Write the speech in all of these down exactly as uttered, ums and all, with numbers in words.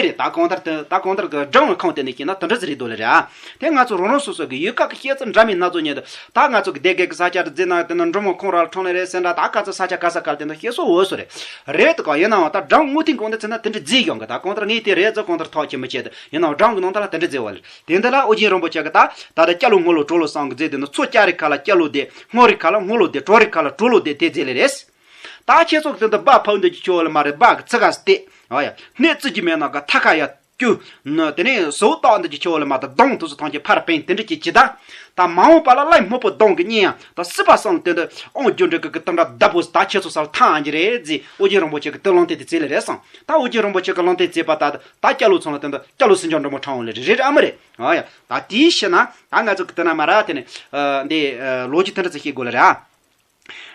རེད། ད་གང་ལྟར་དེ་ད་གང་ལྟར་གི་སྦྲང་བའི་ཁུངས་དེ་ནས་བཤད་ན་དེ་འདྲ་ཟིག་རེད་འདུག་ལེ་རེད་ཨ། དེ་ང་ཚོ་རང་རང་སོ་སོ་གི་ཡུལ་ཁག་གི་བཤད་ཚུལ་འདྲ་མིན་སྣ་ཚོགས་ཉན་དུ། ད་ང་ཚོ་གི་སྡེ་དགེ་གི་ས་ཆ་རུ་འཛེགས་ན་དེ་ནི་འབྲི་མོ་ཁོང་ར་ལ་འཁྲུངས་ལེ་རེད་ཟེར་འདྲ། ད་ག་ཚོད་ས་ཆ་ག་ས་ག་ལ་དེ་འདྲ་བཤད་སྲོལ་འོས་སུ་རེད། རེད་དེ་ག་ཡིན་ནའང་ད་སྦྲང་དངོས་ཐིག་གང་དེ་ཚོ་ན་དེ་འདྲ་རྫས་ཡོང་གི། ད་གང་ལྟར་ངས་དེ་རེད་ཚོ་གང་ལྟར་ཐག་ཆོད་མི་བྱེད་དེ། ཡིན་ནའང་སྦྲང་གི་ནང་ད་ལ་དེ་འདྲ་རྫས་བ་ལེ། དེ་འདི་ལ་ཨོ་རྒྱན་རིན་པོ་ཆེ་གི་ད་ད་ལྟ་སྐྱ་ལོ་སྔོ་ལོ་དྲོ་ལོ་གསུམ་གི་རྫས་དེ་ནི་མཚོ་སྐྱ་རིགས་ཁ་ལ་སྐྱ་ལོ་དེ། སྔོ་རིགས་ཁ་ལ་སྔོ་ལོ་དེ། དྲོ་རིགས་ཁ་ལ་དྲོ་ལོ་དེ་དེ་རྫས་ལེ་རེད། ད་ཁྱེད་ཚོ་གི་དེ་འདི་སྦ་ཕབ་འདི་ཀྱི་ཁྱོད་ལ་མ་རེད། སྦ་གི་ཚིག་ག་སྟེ། ཨ་ཡ། སྣེ་བཙུགས་ཀྱི་མེད་ན་ག་ཐ་ཁ་ཡ་ཀྱུ། ནི་དེ་ནས་ཟོ་བཏགས་འདི་ཀྱི་ཁྱོད་ལ་མ་ད་གདོང་དུ་སུ་ཐང་གྱི་ཕར་པེན་དེ་འདྲ་ཀྱི་ཇི་ད། ད་མ་འོངས་པ་ལ་ལྷའི་དམུ་པོ་གདོང་གི་གཉེན་ཡང་ད་སྲིད་པ་སང་དེ་འདི་ཨོང་རྒྱུ་འབྲས་གི་གི་དེ་འདྲ་བདག་པོ་ད་ཁྱེད་ཚོ་སར་ཐང་གི་རེད་ཟེ། ཨོ་རྒྱན་རིན་པོ་ཆེ་གི་དེ་ལུང་བསྟན་དེ་བྱས་ལེ་རེད་སང་། ད་ཨོ་རྒྱན་རིན་པོ་ཆེ་གི་ལུང་བསྟན་བྱས་པ་ད་ད་སྐྱ་ལོ་ཚང་ལ་དེ་འདི་སྐྱ་ལོ་སེང་ལྕམ་འབྲི་མོ་ཁྲ་འོང་ལེ་རེད། རེད་ཨ་མ་རེད། ཨ་ཡ། ད་དེའི་ཕྱིར་ན་ད་ང་ཚོ་གི་དེ་ན་མ་ར་དེ་ནས་འདི་ལོ་རྒྱུས་དེ་འདྲ་ཚོ་ཤེས་དགོས་ལེ་རེད་ཨ།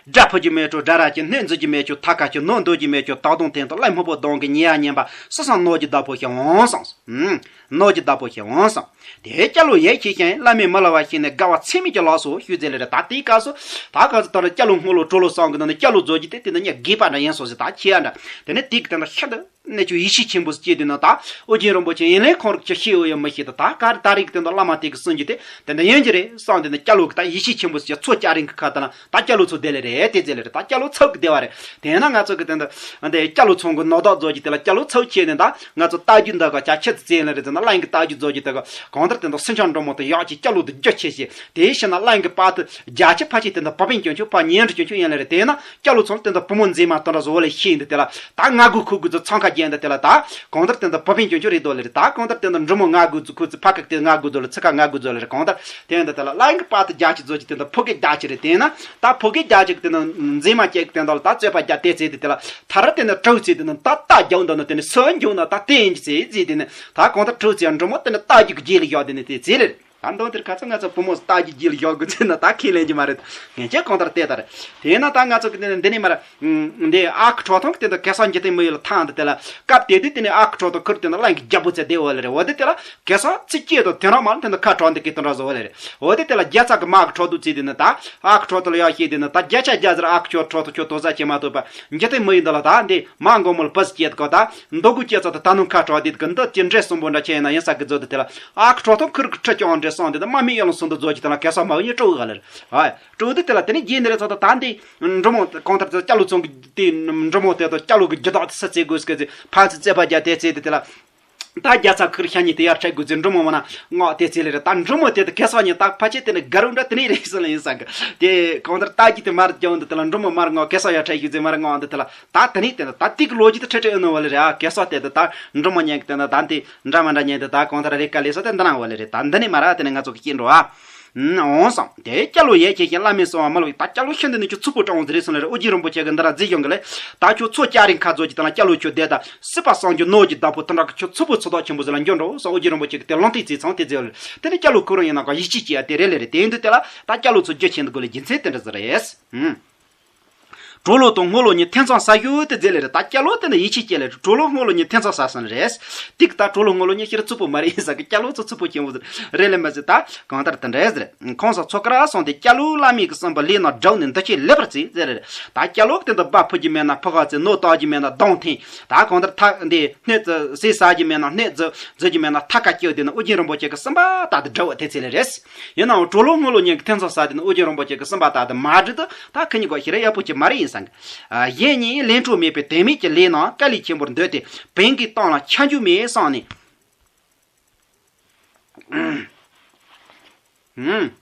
སྒྲ་ཕུ་རྒྱུ་མེད་ཆོག་སྒྲ་ར་གྱི། སྣེ་འཛུགས་རྒྱུ་མེད་ཆོག་ཐ་ཁ་གྱི། ནོར་འདོད་རྒྱུ་མེད་ཆོག་ད་གདོང་སྟེང་དུ། ལྷའི་དམུ་པོ་གདོང་གི་གཉེན་ཡང་ཉན་པ། སྲིད་སང་ནོར་གྱི་བདག་པོ་ཞིག་འོང་སང་། ཨུམ། ནོར་གྱི་བདག་པོ་ཞིག་འོང་སང་། དེ་སྐྱ་ལོ་ཡེ་ཤེས་ཤིང་བླ་མའི་མི་ལ་བ་ཞིག་ནས་དགའ་བ་ཚད་མེད་ཀྱི་ལགས་སོ་ཞུས་ཟེར་ལེ་རེད། ད་དེའི་སྐབས་སུ་ད་ག་ཚོད་ལྟར་སྐྱ་ལོ་སྔོ་ལོ་དྲོ་ལོ་གསུམ་གི་ནང་ནས་སྐྱ་ལོ་རྫོགས་རྒྱུ་དེ་དེ་ནི་ཉག་དགོས་པ་འདྲ་ཡིན་སོང་ཟེར། ད་ཁྱེད་ཡ་འདྲ་དེ་ནི་དེ་གི་དེ་འདྲ་ཤིན་ཏུ་གནས་ཆུ་ཡེ་ཤེས་ཆེན་པོ་སྐྱེས་དུས་ན་ད་ཨོ་རྒྱན་རིན་པོ་ཆེ་ཡིན་ལས་ཁོང་རིགས་ཀྱི་ཤེས་ཡོད་ཡོད་མི་ཤེས་ད། ད་ག་རེ་ད་རེས་ཀྱི་དེ་འདྲ་བླ་མ་དེ་གི་གསུང་རྒྱུ་དེ་དེ་འདྲ་ཡིན་གྱི་རེད་བསམ་དེ་ནི་སྐྱ་ལོ་གི་ད་ཡེ་ཤེས་ཆེན་པོ་སྐྱེས། མཚོ་སྐྱ་རིང་གི་ཁ་ད་ན་ད་སྐྱ་ལོ་ཚོ་བསྡད་ལེ་རེད། དེ་ཚེ་ལེ་རེད། ད་སྐྱ་ལོ་ཚོ་གི་བསྡད་པ་རེད། དེ་ན་ང་ཚོ་གི་དེ་འདྲ་འདི་སྐྱ་ལོ་ཚང་གི་ནོར་བདག་རྫོགས་ཀྱི་དེ་ལ་སྐྱ་ལོ་ཚོ་ཁྱེར་ནས་ད་ང་ཚོ་རྟ་རྒྱུག་འདི་ག་ཅག་ཁྱེད་ཚོ་བཙལ་ལེ་རེད། དེ་ན་གླིང་གི་རྟ་རྒྱུག་རྫོགས་ཀྱི་དེ་ག་གང་ལྟར་དེ་འདྲ་སེང་ལྕམ་འབྲི་མོ་དང་ཡག་གི་སྐྱ་ལོ་དེ་རྒྱུག་ཆེ་ཤེས། དེའི་ཕྱིར་ན་གླིང་གི་བར་དུ་རྒྱ་ཆེ་ཕ་ཆེ་དེ་འདྲ་བ་པིན་ཀྱང་ཆུ་ཕ་ཉན་རུ་ཀྱང་ཆུ་ཡིན་ལེ་རེད། དེ་ན་སྐྱ་ལོ་ཚང་དེ་འདྲ་བུ་མོ་མཛེས་མ་དེ་འདྲ་བཟོ་ལེ་ཤེས་འདི་དེ་ལ་ད་ང་དགོས་ཁུ་དགོས་ཚོ་ཚང་ཁ་རྒྱན་འདི་དེ་ལ་ད་གང་ལྟར་དེ་འདྲ་བ་པིན་ཀྱང་ཆུ་རེད་དོ་ལེ་རེད། ད་གང་ལྟར་དེ་འདྲ་འབྲི་མོ་ང་དགོས་ཚོ་ཁུ་ཚོ་ཕ་ཁ་དེ་ང་དགོས་ཚོ་ལེ་ཚི་ཁ་ང་དགོས་ཚོ་ལེ་རེད། གང་ལྟར་དེ་འདྲ་དེ་ལ་གླིང་གི་བར་དུ་རྒྱ་ཆེ་རྫོགས་ཀྱི་དེ་འདྲ་ཕོ་སྐད་རྒྱ་ཆེ་རེད། དེ་ན་ད་ཕོ་སྐད་རྒྱ་ཆེ་གི་དེ་འདྲ་མཛེས་མ་སྐྱེ་གི་དེ་འདྲ་ལ་ད་རྩོད་པ་རྒྱ་དེ་ཚེ་དེ་དེ་ལ་ཐ་ར་དེ་འདྲ་གྲོགས་ཚེ་དེ་འདྲ་ད་རྟ་རྒྱག་འདི་ནི་དེ་ནི་སུ་འགྱུར་ན་ད་དེ་ཡིན་གྱི་ཚེ་ཟེར། དེ་ནི་ད་གང་ལྟར་གྲོགས་ཚེ་འབྲི་མོ་དེ་ནི་རྟ་རྒྱུག་གི་རྗེས་ལ་བཞག་དེ་ནི་དེ་ཚེ་ལེ། ད་མདོ་དེར་ཁ་ཚ་ང་ཚོ་བུ་མོ་རྟ་རྒྱུག་རྗེས་ལ་བཞག་དགོས་ཚེ་ན་ད་ཁས་ལེན་གྱི་མ་རེད། ངས་ཅི་གང་ལྟར་བལྟས་ད་རེད། དེས་ན་ད་ང་ཚོ་གི་དེ་ནི་འདི་ནི་མ་ར། འདི་ཨ་ཁུ་ཁྲོ་ཐུང་གི་དེ་འདི་གེ་སར་འཇིག་རྟེན་མི་ཡུལ་ལ་ཐང་འདི་དེ་ལ་སྐབས་དེ་དུས་དེ་ནི་ཨ་ཁུ་ཁྲོ་ཐུང་ཁུར་དེ་ནི་གླིང་གི་རྒྱལ་པོ་ཚེ་བསྡད་འོ་ལེ་རེད། འོ་དེ་དེ་ལ་གེ་སར་ཚིག་སྐྱེས་དང་དེ་རང་མ་ལ་དེ་འདི་ཁ་གྲག་འདི་གི་དེ་འདྲ་བཟོ་འོ་ལེ་རེད། འོ་དེ་དེ་ལ་རྒྱལ་ཚ་གི་མ་ཁུ་ཁྲོ་ཐུང་ཚེ་དེ་ནི་ད་ཨ་ཁུ་ཁྲོ་ཐུང་ལ་ཡག་ཤེས་དེ་ནི་ད་བརྒྱ་ཆ་བརྒྱ་ཟེར། ཨ་ཁུ་ཁྱོད་ཁྲོ་ཐུང་ཁྱོད་དོ་ཟ་བྱེད་མ་ཐུབ་པ་འཇིག་རྟེན་མི་ཡུལ་འདི་ལ་ད་འདི་མ་མགོ་མོ་ལ་བུ་ཟི་སྐྱེས་དགོ་ད་མདོ་དགུ་སྐྱེས་ཚ་ད་ད་ནུ་ཁ་གྲག་འདི་གི་འདི་དེ་འདྲེ་གསུམ་པོ་འདྲ་ཆེ་ཡིན་ན་ཡིན་ས་གི་བཟོ་དེ་དེ་ལ་ཨ་ཁུ་ཁྲོ་ཐུང་ཁུར་གི་ཁྲི་ཀྱང་འདྲེ་སོང་དེ་ད་མ་མི་ཡོད་ལ་སོང་དུ་བཟོ་གི་དེ་ལ་གེ་སར་མ་བུ་གཉིས་སྤྲོ་གི་ག་ལེ་རེད། ཨ། དྲུག་དེ་དེ་ལ་དེ་ནས་རྗེས་འདི་རེད་ཚོ་ད་ད་འདི་འབྲི་མོ་གང་ལྟར་ཚོ་སྐྱ་ལོ་ཚང་གི་དེ་འབྲི་མོ་དེ་དང་སྐྱ་ལོ་གི་རྒྱུ་དག་དེ་ས་བཙལ་དགོས་ཟེར་གི་ཚེ་ཕན་ཚུན་བཙལ་པ་རྒྱ་དེ་བཙལ་དེ་དེ་ལ་ད་རྒྱ་ཚ་ཁུར་ཤ་ཉེ་དེ་ཡར་ཁྲལ་དགོས་ཚེ་འབྲི་མོ་མ་ན་ངོ་དེ་བཙལ་ལེ་རེད། ད་འབྲི་མོ་དེ་དང་གེ་སར་གཉིས་ད་ཕལ་ཆེར་དེ་ནས་དགའ་རབ་འདྲ་དེ་ནས་རེད་ཟེར་ལ་ཡིན་ས་གི་དེ་གང་ལྟར་ད་རྒྱུ་དེ་མར་རྒྱང་འདི་དེ་ལ་འབྲི་མོ་མར་ངོ་གེ་སར་ཡར་ཁྲལ་ཞུ་ཚེ་མར་ངོ་འདི་དེ་ལ་ད་དེ་ནས་དེ་ད་དེ་གི་ལོ་རྒྱུས་དེ་ཁྲལ་ཁྲལ་ཨེ་ནོ་བ་ལེ་རེད། ཨ་གེ་སར་དེ་དེ་ད་འབྲི་མོ་ཉན་གི་དེ་ན་ད་དེ་འདྲ་མ་འདྲ་ཉན་དེ་ད་གང་ལྟར་རེ་དཀའ་ལས་སོ་དེ་འདི་ན་བ་ལེ་རེད། ད་འདི་ནས་མ་ར་དེ་ནས་ང་ཚོ་གི་སྐྱེ་འགྲོ་ཨ། འོང་སང་། དེ་སྐྱ་ལོ་ཡེ་ཤེས་ཤིང་བླ་མའི་གསུང་བ་མ་ལོག་ད་སྐྱ་ལོ་ཤིན་ཏུ་ནས་ཀྱི་ཚུགས་པོ་དྲང་ཟེར་རེད་སོང་ལེ་རེད། ཨོ་རྒྱན་རིན་པོ་ཆེ་གི་འདི་ར་རྫས་གཞུང་གི་ལེ། ད་ཁྱོད་མཚོ་སྐྱ་རིང་ཁ་རྫོགས་ཀྱི་དང་སྐྱ་ལོ་ཁྱོད་བསྡད་ད་སྲིད་པ་སངས་རྒྱས་ནོར་གྱི་བདག་པོ་དེ་འདྲ་གི་ཁྱོད་ཚུགས་པོ་ཚུགས་ཐག་ཆེན་པོ་ཟེར་ལ་འགྱོ་འགྲོ་སོང་། ཨོ་རྒྱན་རིན་པོ་ཆེ་གི་དེ་ལུང་བསྟན་བྱས་ཚང་དེ་རྫས་ལེ། དེ་ནི་སྐྱ་ལོ་ཁོ་རང་ཡིན་ན་ག་ཡིད་ཆེས་སྐྱེ་ཡ་དེ་རེད་ལེ་རེད། དེ་ཡིན་དུས་དེ་ལ་ད་སྐྱ་ལོ་ཚོ་རྒྱུ་ཆེན་དུ་དགོས་ལེ་རྒྱུ་མཚན་དེ་འདྲ་ཟེར་རེད། ཨུམ། དྲོ་ལོ་དང་སྔོ་ལོ་གཉིས་ཐེ་ཚོམ་ཟ་ཞུ་དེ་རྫས་ལེ་རེད། ད་སྐྱ་ལོ་དེ་ནི་ཡིད་ཆེས་སྐྱེ་ལེ་རེད། དྲོ་ལོ་སྔོ་ལོ་གཉིས་ཐེ་ཚོམ་ཟ་སོང་རེད། ཏིག་ད་དྲོ་ལོ་སྔོ་ལོ་གཉིས་ཤི་ར་རྩུབ་པོ་མ་རེད་ཡིན་ས་གི་སྐྱ་ལོ་ཚོ་རྩུབ་པོ་ཆེན་པོ་ཟེར་རེད་ལེ་མ་ཟེར། ད་གང་ལྟར་དེ་འདྲ་ཟེར། ཁོང་ས་མཚོ་ཁར་སོང་སྟེ་སྐྱ་ལོ་བླ་མའི་གི་བསམ་པ་ལས་ན་དགྲ་བོ་ནི་འདི་ཆེས་ལེགས་པར་བརྩིས་ཟེར་རེད། ད་སྐྱ་ལོ་དེ་འདི་སྦ་ཕུ་རྒྱུ་མེད་ན་ཕུ་ག་ཚེ་ནོར་བཏགས་རྒྱུ་མེད་ན་གདོང་འཐེན། ད་གང་ལྟར་ཐག་འདི་སྣེ་ཟི་ཟས་ཟ་རྒྱུ་མེད་ན་སྣེ་ཟི་ཟི་རྒྱུ་མེད་ན་ཐ་ཀ་སྐྱེ་བ་དེ་ནི་ཨོ་རྒྱན་རིན་པོ་ཆེ་གི་བསམ་པ་ལྟར་དུ་འགྲུབ་པ་དེ་ཚེ་ལེ་རེད། ཡིན་ནའང་དྲོ་ལོ་སྔོ་ལོ་གཉིས་ཀྱི་ཐེ་ཚོམ་ཟ་དེ་ནི་ཨོ་རྒྱན་རིན་པོ་ཆེ་གི་བསམ་པ་ལྟར་དུ་མ་འགྲུབ་དུས་ད་ཁི་གཉིས་ཀ་ཤི་ར་ཡག་པོ་ཅིག་མ་རེད་ཡིན་ས་གི་གཞན་གཉིས་ལས་འཕྲོ་མེད་པའི་དད་མོས་ཀྱི་ལས་རྣམས་དཀའ་ལས་ཆེན་པོར་འདོད་དེ་བན་གྱི་གཏམ་ལ་ཆ་འཇོག་མེད་བསམ་ནས། ཨུམ།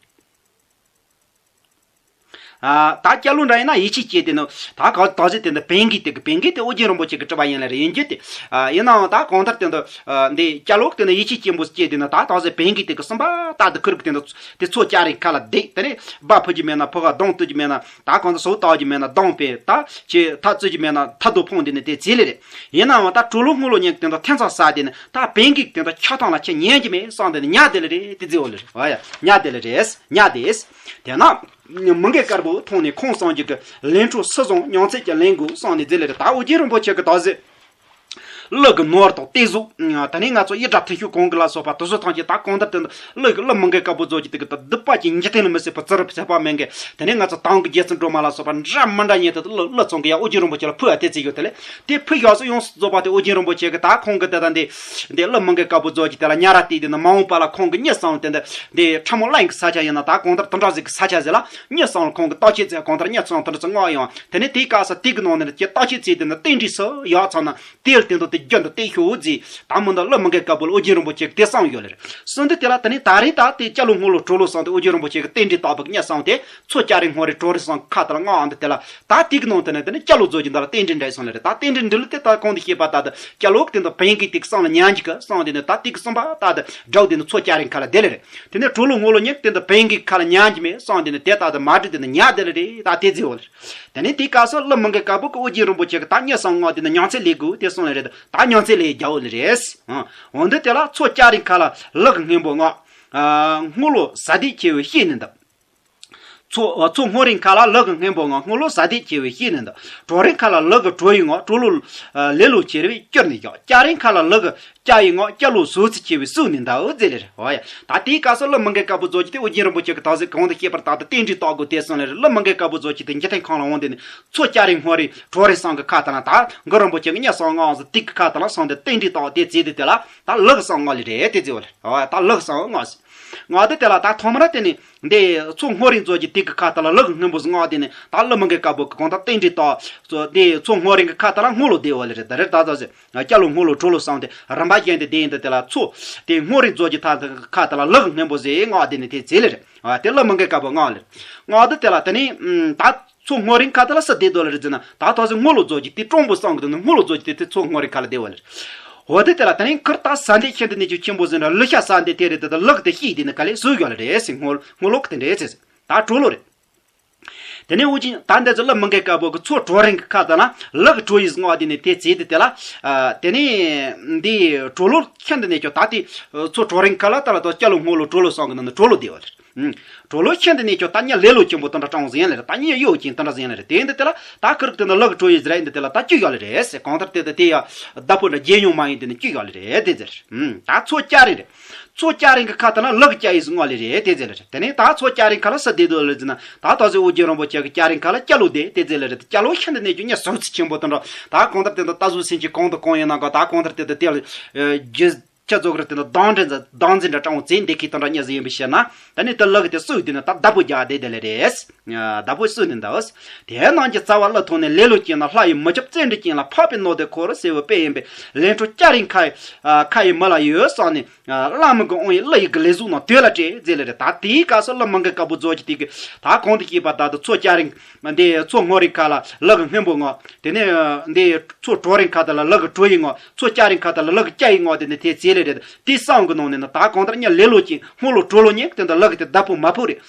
ཨ། ད་སྐྱ་ལོ་འདྲ་ཡིན་ན་ཡིད་ཆེས་སྐྱེས་དེ་ནི་ད་ག་ད་གཟོད་དེ་འདི་བན་གྱི་དེ་གི་བན་གྱི་དེ་ཨོ་རྒྱན་རིན་པོ་ཆེ་གི་སྤྲུལ་པ་ཡིན་ལ་རེ་ཡིན་རྒྱུ་དེ། ཨ། ཡིན་ནའང་ད་གང་ལྟར་དེ་འདི་འདི་སྐྱ་ལོ་དེ་ནི་ཡིད་ཆེས་ཆེན་པོ་སྐྱེས་དེ་ནི་ད་ད་གཟོད་བན་གྱི་དེ་གི་བསམ་པ་ལྟར་དུ་ཁུར་གི་དེ་འདི་དེ་མཚོ་སྐྱ་རིང་ཁ་ལ་བསྡད་དེ་ནི་སྦ་ཕུ་རྒྱུ་མེད་ན་ཕུ་ག་གདོང་གཏུབ་རྒྱུ་མེད་ན། ད་གང་དུ་ཟོག་བཏགས་རྒྱུ་མེད་ན་གདོང་པས་ད་ཆེ་ཐག་བཙུགས་རྒྱུ་མེད་ན་ཐ་དོ་ཕོང་དེ་ནི་དེ་བྱས་ལེ་རེད། ཡིན་ནའང་ད་དྲོ་ལོ་སྔོ་ལོ་གཉིས་ཀྱི་དེ་འདི་ཐེ་ཚོམ་ཟ་དེ་ནི་ད་བན་གྱི་དེ་འདི་ཆགས་སྡང་ལ་ཁྱེད་ཉན་གྱི་མེད་བསམ་དེ་ནི་ཉལ་དེ་ལེ་རེད་དེ་བརྫིས་འོ་ལེ་རེད། ཨ་ཡ་ཉལ་དེ་ལེ་རེད་ཉལ་དེ། དེ་ན་མི་འགའི་དཀར་པོ་མཐོང་ནས་ཁོང་སངས་རྒྱས་ཀྱི་ལས་འཕྲོ་སུ་བཟུང་མྱོང་ཚད་ཀྱི་ལེན་དགོས་བསམ་ནས་བརྫིས་ལེ་རེད། ད་ཨོ་རྒྱན་རིན་པོ་ཆེ་གི་ད་གཟོད་ ཀླུ་གི་ནོར་དང་གཏད་གཟུགས། དེ་ནས་ང་ཚོ་ཡི་དྭགས་ཐུན་ཤུགས་གང་གི་ལ་སོགས་པ་དེ་ཚོ་ཐམས་ཅད་ད་གང་ལྟར་དེ་འདི་ཀླུ་གི་ཀླུ་མི་འགའི་དཀར་པོ་ཚོ་གི་དེ་གི་ད་སྡིག་པ་གི་འཇིག་རྟེན་ལ་མི་སྲིད་པ་ཙི་རུ་ཚད་པ་མེད་མཁན། དེ་ནས་ང་ཚོ་དང་གི་རྒྱལ་བཙུན་སྒྲོལ་མ་ལ་སོགས་པ་འདྲ་མི་འདྲ་ཉིད་དུ་ཀླུ་ཀླུ་ཚང་གི་ཡ་ཨོ་རྒྱན་རིན་པོ་ཆེ་ལ་ཕུལ་བ་དེ་བྱེད་ཡོད། དེ་ལས་དེ་ཕུལ་ཡག་སོ་ཡོངས་སུ་རྫོགས་པ་དེ་ཨོ་རྒྱན་རིན་པོ་ཆེ་གི་ད་ཁོང་གི་དེ་ད་འདི་འདི་ཀླུ་མི་འགའི་དཀར་པོ་ཚོ་གི་དེ་ལ་ཉ་ར་བཏེགས་དེ་ནི་མ་འོངས་པ་ལ་ཁོང་གི་མྱི་བསད་དེ་འདི་འདི་ཁྲ་མོ་གླིང་གི་ས་ཆ་ཡིན་ན་ད་གང་ལྟར་དེ་འདྲ་ཟིག་གི་ས་ཆ་ཟིག་ལ་མྱི་བསད་ལ་ཁོང་གི་བརྟག་དཔྱད་བྱས། གང་ལྟར་མྱི་ཚང་དེ་འདྲ་ཚོ་མངགས་ཡོང་། དེ་ནས་དེའི་སྐབས་སུ་དེ་གི་ནང་ནས་ཀྱི་བརྟག་དཔྱད་བྱས་དེ་ནི་རྟེན་འབྲེལ་སུ་ཡག་ཚང་ན། དེ་ལ་སྟེང་དུ་དེ་རྒྱུན་དུ་བརྟན་ཤོག་ཟེར། ད་མི་འདི་ཀླུ་མི་འགའི་དཀར་པོ་ལ་ཨོ་རྒྱན་རིན་པོ་ཆེ་གིས་དེ་གསུངས་ཡོད་ལེ་རེད། གསུངས་དུས་དེ་ལ་དེ་ནས་ད་རེས་ད་དེ་སྐྱ་ལོ་སྔོན་ལོ་དྲོ་ལོ་གསུམ་དེ་ཨོ་རྒྱན་རིན་པོ་ཆེ་གིས་རྟེན་འབྲེལ་བརྟག་པའི་གི་མྱི་གསུམ་དེ་མཚོ་སྐྱ་རེངས་སྔོ་རེངས་དྲོ་རེངས་གསུམ་ཁ་དེ་ལ་མངགས་འདི་དེ་ལ་ད་དེ་གི་ནང་དེ་ནས་དེ་ནས་སྐྱ་ལོ་ཚོ་གི་འདི་ལ་རྟེན་འབྲེལ་འགྲིག་སོང་ལེ་རེད། ད་རྟེན་འབྲེལ་འགྲིག་ལེ་དེ་ད་གོང་དུ་བཤད་པ་ལྟར་དུ་སྐྱ་ལོ་གིས་དེ་འདི་བན་གིས་དེ་གི་གསུངས་ལ་ཉན་གི་གསུངས་དེ་ནས་ད་དེ་གི་གསུངས་པ་ལྟར་དུ་སྒྲུབ་དེ་ནི་མཚོ་སྐྱ་རེངས་ཁ་ལ་བསྡད་ལེ་རེད། དེ་ནས་དྲོ་ལོ་སྔོན་ལོ་གཉིས་དེ་འདི་བན་གིས་ཁ་ལ་ཉན་གི་མེད་གསུངས་དེ་ནས་དེ་ལྟར་དུ་མ་འགྲིག་དེ་ནི་ཉ་བསྡད་ལེ་རེད། ད་དེ་ཟེར་བ་ལེ་རེད། དེ་ནས་དེའི་སྐབས་སུ་ཀླུ་མི་འགའི་དཀར་པོ་གིས་ཨོ་རྒྱན་རིན་པོ་ཆེ་གིས་ད་མྱི་གསུམ་མངགས་དེ་ནི་མྱོང་ཚད་ལས་དགོས་དེ་གསུངས་ལེ་རེད། ད་མྱོང་ཚད་ལས་རྒྱག་འོ་ལེ་རེད། འོ་འདི་དེ་ལ་མཚོ་སྐྱ་རེངས་ཁ་ལ་ལུག་གི་སྔོན་པོ་མངགས། སྔོ་ལོ་གཟའ་ལྡན་ཆེ་བའི་ཤེད་ནས་འདབ། མཚོ་མཚོ་སྔོ་རེངས་ཁ་ལ་ལུག་གི་སྔོན་པོ་མངགས། སྔོ་ལོ་གཟའ་ལྡན་ཆེ་བའི་ཤེད་ནས་འདབ། དྲོ་རེངས་ཁ་ལ་ལུག་གི་དྲོ་ཡི་མངགས། དྲོ་ལོ་ལེ་ལོ་ཆེ་བའི་སྐྱུར་ནས་བཞག། སྐྱ་རེངས་ཁ་ལ་ལུག་གི་སྐྱ་ཡི་མངགས། སྐྱ་ལོ་ཟོག་རྫི་ཆེ་བའི་སྲུབས་ནས་འདབ་ཟེར་ལེ་རེད། འོ་ཡ། ད་དེའི་སྐབས་སུ་ཀླུ་མི་འགའི་དཀར་པོ་ཚོ་གིས་དེ་ཨོ་རྒྱན་རིན་པོ་ཆེ་གིས་ད་གཟོད་གོང་དུ་བཤད་པ་ལྟར་དུ་རྟེན་འབྲེལ་བརྟག་དགོས་དེ་གསུངས་ལེ་རེད། ཀླུ་མི་འགའི་དཀར་པོ་ཚོ་གིས་དེ་འཇིག་རྟེན་ཁམས་ལ་འོང་དེ་ནས་མཚོ་སྐྱ་རེངས་སྔོ་རེངས་དྲོ་རེངས་གསུམ་གི་ཁ་དེ་ལ་ད་གུ་རིན་པོ་ཆེ་གིས་མྱི་གསུམ་མངགས་ཟེར་དེ་གི་ཁ་དེ་ལ་གསུངས་དེ་རྟེན་འབྲེལ་བརྟག་དེ་བྱས་དེ་དེ་ལ་ད་ལུག་གསུམ་མངགས་ལེ་རེད་དེ་ཟེར་བ་ལེ། འོ་ད་ལུག་གསུམ་མངགས་ཟེར། མངགས་དེ་དེ་ལ་ད་ཐོག་མར་དེ་ནས་འདི་མཚོ་སྔོ་རེངས་ཚོ་གིས་དེ་གི་ཁ་དེ་ལ་ལུག་སྔོན་པོ་ཟིག་མངགས་དེ་ནས་ད་ཀླུ་མི་འགའི་དཀར་པོ་གིས་གང་ལྟར་རྟེན་འབྲེལ་བརྟག་ཚོ་དེ་མཚོ་སྔོ་རེངས་གི་ཁ་དེ་ལ་སྔོ་ལོ་བསྡད་བ་ལེ་རེད། ད་རེད་ད་ཟེར། སྐྱ་ལོ་སྔོ་ལོ་དྲོ་ལོ་གསུམ་དེ་རིམ་པ་བཞིན་དུ་བསྡད་ཡིན་དུས་དེ་ལ་མཚོ་དེ་སྔོ་རེངས་ཚོ་གི་ཐ་ཁ་དེ་ལ་ལུག་སྔོན་པོ་ཟིག་མངགས་དེ་ནས་དེ་བྱས་ལེ་རེད། ཨ་དེ་ཀླུ་མི་འགའི་དཀར་པོ་མངགས་ལེ། མངགས་དེ་དེ་ལ་དེ་ནས་ད་མཚོ་སྔོ་རེངས་ཁ་དེ་ལ་སུ་བསྡད་འདུག་ལེ་རེད་ཟེར་ན་ད་ཐོག་ཟེར་སྔོ་ལོ་ཚོ་གི་དེ་སྤྲང་པོ་གསུམ་གི་དེ་ནི་སྔོ་ལོ་ཚོ་གི་དེ་དེ་མཚོ་སྔོ་རེངས་ཁ་ལ་བསྡད་བ་ལེ་རེད། འོ་དེ་དེ་ལ་དེ་ནས་ཁིར་ད་ས་འདི་ཁྱེད་འདི་ནས་ཅིག་ཆེན་པོ་ཟིག་འདྲ་ལུག་ཤ་ཟ་འདི་དེ་རེད། དེ་ད་ལུག་དེ་ཤེད་དེ་ནི་ག་ལེ་ཟོས་ཡོད་ལེ་རེད་ཟེར། སྔོ་སྔོ་ལོ་གི་དེ་འདྲ་ཟེར་ཟེར། ད་དྲོ་ལོ་རེད། དེ་ནས་འུ་ཅག་ད་འདི་ཚོ་ཀླུ་མི་འགའི་དཀར་པོ་གིས་མཚོ་དྲོ་རེངས་ཀྱི་ཁ་དེ་ལ་ལུག་དྲོ་ཡི་མངགས་དེ་ནས་དེ་བྱས་དེ་དེ་ལ། ཨ་དེ་ནས་འདི་དྲོ་ལོ་ཁྱེད་འདི་ནས་ཀྱང་ད་དེ་མཚོ་དྲོ་རེངས་ཁ་ལ་ད་ལ་ད་སྐྱ་ལོ་སྔོ་ལོ་དྲོ་ལོ་གསུམ་གི་ནང་ནས་དྲོ་ལོ་བསྡད་བ་ལེ། ཨུམ། དྲོ་ལོ་ཁྱེད་འདི་ནས་ཀྱང་ད་མྱི་ལེ་ལོ་ཆེན་པོ་དེ་འདྲ་སྤྲང་ཟིག་ཡིན་ལེ་རེད། ད་མྱི་གཡོ་ཅིང་དེ་འདྲ་ཟིག་ཡིན་ལེ་རེད། དེ་འདི་དེ་ལ་ད་ཁིར་གི་དེ་ནས་ལུག་དྲོ་ཡི་ཟེར་ར་ཡིན་འདི་དེ་ལ་ད་སྐྱུག་ཡོད་ལེ་རེད་ཟེར། གང་ལྟར་དེ་དེ་དེ་ཡ་བདག་པོ་འདྲ་རྒྱལ་ཡོང་མ་ཡིན་དེ་ནས་སྐྱུག་ཡོད་ལེ་རེད་དེ་ཟེར། ཨུམ། ད་མཚོ་སྐྱ་རེངས་རེད། མཚོ་སྐྱ་རེངས་ཀྱི་ཁ་དེ་ལ་ལུག་སྐྱ་ཡི་མངགས་ལེ་རེད་དེ་ཟེར་ལེ་རེད། དེ་ནས་ད་མཚོ་སྐྱ་རེངས་ཁ་ལ་སུ་བསྡད་འདུག་ལེ་ཟེར་ན་ད་ད་གཟོད་ཨོ་རྒྱན་རིན་པོ་ཆེ་གིས་སྐྱ་རེངས་ཁ་ལ་སྐྱ་ལོ་བསྡད་དེ་ཟེར་ལེ་རེད། སྐྱ་ལོ་ཁྱེད་འདི་ནས་ཀྱང་མྱི་ཟོག་རྫི་ཆེན་པོ་དེ་འདྲ་ད་གང་ལྟར་དེ་འདི་ད་གཟོད་སེམས་ཅན་གང་དང་གང་ཡིན་ན་ག་ད་གང་ལྟར་དེ་འདི་དེ་ལ་རྒྱུ་ཁྱེད་ཚོ་གིས་དེ་འདི་སྡང་འདྲེ་འཛིན་སྡང་འཛིན་འདྲ་སྤྲང་བོ་བྱས་འདི་གི་དེ་འདྲ་མྱི་ཟིག་ཡིན་པའི་ཕྱིར་ན། ད་ནི་དེ་ལུག་གི་དེ་སུ་དེ་ནི་ད་བདག་པོ་རྒྱག་བསྡད་དེ་ལེ་རེད། བདག་པོ་སུ་ནི་འདའོ། དེ་རྣམས་ཀྱི་རྩ་བ་ཀླུ་ཐོག་ནས། ལེ་ལོ་ཅན་ལ་ལྷ་ཡིས་མི་སྐྱོབ། བརྩོན་འགྲུས་ཅན་ལ་འཕགས་པའི་ནོར་དེ་འཁོར་ཟེར་བའི་དཔེ་ཡིན་པས་ལན་གྲོ་སྐྱ་རེངས་ཁ་ཁ་ཡི་མི་ལ་ཡོད་བསམས་ནས། བླ་མ་གི་དབང་ཡིས་ཀླུ་ཡི་གི་ལས་ཟོག་རྣམས་དོས་ལ་སྤྲད་ཟེར་ལེ་རེད། ད་དེའི་སྐབས་སུ་ཀླུ་མི་འགའི་དཀར་པོ་ཚོ་གིས་དེ་གི་ད་གོང་དུ་བཤད་པ་ལྟར་དུ་མཚོ་སྐྱ་རེངས་འདི་མཚོ་སྔོ་རེངས་ཁ་ལ་ལུག་གི་སྔོན་པོ་མངགས། དེ་ནས་འདི་མཚོ་དྲོ་རེངས་ཁ་དེ་ལ་ལུག་གི་དྲོ་ཡི་མངགས། མཚོ་སྐྱ་རེངས་ཁ་དེ་ལ་ལུག་གི་སྐྱ་ཡི་མངགས། དེ་ནས་དེ་བྱས་ལེ་རེད། དེ་གསུམ་གི་ནང་ནས་ནི་ད་གང་ལྟར་མྱི་ལེ་ལོ་ཅན་སྔོ་ལོ་དྲོ་ལོ་གཉིས་དེ་འདི་ལུག་གི་དེ་བདག་པོ་མ་ཕོད་རེད།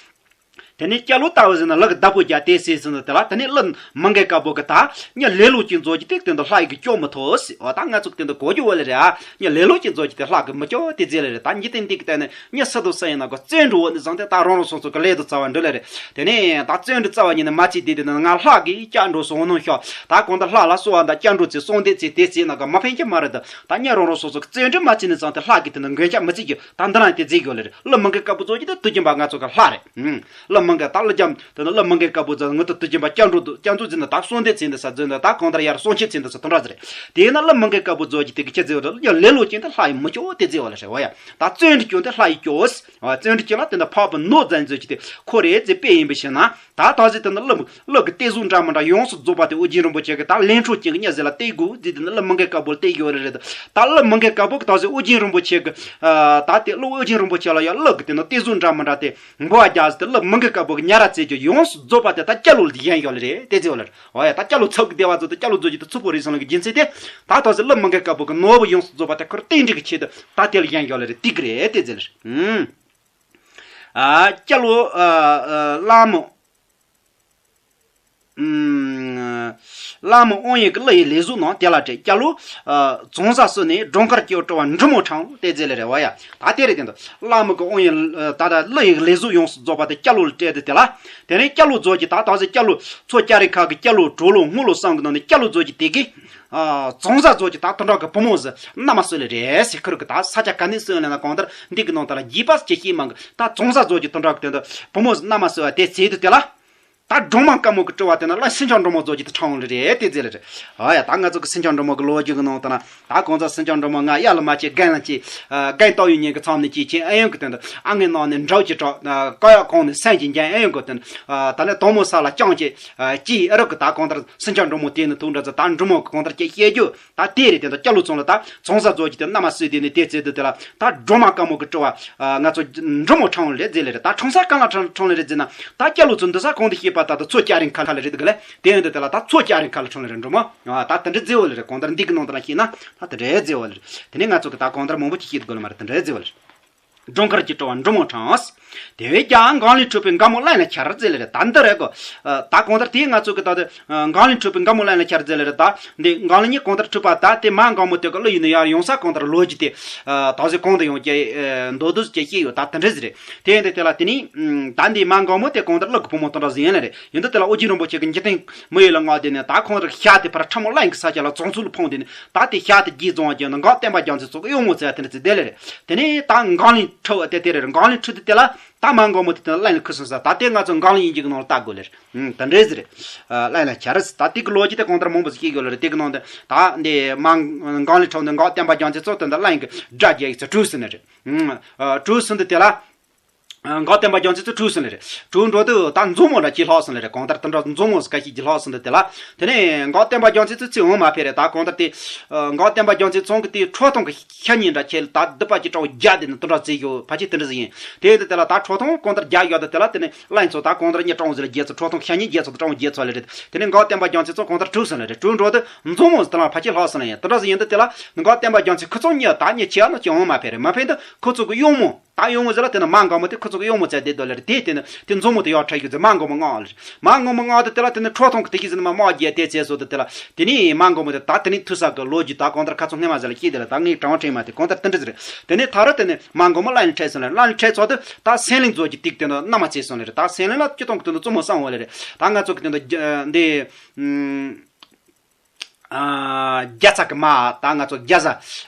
དེ་ནས་སྐྱ་ལོ་ལྟ་བུ་ཟེར་ན་ལུག་གི་བདག་པོ་རྒྱག་དེ་ཟེར་ཟིན་ནས་དེ་ལ་དེ་ནས་ཀླུ་མི་འགའི་དཀར་པོ་གིས་ད་མྱི་ལེ་ལོ་ཅན་ཚོ་གིས་དེ་དེ་འདི་ལྷ་ཡི་གིས་སྐྱོབ་མི་ཐུབ་ཟེར། འོ་ད་ང་ཚོ་གིས་དེ་འདི་གོ་རྒྱུ་ཡོད་ལེ་རེད་ཨ། མྱི་ལེ་ལོ་ཅན་ཚོ་གིས་དེ་ལྷ་གིས་མི་སྐྱོབ་དེ་ཟེར་ལེ་རེད། ད་འཇིག་རྟེན་འདི་གི་སྟེང་ནས་མྱི་སུ་དང་སུ་ཡིན་ན་གོ་བརྩོན་འགྲུས་འོག་ནས་བཟུང་སྟེ་ད་རང་རང་སོ་སོ་གི་ལས་དང་རྩ་བ་འགྲུབ་ལེ་རེད། དེ་ནས་ད་བརྩོན་འགྲུས་རྩ་བ་ཉིད་ནས་མ་བྱས་དེ་དེ་ནི་ང་ལྷ་གིས་སྐྱབས་འགྲོ་སོང་ནོ་ཤོག་ད་གང་ལྟར་ལྷ་ལ་གསོལ་བ་དང་སྐྱབས་འགྲོ་བྱས་གསོལ་འདེབས་བྱས་དེ་བྱས་ན་གོ་མ་ཕན་གྱི་མ་རེད། ད་ད་མྱི་རང་རང་སོ་སོ་གིས་བརྩོན་འགྲུས་མ་བྱས་ནས་བཟུང་སྟེ་ལྷ་གིས་དེ་ནི་མགོན་སྐྱབས་མི་བྱེད་རྒྱུ་ད་འདི་རང་དེ་བརྩི་དགོས་ལེ་རེད། ཀླུ་མི་འགའི་དཀར་པོ་ཚོ་གིས་དེ་དུས་རྒྱུན་པ་ང་ཚོ་གི་ལྷ་རེད། ཨུམ། ཀླུ་མི་འགའི་ད་ཀླུ་རྒྱལ་དེ་ནི་ཀླུ་མི་འགའི་དཀར་པོ་ཚོ་ངོ་ཐུག་དུས་རྒྱུན་པ་སྐྱབས་འགྲོ་དུ་སྐྱབས་འགྲོ་བྱས་ནས་ད་གསོལ་འདེབས་བྱས་ནས་ས་འཛིན་ནས་ད་གང་ལྟར་ཡར་སྲུང་སྐྱོབ་བྱས་ནས་ས་དེ་འདྲ་ཟེར་རེད། དེས་ན་ཀླུ་མི་འགའི་དཀར་པོ་ཚོ་གིས་དེ་གི་ཅི་ཟེར་བ་རེད། ཡང་ལེ་ལོ་ཅན་དེ་ལྷ་ཡིས་མི་སྐྱོབ་དེ་ཟེར་བ་ལེ་རེད། འོ་ཡ། ད་བརྩོན་འགྲུས་ཅན་དེ་ལྷ་ཡིས་སྐྱོབ། བརྩོན་འགྲུས་ཅན་ལ་དེ་འདི་འཕགས་པའི་ནོར་ཟེར་མཛོད་ཀྱི་དེ་འཁོར་རེད་ཟེར་དཔེ་ཡིན་པའི་ཕྱིར་ན། ད་ད་ཟེར་དེ་ནི་ཀླུ་ཀླུ་གི་གཏད་གཟུགས་འདྲ་མི་འདྲ་ཡོངས་སུ་རྫོགས་པ་དེ་ཨོ་རྒྱན་རིན་པོ་ཆེ་གིས་ད་ལན་གྲོ་ཅན་གྱི་མྱི་ཟེར་ལ་གཏད་དགོས་ཟེར་དེ་ནི་ཀླུ་མི་འགའི་དཀར་པོ་ལ་གཏད་ཡོད་རེད། ད་ཀླུ་མི་འགའི་དཀར་པོ་གིས་ད་ཟེར་ཨོ་རྒྱན་རིན་པོ་ཆེ་གི་ད་དེ་ཀླུ་ཨོ་རྒྱན་རིན་པོ་ཆེ་ལ་ཡང་ཀླུ་གི་དེ་ནི་གཏད་གཟུགས་འདྲ་མི་འདྲ་དེ་འབུལ་བ་རྒྱག་ཟེར་དེ་ཀླུ་མི་འགའི་དཀར་པོ་གིས་ཉ་ར་བརྩེགས་ཀྱི་ཡོངས་སུ་རྫོགས་པ་དེ་ད་སྐྱ་ལོ་ལ་བཞེངས་ཡོད་ལེ་རེད་དེ་ཟེར་བ་ལེ་རེད། འོ་ཡ། ད་སྐྱ་ལོ་ཚུགས་ཀྱི་བདེ་བ་ཚོ་དེ་སྐྱ་ལོ་ཚོ་གི་དེ་ཚུགས་པོ་རེད་སོང་ལ་གི་རྒྱུ་མཚན་དེ་ད་ད་ཟེར་ཀླུ་མི་འགའི་དཀར་པོ་གི་ནོར་བུ་ཡོངས་སུ་རྫོགས་པ་དེ་ཁོ་རྟེན་འབྲེལ་གྱི་ཆེད་དུ་ད་དེ་ལ་བཞེངས་ཡོད་ལེ་རེད། དེ་གི་རེད་དེ་ཟེར་ལེ་རེད། ཨུམ། ཨ་སྐྱ་ལོ་ཨ་ཨ་ལ་མོ། ཨུམ། ལ་མོ་དབང་ཡོད་ཀྱི་ཀླུ་ཡི་ལས་གཟུགས་རྣམས་དེ་ལ་སྤྲད། སྐྱ་ལོ་ཨ་རྫོང་བཟའ་བསུ་ནས་སྒྲོལ་དཀར་སྐྱེ་བོ་གྲུ་པ་འབྲི་མོ་འཕྲང་དེ་ཟེར་ལེ་རེད། འོ་ཡ། ད་དེ་རེད་དེ་འདི་ལ་མོ་གི་དབང་ཡོད་ད་ད་ཀླུ་ཡི་ལས་གཟུགས་ཡོངས་སུ་རྫོགས་པ་དེ་སྐྱ་ལོ་ལ་སྤྲད་དེ་དེ་ལ་དེ་ནས་སྐྱ་ལོ་ཚོ་གིས་ད་ད་ཟེར་སྐྱ་ལོ་མཚོ་སྐྱ་རེངས་ཁ་གི་སྐྱ་ལོ་དྲོ་ལོ་སྔོ་ལོ་གསུམ་གི་ནང་ནས་སྐྱ་ལོ་ཚོ་གིས་དེ་གི་ ཨ་བཙོང་ཟ་བཟོ་གི་ད་དུད་འགྲོ་གི་བུ་མོ་ཟིག་མནའ་མ་གསོལ་ལེ་རེད་ཟེར། ཁུར་གི་ད་ས་ཆ་ག་ནས་གསོལ་ལེ་ན་གང་ལྟར་འདི་གི་ནང་ད་ལ་རྒྱུས་པ་ཅི་ཤེས་མང་གི་ད་བཙོང་ཟ་བཟོ་གི་དུད་འགྲོ་གི་དོན་དུ་བུ་མོ་ཟིག་མནའ་མ་གསོལ་བ་དེ་ཚེ་དུ་དེ་ལ། ད་སྒྲོལ་མ་དཀར་མོ་གི་སྤྲུལ་བ་དེ་ན་ལ་སེང་ལྕམ་འབྲུག་མོ་བཟོ་གི་དུ་ཁྲང་ལེ་རེད་དེ་ཟེར་ལེ་རེད། ཨ་ཡ་ད་ང་ཚོ་གི་སེང་ལྕམ་འབྲུག་མོ་གི་ལོ་རྒྱུས་གི་ནང་ད་ན་ད་གང་ཚོ་སེང་ལྕམ་འབྲུག་མོ་ང་ཡ་ལ་མ་ཆེ་རྒན་ལ་ཆེ་རྒན་ཏོག་ཡོད་ཉན་གི་ཚང་ནས་ཅི་ཆེ་ཨེ་ཡོང་གི་དོན་དུ་ཨ་ངའི་ནང་ནས་འདྲ་བོ་ཅི་གྲོགས་ཀ་ཡ་གོང་ནས་སེང་གི་འགན་ཨེ་ཡོང་གི་དོན་ད་ནས་དོ་མོ་ས་ལ་ཅང་ཅེ། ཅི་ཨ་རོག་གི་ད་གང་ལྟར་སེང་ལྕམ་འབྲུག་མོ་དེ་ནི་ཐུག་འདྲ་ཚོ་ད་འབྲུག་མོ་གི་གང་ལྟར་སྐྱེ་སྐྱེ་རྒྱུ་ད་དེ་རེད། དེ་ད་སྐྱ་ལོ་ཚོང་ལ་ད་ཚོང་ས་བཟོ་གི་དེ་མནའ་མ་གསོས་དེ་ནི་དེ་ཚེ་དུ་དེ་ལ་ད་སྒྲོལ་མ་དཀར་མོ་གི་སྤྲུལ་བ་ང་ཚོ་འབྲུག་མོ་ཁྲང་ལེ་རེད་ཟེར་ལེ་རེད། ད་ཁྲང་ས་གང་ལ་ཁྲང་ཁྲང་ལེ་རེད་ཟེར་ན་ད་སྐྱ་ལོ་ཚོ་འདི་ས་གང་དུ་སྐྱེས་པ་ད་ད་མཚོ་སྐྱ་རིང་ཁ་ལ་རེད་དག་ལེ། དེ་ཡོང་དུ་དེ་ལ་ད་མཚོ་སྐྱ་རིང་ཁ་ལ་ཁྲང་ལེ་རེད་འབྲུག་མོ། ད་དེ་འདྲ་ཟེར་བ་ལེ་རེད། གང་ལྟར་འདི་གི་ནང་དུ་ལ་ཤེས་ན་ད་དེ་འདྲ་ཟེར་བ་ལེ་རེད། དེ་ནས་ང་ཚོ་གི་ད་གང་ལྟར་མང་པོ་ཅིག་ཤེས་དགོས་ལ་མ་རེད། དེ་འདྲ་ཟེར་བ་ལེ་རེད། སྒྲོལ་དཀར་གྱི་སྤྲུལ་བ་འབྲུག་མོ་ཁྲང་། དེ་བས་ཀྱང་གངས་ལས་འཁྲུངས་པའི་མགར་མོ་གླང་ལ་འཁྱར་ཟེར་ལེ་རེད། ད་འདི་རེད་གོ། ད་གང་ལྟར་དེ་ང་ཚོ་གི་ད་དེ་གངས་ལས་འཁྲུངས་པའི་མགར་མོ་གླང་ལ་འཁྱར་ཟེར་ལེ་རེད། ད་འདི་མགར་གླང་གཉིས་གང་ལྟར་འཁྲུངས་པ་ད་དེ་མ་མགར་མོ་དེ་གི་ཀླུ་ཡུལ་ནས་ཡར་ཡོང་ས་གང་ལྟར་ལོ་རྒྱུས་དེ་ད་གཟོད་གང་དུ་ཡོང་ཀྱི་མདོར་བསྡུས་ཀྱི་ཤེས་ཡོད། ད་དེ་འདྲ་ཟིག་རེད། དེ་ཡིན་དུས་དེ་ལ་དེ་ནས་ད་འདི་མ་མགར་མོ་དེ་གང་ལྟར་ཀླུ་གི་བུ་མོ་དེ་འདྲ་ཟིག་ཡིན་ལེ་རེད། ཡིན་དུས་དེ་ལ་ཨོ་རྒྱན་རིན་པོ་ཆེ་གི་འཇིག་རྟེན་མི་ཡུལ་ལ་མངགས་དེ་ནས་ད་གང་ལྟར་ཤ་དེ་ཕར་ཁྲ་མོ་གླང་གི་ས་ཆ་ལ་བཙོང་ཚུལ་ལ་ཕངས་དེ་ནས་ད་དེ་ཤ་དེ་རྗེས་བཙོང་བ་ཀྱང་ན་མགར་སྟོན་པ་རྒྱལ་མཚན་ཚོ་གི་གཡོག་མོ་བཙལ་དེ་འདྲ་ཟིག་དེ་ལེ་རེད། དེ་ནས་ད་མགར་གླང་འཁྲུངས་བ་དེ་དེ་རེད། མགར་གླང་འཁྲུངས་དུས་དེ་ལ་ད་མ་མགར་མོ་དེ་དེ་ལ་གླང་ལ་ཁུ་སིམ་ས། ད་དེ་ང་ཚོ་མགར་གླང་དབྱིན་ཇི་གི་ནང་ལ་ལྟ་དགོས་ལེ་རེད། ད་འདྲ་ཟིག་རེད། གླང་ལ་འཁྱར་རེད། ད་དེ་གི་ལོ་རྒྱུས་དེ་གང་ལྟར་མང་པོ་ཟིག་ཤེས་དགོས་ལེ་རེད། དེ་གི་ནང་དུ་ད་འདི་མ་མགར་གླང་འཁྲུངས་དུས་མགར་སྟོན་པ་རྒྱལ་མཚན་ཚོ་དེ་འདི་གླང་གི་དགྲ་རྒྱལ་ཡིག་ཚོ་གྲོས་སོང་ནི་རེད། གྲོས་སོང་དུས་དེ་ལ་མགར་སྟོན་པ་རྒྱལ་མཚན་ཚོ་གྲོས་སོང་ནི་རེད། གྲོས་འགྲོ་དུས་ད་མཛོ་མོ་འདྲ་ཅིག་ལྷག་སོང་ལེ་རེད། གང་ལྟར་དེ་འདྲ་མཛོ་མོ་ཟིག་ཁ་ཤས་ཀྱི་ལྷག་སོང་དུས་དེ་ལ་དེ་ནས་མགར་སྟོན་པ་རྒྱལ་མཚན་ཚོ་ཚེ་འོང་མ་ཕེབས་རེད། ད་གང་ལྟར་དེ་མགར་སྟོན་པ་རྒྱལ་མཚན་ཚང་གི་དེ་ཁྲོ་ཐུང་གི་ཤ་ཉེ་འདྲ་ཁྱེར་ད་སྡུག་པ་ཅིག་སྤྲང་བོ་རྒྱག་དེ་ནི་དེ་འདྲ་བྱེད་རྒྱུ་ཕལ་ཆེར་དེ་འདྲ་ཟིག་ཡིན། དེ་ཡིན་དུས་དེ་ལ་ད་ཁྲོ་ཐུང་གང་ལྟར་རྒྱག་ཡོད་དུས་དེ་ལ་དེ་ནི་གླང་ཚོ་ད་གང་ལྟར་གཉིས་སྤྲང་བོ་ཟིག་ལ་རྒྱལ་ཚོ་ཁྲོ་ཐུང་ཤ་ཉེ་རྒྱལ་ཚོ་སྤྲང་བོ་རྒྱལ་ཚོ་ལེ་རེད། དེ་ནི་མགར་སྟོན་པ་རྒྱལ་མཚན་ཚོ་གང་ལྟར་གྲོས་སོང་ལེ་རེད། གྲོས་འགྲོ་དུས་མཛོ་མོ་ཟིག་དེ་ལ་ཕལ་ཆེར་ལྷག་སོང་ལེ་ཡིན། དེ་འདྲ་ཟིག་ཡིན་དུས་དེ་ལ་མགར་སྟོན་པ་རྒྱལ་མཚན་ཁོ་ཚོ་གཉིས་ད་གཉིས་ཁྱེད་ཨ་ནི་ཅི་འོང་མ་ཕེབས་རེད། མ་ཕེབས་དུས་ཁོ་ཚོ་གི་གཡོག་མོ་ད་གཡོག་མོ་ཟིག་ལ་དེ་ནི་མ་མགར་མོ་དེ་ཁོ་ཚོ་གི་གཡོག་མོ་བཙལ་བསྡད་འདུག་ལེ་རེད། དེ་དེ་ནི་དེ་མཛོ་མོ་དེ་ཡར་ཁྲིད་རྒྱུ་ཟེར་མ་མགར་མོ་མངགས་ལེ་རེད། མ་མགར་མོ་མངགས་དུས་དེ་ལ་དེ་ནི་ཁྲོ་ཐུང་གི་དེ་གི་ཟིན་མ་དམག་རྒྱག་དེ་བྱས་སོང་དུས་དེ་ལ་དེ་ནི་མ་མགར་མོ་དེ་ད་དེ་ནི་ཐུག་ས་གི་ལོ་རྒྱུས་ད་གང་ལྟར་ཁ་ཚོན་སྔ་མ་ཟིག་ལ་ཤེས་དེ་ལ་ད་ངས་དྲང་དྲན་མ་དེ་གང་ལྟར་དེ་འདྲ་ཟིག་རེད། དེ་ནི་ད་རུང་དེ་ནི་མ་མགར་མོ་གླང་ལ་འཁྲིད་སོང་ལེ་རེད། གླང་ལ་འཁྲིད་ཚར་དུས་ད་སེང་བློན་མཛོ་གི་དེ་གི་དེ་ནི་མནའ་མ་བྱས་སོང་ལེ་རེད། ད་སེང་བློན་ལ་སྤྱིར་བཏང་གི་དེ་ནི་བཙུན་མོ་གསུམ་ཡོད་ལེ་རེད། ད་ང་ཚོ་གི་དེ་ནི་འདི། རྒྱ་ཚ་གི་མ་ད་ང་ཚོ་རྒྱ་བཟའ་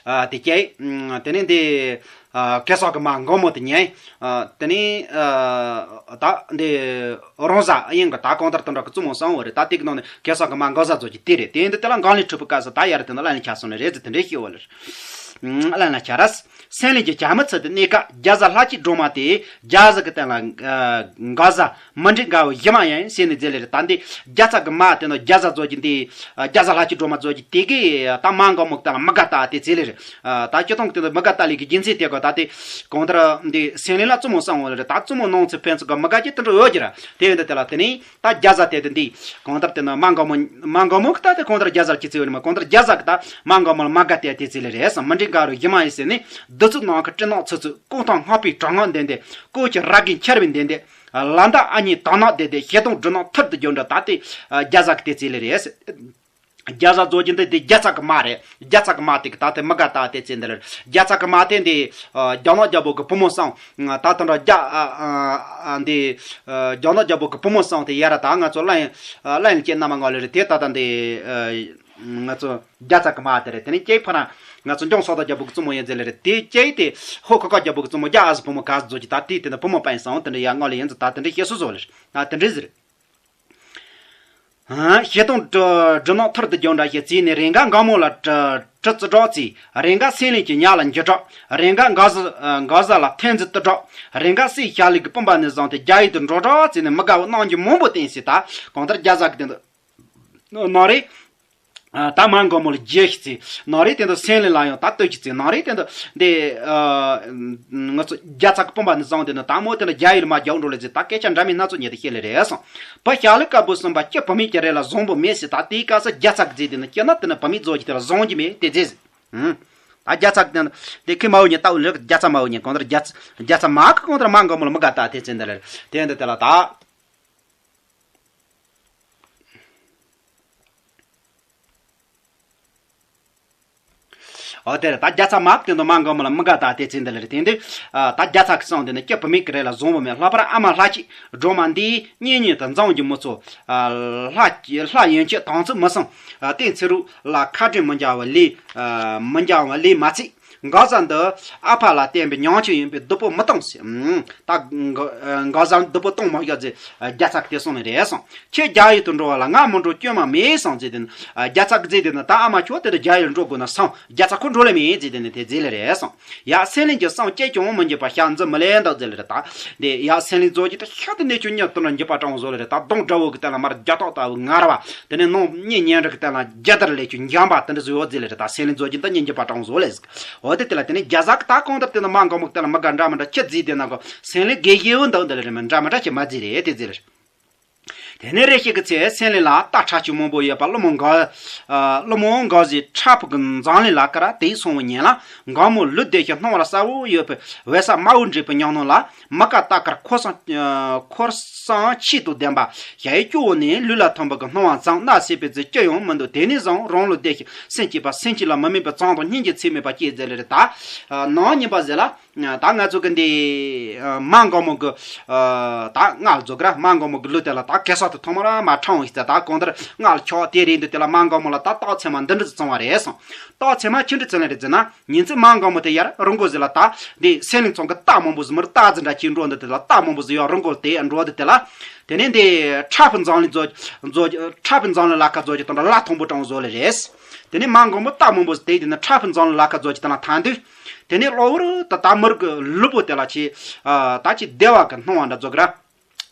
དེ་སྐྱེས། དེ་ནས་འདི་གེ་སར་གི་མ་མགར་མོ་དེ་ཉན། དེ་ནས་ད་འདི་རོང་བཟའ་གཡང་གི་ད་གང་ལྟར་དེ་འདྲ་གི་བཙུན་མོ་གསུམ་ཡོད་རེད། ད་དེ་གི་ནང་ནས་གེ་སར་གི་མ་མགར་བཟའ་ཚོ་གི་དེ་རེད། དེ་ཡིན་དུས་དེ་ལ་མགར་གླིང་འཁྲུག་པའི་སྐབས་སུ་ད་ཡར་དེ་ནས་གླང་ལ་འཁྱར་སོང་ནི་རེད་ཟེར་དེ་འདྲའི་ཤེས་ཡོད་ལེ། གླང་ལ་འཁྱར་ར། སེང་བློན་གྱི་བྱ་མོ་ཚུལ་དུ་གནས་སྐབས་རྒྱ་བཟའ་ལྷ་སྐྱིད་སྒྲོལ་མ་དེ་རྒྱ་བཟའ་གི་སྟེང་ལ་མགར་བཟའ། མི་འགྲིག་དགའ་བོ་གཞི་མ་ཡིན་ཟེར་ནས་མཛད་ལེ་རེད། ད་འདི་རྒྱ་ཚ་གི་མ་དེ་ནི་རྒྱ་བཟའ་བཟོ་རྒྱུ་འདི་རྒྱ་བཟའ་ལྷ་སྐྱིད་སྒྲོལ་མ་བཟོ་རྒྱུ་དེ་གི་ད་མ་མགར་མོ་དང་མི་དགའ་ལྟ་དེ་ཚེ་ལེ་རེད། ད་སྤྱིར་བཏང་གི་དེ་ནི་མི་དགའ་ལྟ་ལེ་གི་རྒྱུ་མཚན་དེ་ག་ད་དེ་གང་ལྟར་འདི་སེང་བློན་ལ་བཙུན་མོ་གསུམ་ཡོད་ལེ་རེད། ད་བཙུན་མོ་ནང་ཚེ་ཕན་ཚུན་གི་མི་དགའ་རྒྱུ་དེ་འདྲ་ཡོད་ཀྱི་ར། དེ་ཡིན་དུས་དེ་ལ་དེ་ནི་ད་རྒྱ་བཟའ་དེ་དེ་འདི་གང་ལྟར་དེ་ནི་མ་མགར་མོ་མ་མགར་མོ་གི་ད་དེ་གང་ལྟར་རྒྱ་བཟའ་གི་ཚེ་ཡོད་ལེ་མ་གང་ལྟར་རྒྱ་བཟའ་གི་ད་མ་མགར་མོ་ལ་མི་དགའ་ལྟ་དེ་ཚེ་ལེ་རེད། མི་འགྲིག་དགའ་བོ་གཞི་མ་ཡིན་ཟེར་ནས་བདུད་རྩི་ནང་གི་སྤྲེའུ་ནག་ཚུལ་ཚུལ། ཀོ་ཐང་སྔགས་པའི་དྲག་སྔགས་ལྡན་ཏེ། ཀོ་ཆུ་ར་གན་འཁྱར་བའི་ལྡན་ཏེ། ལ་མདའ་ཨ་མྱེས་དར་ནག་ལྡན་ཏེ། ཞེ་སྡང་སྦྲུལ་ནག་ཐུར་དུ་རྒྱུག་འདྲ། ད་དེ་རྒྱ་བཟའ་གི་དེ་ཚེ་ལེ་རེད། རྒྱ་བཟའ་བཟོ་རྒྱུ་འདི་དེ་རྒྱ་ཚ་གི་མ་རེད། རྒྱ་ཚ་གི་མ་དེ་གི་ད་དེ་མི་དགའ་ལྟ་དེ་ཚེ་འདི་ལེ་རེད། རྒྱ་ཚ་གི་མ་དེ་འདི་རྒྱ་ནག་རྒྱལ་པོ་གི་བུ་མོ་གསུམ་ད་དེ་འདྲ་རྒྱ་འདི་རྒྱ་ནག་རྒྱལ་པོ་གི་བུ་མོ་གསུམ་དེ་ཡར་ད་ང་ཚོ་གླང་གླང་ལ་སྐྱེས་མནའ་མ་མངགས་ལེ་རེད། དེ་ད་ད་འདི། ང་ཚོ་རྒྱ་ཚ་གི་མ་དེ་རེད། དེ་ནས་སྐྱེས་ཕ་ར་ང་ཚོ་འཇང་ས་ཐག་རྒྱལ་པོ་གི་བཙུན་མོ་ཡིན་ཟེར་ལེ་རེད། དེ་སྐྱེས་དེ་ཧོ་ཁ་ཁ་རྒྱལ་པོ་གི་བཙུན་མོ་རྒྱ་ཨ་ཟི་བུ་མོ་ག་ཟི་བཟོ་གི་ད་དེ་དེ་ནས་བུ་མོ་སྤེལ་སོང་། དེ་འདྲ་ཡ་མངགས་ལེ་ཡིན་ཟེར། ད་དེ་འདྲ་བཤད་སྲོལ་བཟོ་ལེ་རེད། ད་དེ་འདྲ་ཟེར། ཞེ་སྡང་སྦྲུལ་ནག་ཐུར་དུ་རྒྱུག་འདྲ་ཞེས་བརྩིས་ནས་རེ་འགའ་མགར་མོ་ལ་གྲི་གྲི་རྩི་དྲག་བརྩིས། རེ་འགའ་སེང་བློན་གྱི་ཉ་ལ་འཇུ་དྲག་རེ་འགའ་མགར་བཟའ་མགར་བཟའ་ལ་ཐེལ་ཙེ་གཏུ་དྲག་རེ་འགའ་སྲས་ཞྭ་ལུག་གི་བུམ་པ་ནས་བཟུང་སྟེ་རྒྱ་ཡུལ་དུ་འགྲོ་དྲག་བརྩིས་ནས་མི་དགའ་བོ་གནང་རྒྱུ་མང་པོ་བསྟན་ཟེར། ད་གང་ལྟར་རྒྱ་བཟའ་གི་དེ་འདུག་ནང་རེ། ད་མ་མགར་མོ་ལ་རྗེས་ཤིག་བརྩིས། ནང་རེ་དེ་འདུག་སེང་བློན་ལ་ཡང་ད་ལྟོས་ཤིག་བརྩིས། ནང་རེ་དེ་འདུག་འདི་ང་ཚོ་རྒྱ་ཚ་གི་བུམ་པ་ནས་བཟུང་དེ་ནི་ད་མོ་དེ་ནི་རྒྱ་ཡུལ་མ་རྒྱག་འགྲོ་ལེ་ཟེར། ད་སྐད་ཆ་འདྲ་མིན་སྣ་ཚོགས་ཉིད་དུ་བཤད་ལེ་རེད་སོང་། བུ་ཞྭ་ལུ་དཀར་པོ་གསུམ་པ་སྐྱེ་བུད་མེད་ཀྱི་རེ་ལ་བཟང་པོ་མེད་ཟེར། ད་དེའི་སྐབས་སུ་རྒྱ་ཚ་གི་རྫས་དེ་ནི་སྐྱེ་ན་དེ་ནི་བུད་མེད་རྫོགས་ཀྱི་དེ་ལ་བཟང་གྱི་མེད་དེ་རྫས་ཟེར། ད་རྒྱ་ཚ་གི་དེ་ནི་དེ་ཁོས་མ་འོ་ཉན་ལྟ་བུ་ལེ་རྒྱ་ཚ་མ་འོ་ཉན་གང་ལྟར་རྒྱ་ཚ་རྒྱ་ཚ་མ་གི་གང་ལྟར་མ་མགར་མོ་ལ་མི་དགའ་ལྟ་དེ་ཚེ་འདི་ལེ་རེད། དེ་འདི་དེ་ལ་ད། འོ་དེ་རེད། ད་རྒྱལ་ཚབ་མ་བབས་དེ་ཚོ་མ་མགོན་མོ་ལ་མི་དགའ། ད་དེ་ཚེ་འདི་ལ་རེད། དེ་འདི་ད་རྒྱལ་ཚབ་ཀྱི་གསུང་དེ་ནི་སྐྱེས་བུ་མིག་གི་རེ་ལ་བཟང་བོ་མེད། ལྷག་པར་ཨ་མ་ལྷ་གཅིག་སྒྲོལ་མ་འདིས་གཉེན་ཉེ་དང་འཛོམས་ཀྱི་མི་ཚོ། ལྷ་ལྷ་ཡན་ཆད་དང་ཚིག་མི་གསུང་། དེ་ཚེ་རུ་ལ་ཁ་དྲིན་མི་འཇལ་བ་ལས་མི་འཇལ་བ་ལས་མ་ཚིག་འགག་ས་འདི་ཨ་ཕ་ལ་བརྟེན་པའི་ཉམ་ཆུང་ཡིན་པས་སྡུག་པོ་མི་གཏོང་ཟེར། ད་འགག་ས་སྡུག་པོ་གཏོང་མ་ཡག་ཟེར། རྒྱལ་ཚབ་ཀྱིས་དེ་གསུངས་ནི་རེད་གསུངས། ཁྱེད་རྒྱ་ཡུལ་དུ་འགྲོ་བ་ལ་ང་མི་འགྲོ་སྐྱོན་མ་མེད་གསུངས་ཟེར། དེ་ནི་རྒྱལ་ཚབ་ཀྱིས་ཟེར། དེ་ནི་ད་ཨ་མ་ཁྱོད་དེ་འདྲ་རྒྱ་ཡུལ་འགྲོ་དགོས་ན་སོང་། རྒྱལ་ཚབ་ཁོ་འགྲོ་ལེ་མེད་ཟེར། དེ་ནི་དེ་ཟེར་ལེ་རེད་གསུངས། ཡ་སེང་བློན་གྱི་སེམས་བསྐྱེད་ཀྱང་མི་འགྱུར་པ་ཞབས་འཛིན་མི་ལེན་འདུག་ཟེར་ལེ་རེད། ད་དེ་ཡ་སེང་བློན་རྫོགས་ཀྱི་ད་ཤ་དེ་ནས་ཁྱོད་ཉིད་དུ་འགྱུར་པ་དྲང་བཟོ་ལེ་རེད། ད་གདོང་དགྲ་བོ་གི་སྟེང་ལ་མར་རྒྱ་ཏག་ལྟ་བུ་ངར་བ། དེ་ནས་ནང་གཉེན་ཉེ་འབྲེལ་གྱི་སྟེང་ལ་རྒྱ་དར་ལས་ཀྱི་འཇམ་པ་དེ་འདྲ་བཟོས་ཡོད་ཟེར་ལེ་རེད། ད་སེང་བློན་རྫོགས་ཀྱི་ད་གཉེན་གྱི་པ་གྲངས་བཟོ་ལེ་ཟེར། འོ་དེ་དེ་ལ་དེ་ནས་རྒྱ་བཟའ་གི་ད་གང་ལྟར་དེ་ནི་མ་མགོན་མོ་གི་སྟེང་ལ་མི་དགའ་འདྲ་མི་འདྲ་ཁྱི་རྫིས་དེ་ན་གོ། སེང་བློན་དགེ་བཤེས་བོ་འདུག་འདི་ལ་རེད། མི་འདྲ་མི་འདྲ་ཁྱི་མ་རྫིས་རེད་དེ་རྫིས་ལེ་རེད། དེ་ནས་རེ་ཞིག་གི་ཚེ་སེང་བློན་ལ་རྟ་ཁྲག་སྐྱུག་མང་པོ་ཡོད་པ་ཀླུ་མོ་འགའ། ཨ་ཀླུ་མོ་འགའ་ཟིག་ཁྲ་ཕུག་གི་འཛམ་གླིང་ལ་ཀ་ར་དེའི་སོང་བའི་ཉིན་ལ་མགོན་མོ་ལུས་བདེ་ཞིང་སྣང་བར་གསལ་བོ་ཡོད་པའི་འོད་གསལ་མ་བུ་འདྲེས་པའི་ཉམས་སྣང་ལ། མི་དགའ་རྟ་དཀར་འཁོར་བསང་། འཁོར་བསང་ཆེད་དུ་ལྡན་པ། ཞལ་གཡས་སྐྱོ་བོ་ནས་ལུས་ལ་ཐིམ་པ་གི་སྣང་བ་ཙམ་སྣ་སྲིད་པའི་ཚེ་ཅི་ཡང་མི་འདུག་དེ་ནས་བཟུང་རང་ལུས་བདེ་ཞིང་སེམས་སྐྱིད་པ། སེམས་ཅན་ལ་མི་དམིགས་པའི་བྱམས་དང་སྙིང་རྗེ་ཚད་མེད་པ་སྐྱེས་ཟེར་ལེ་རེད། ད་ནང་ཉིན་པ་ཟེར་ལ། ད་ང་ཚོ་གི་འདི་མ་མགོན་མོ་གི་ད་སྔགས་རྫོགས་གི་ར། མ་མགོན་མོ་གི་ལུས་དེ་ལ་ད་གེ་སར་དེ་ཐོག་མར་མ་ཁྲང་ཞིག་ད་གང་ལྟར་སྔགས་ལ་ཆོག་དེ་རེད་འདུག་དེ་ལ་མ་མགོན་མོ་ལ་ད་རྟགས་མཚན་མ་འདི་འདྲ་ཙམ་བ་རེད་སོང་། རྟགས་མཚན་མ་ཅི་འདྲ་ཙམ་ལེ་རེད་ཟེར་ན། ཉིན་མཚན་མ་མགོན་མོ་དེ་ཡར་རི་མགོ་ཟིག་ལ་ད་འདི་སེང་བློན་ཚང་གི་རྟ་མང་པོ་ཟིག་མར་རྟ་ཟིག་འདྲ་ཅིག་འགྲོ་འདུག་དེ་ལ་རྟ་མང་པོ་ཟིག་ཡར་རི་མགོ་དེ་འགྲོ་འདུག་དེ་ལ། དེ་ནས་འདི་ཁྲ་ཕུག་འཛམ་གླིང་རྫོགས། རྫོགས། ཁྲ་ཕུག་འཛམ་གླིང་ལ་ཁ་རྫོགས་ཀྱི་དང་འདྲ་ལ་མཐོན་པོ་དྲང་བཟོ་ལེ་རེད། དེ་ནས་མ་མགོན་པོ་རྟ་མང་པོ་ཟིག་དེ་དེ་ནས་ཁྲ་ཕུག་འཛམ་གླིང་ལ་ཁ་རྫོགས་ཀྱི་དང་ལ་ཐང་དུས། དེ་ནས་གློ་བུར་དུ་ད་མི་རིགས་ཀྱི་ལུས་པོ་དེ་ལ་ཆེ། ད་ཅི་བདེ་བ་གི་སྣང་བ་འདྲ་རྫོགས་གི་ར།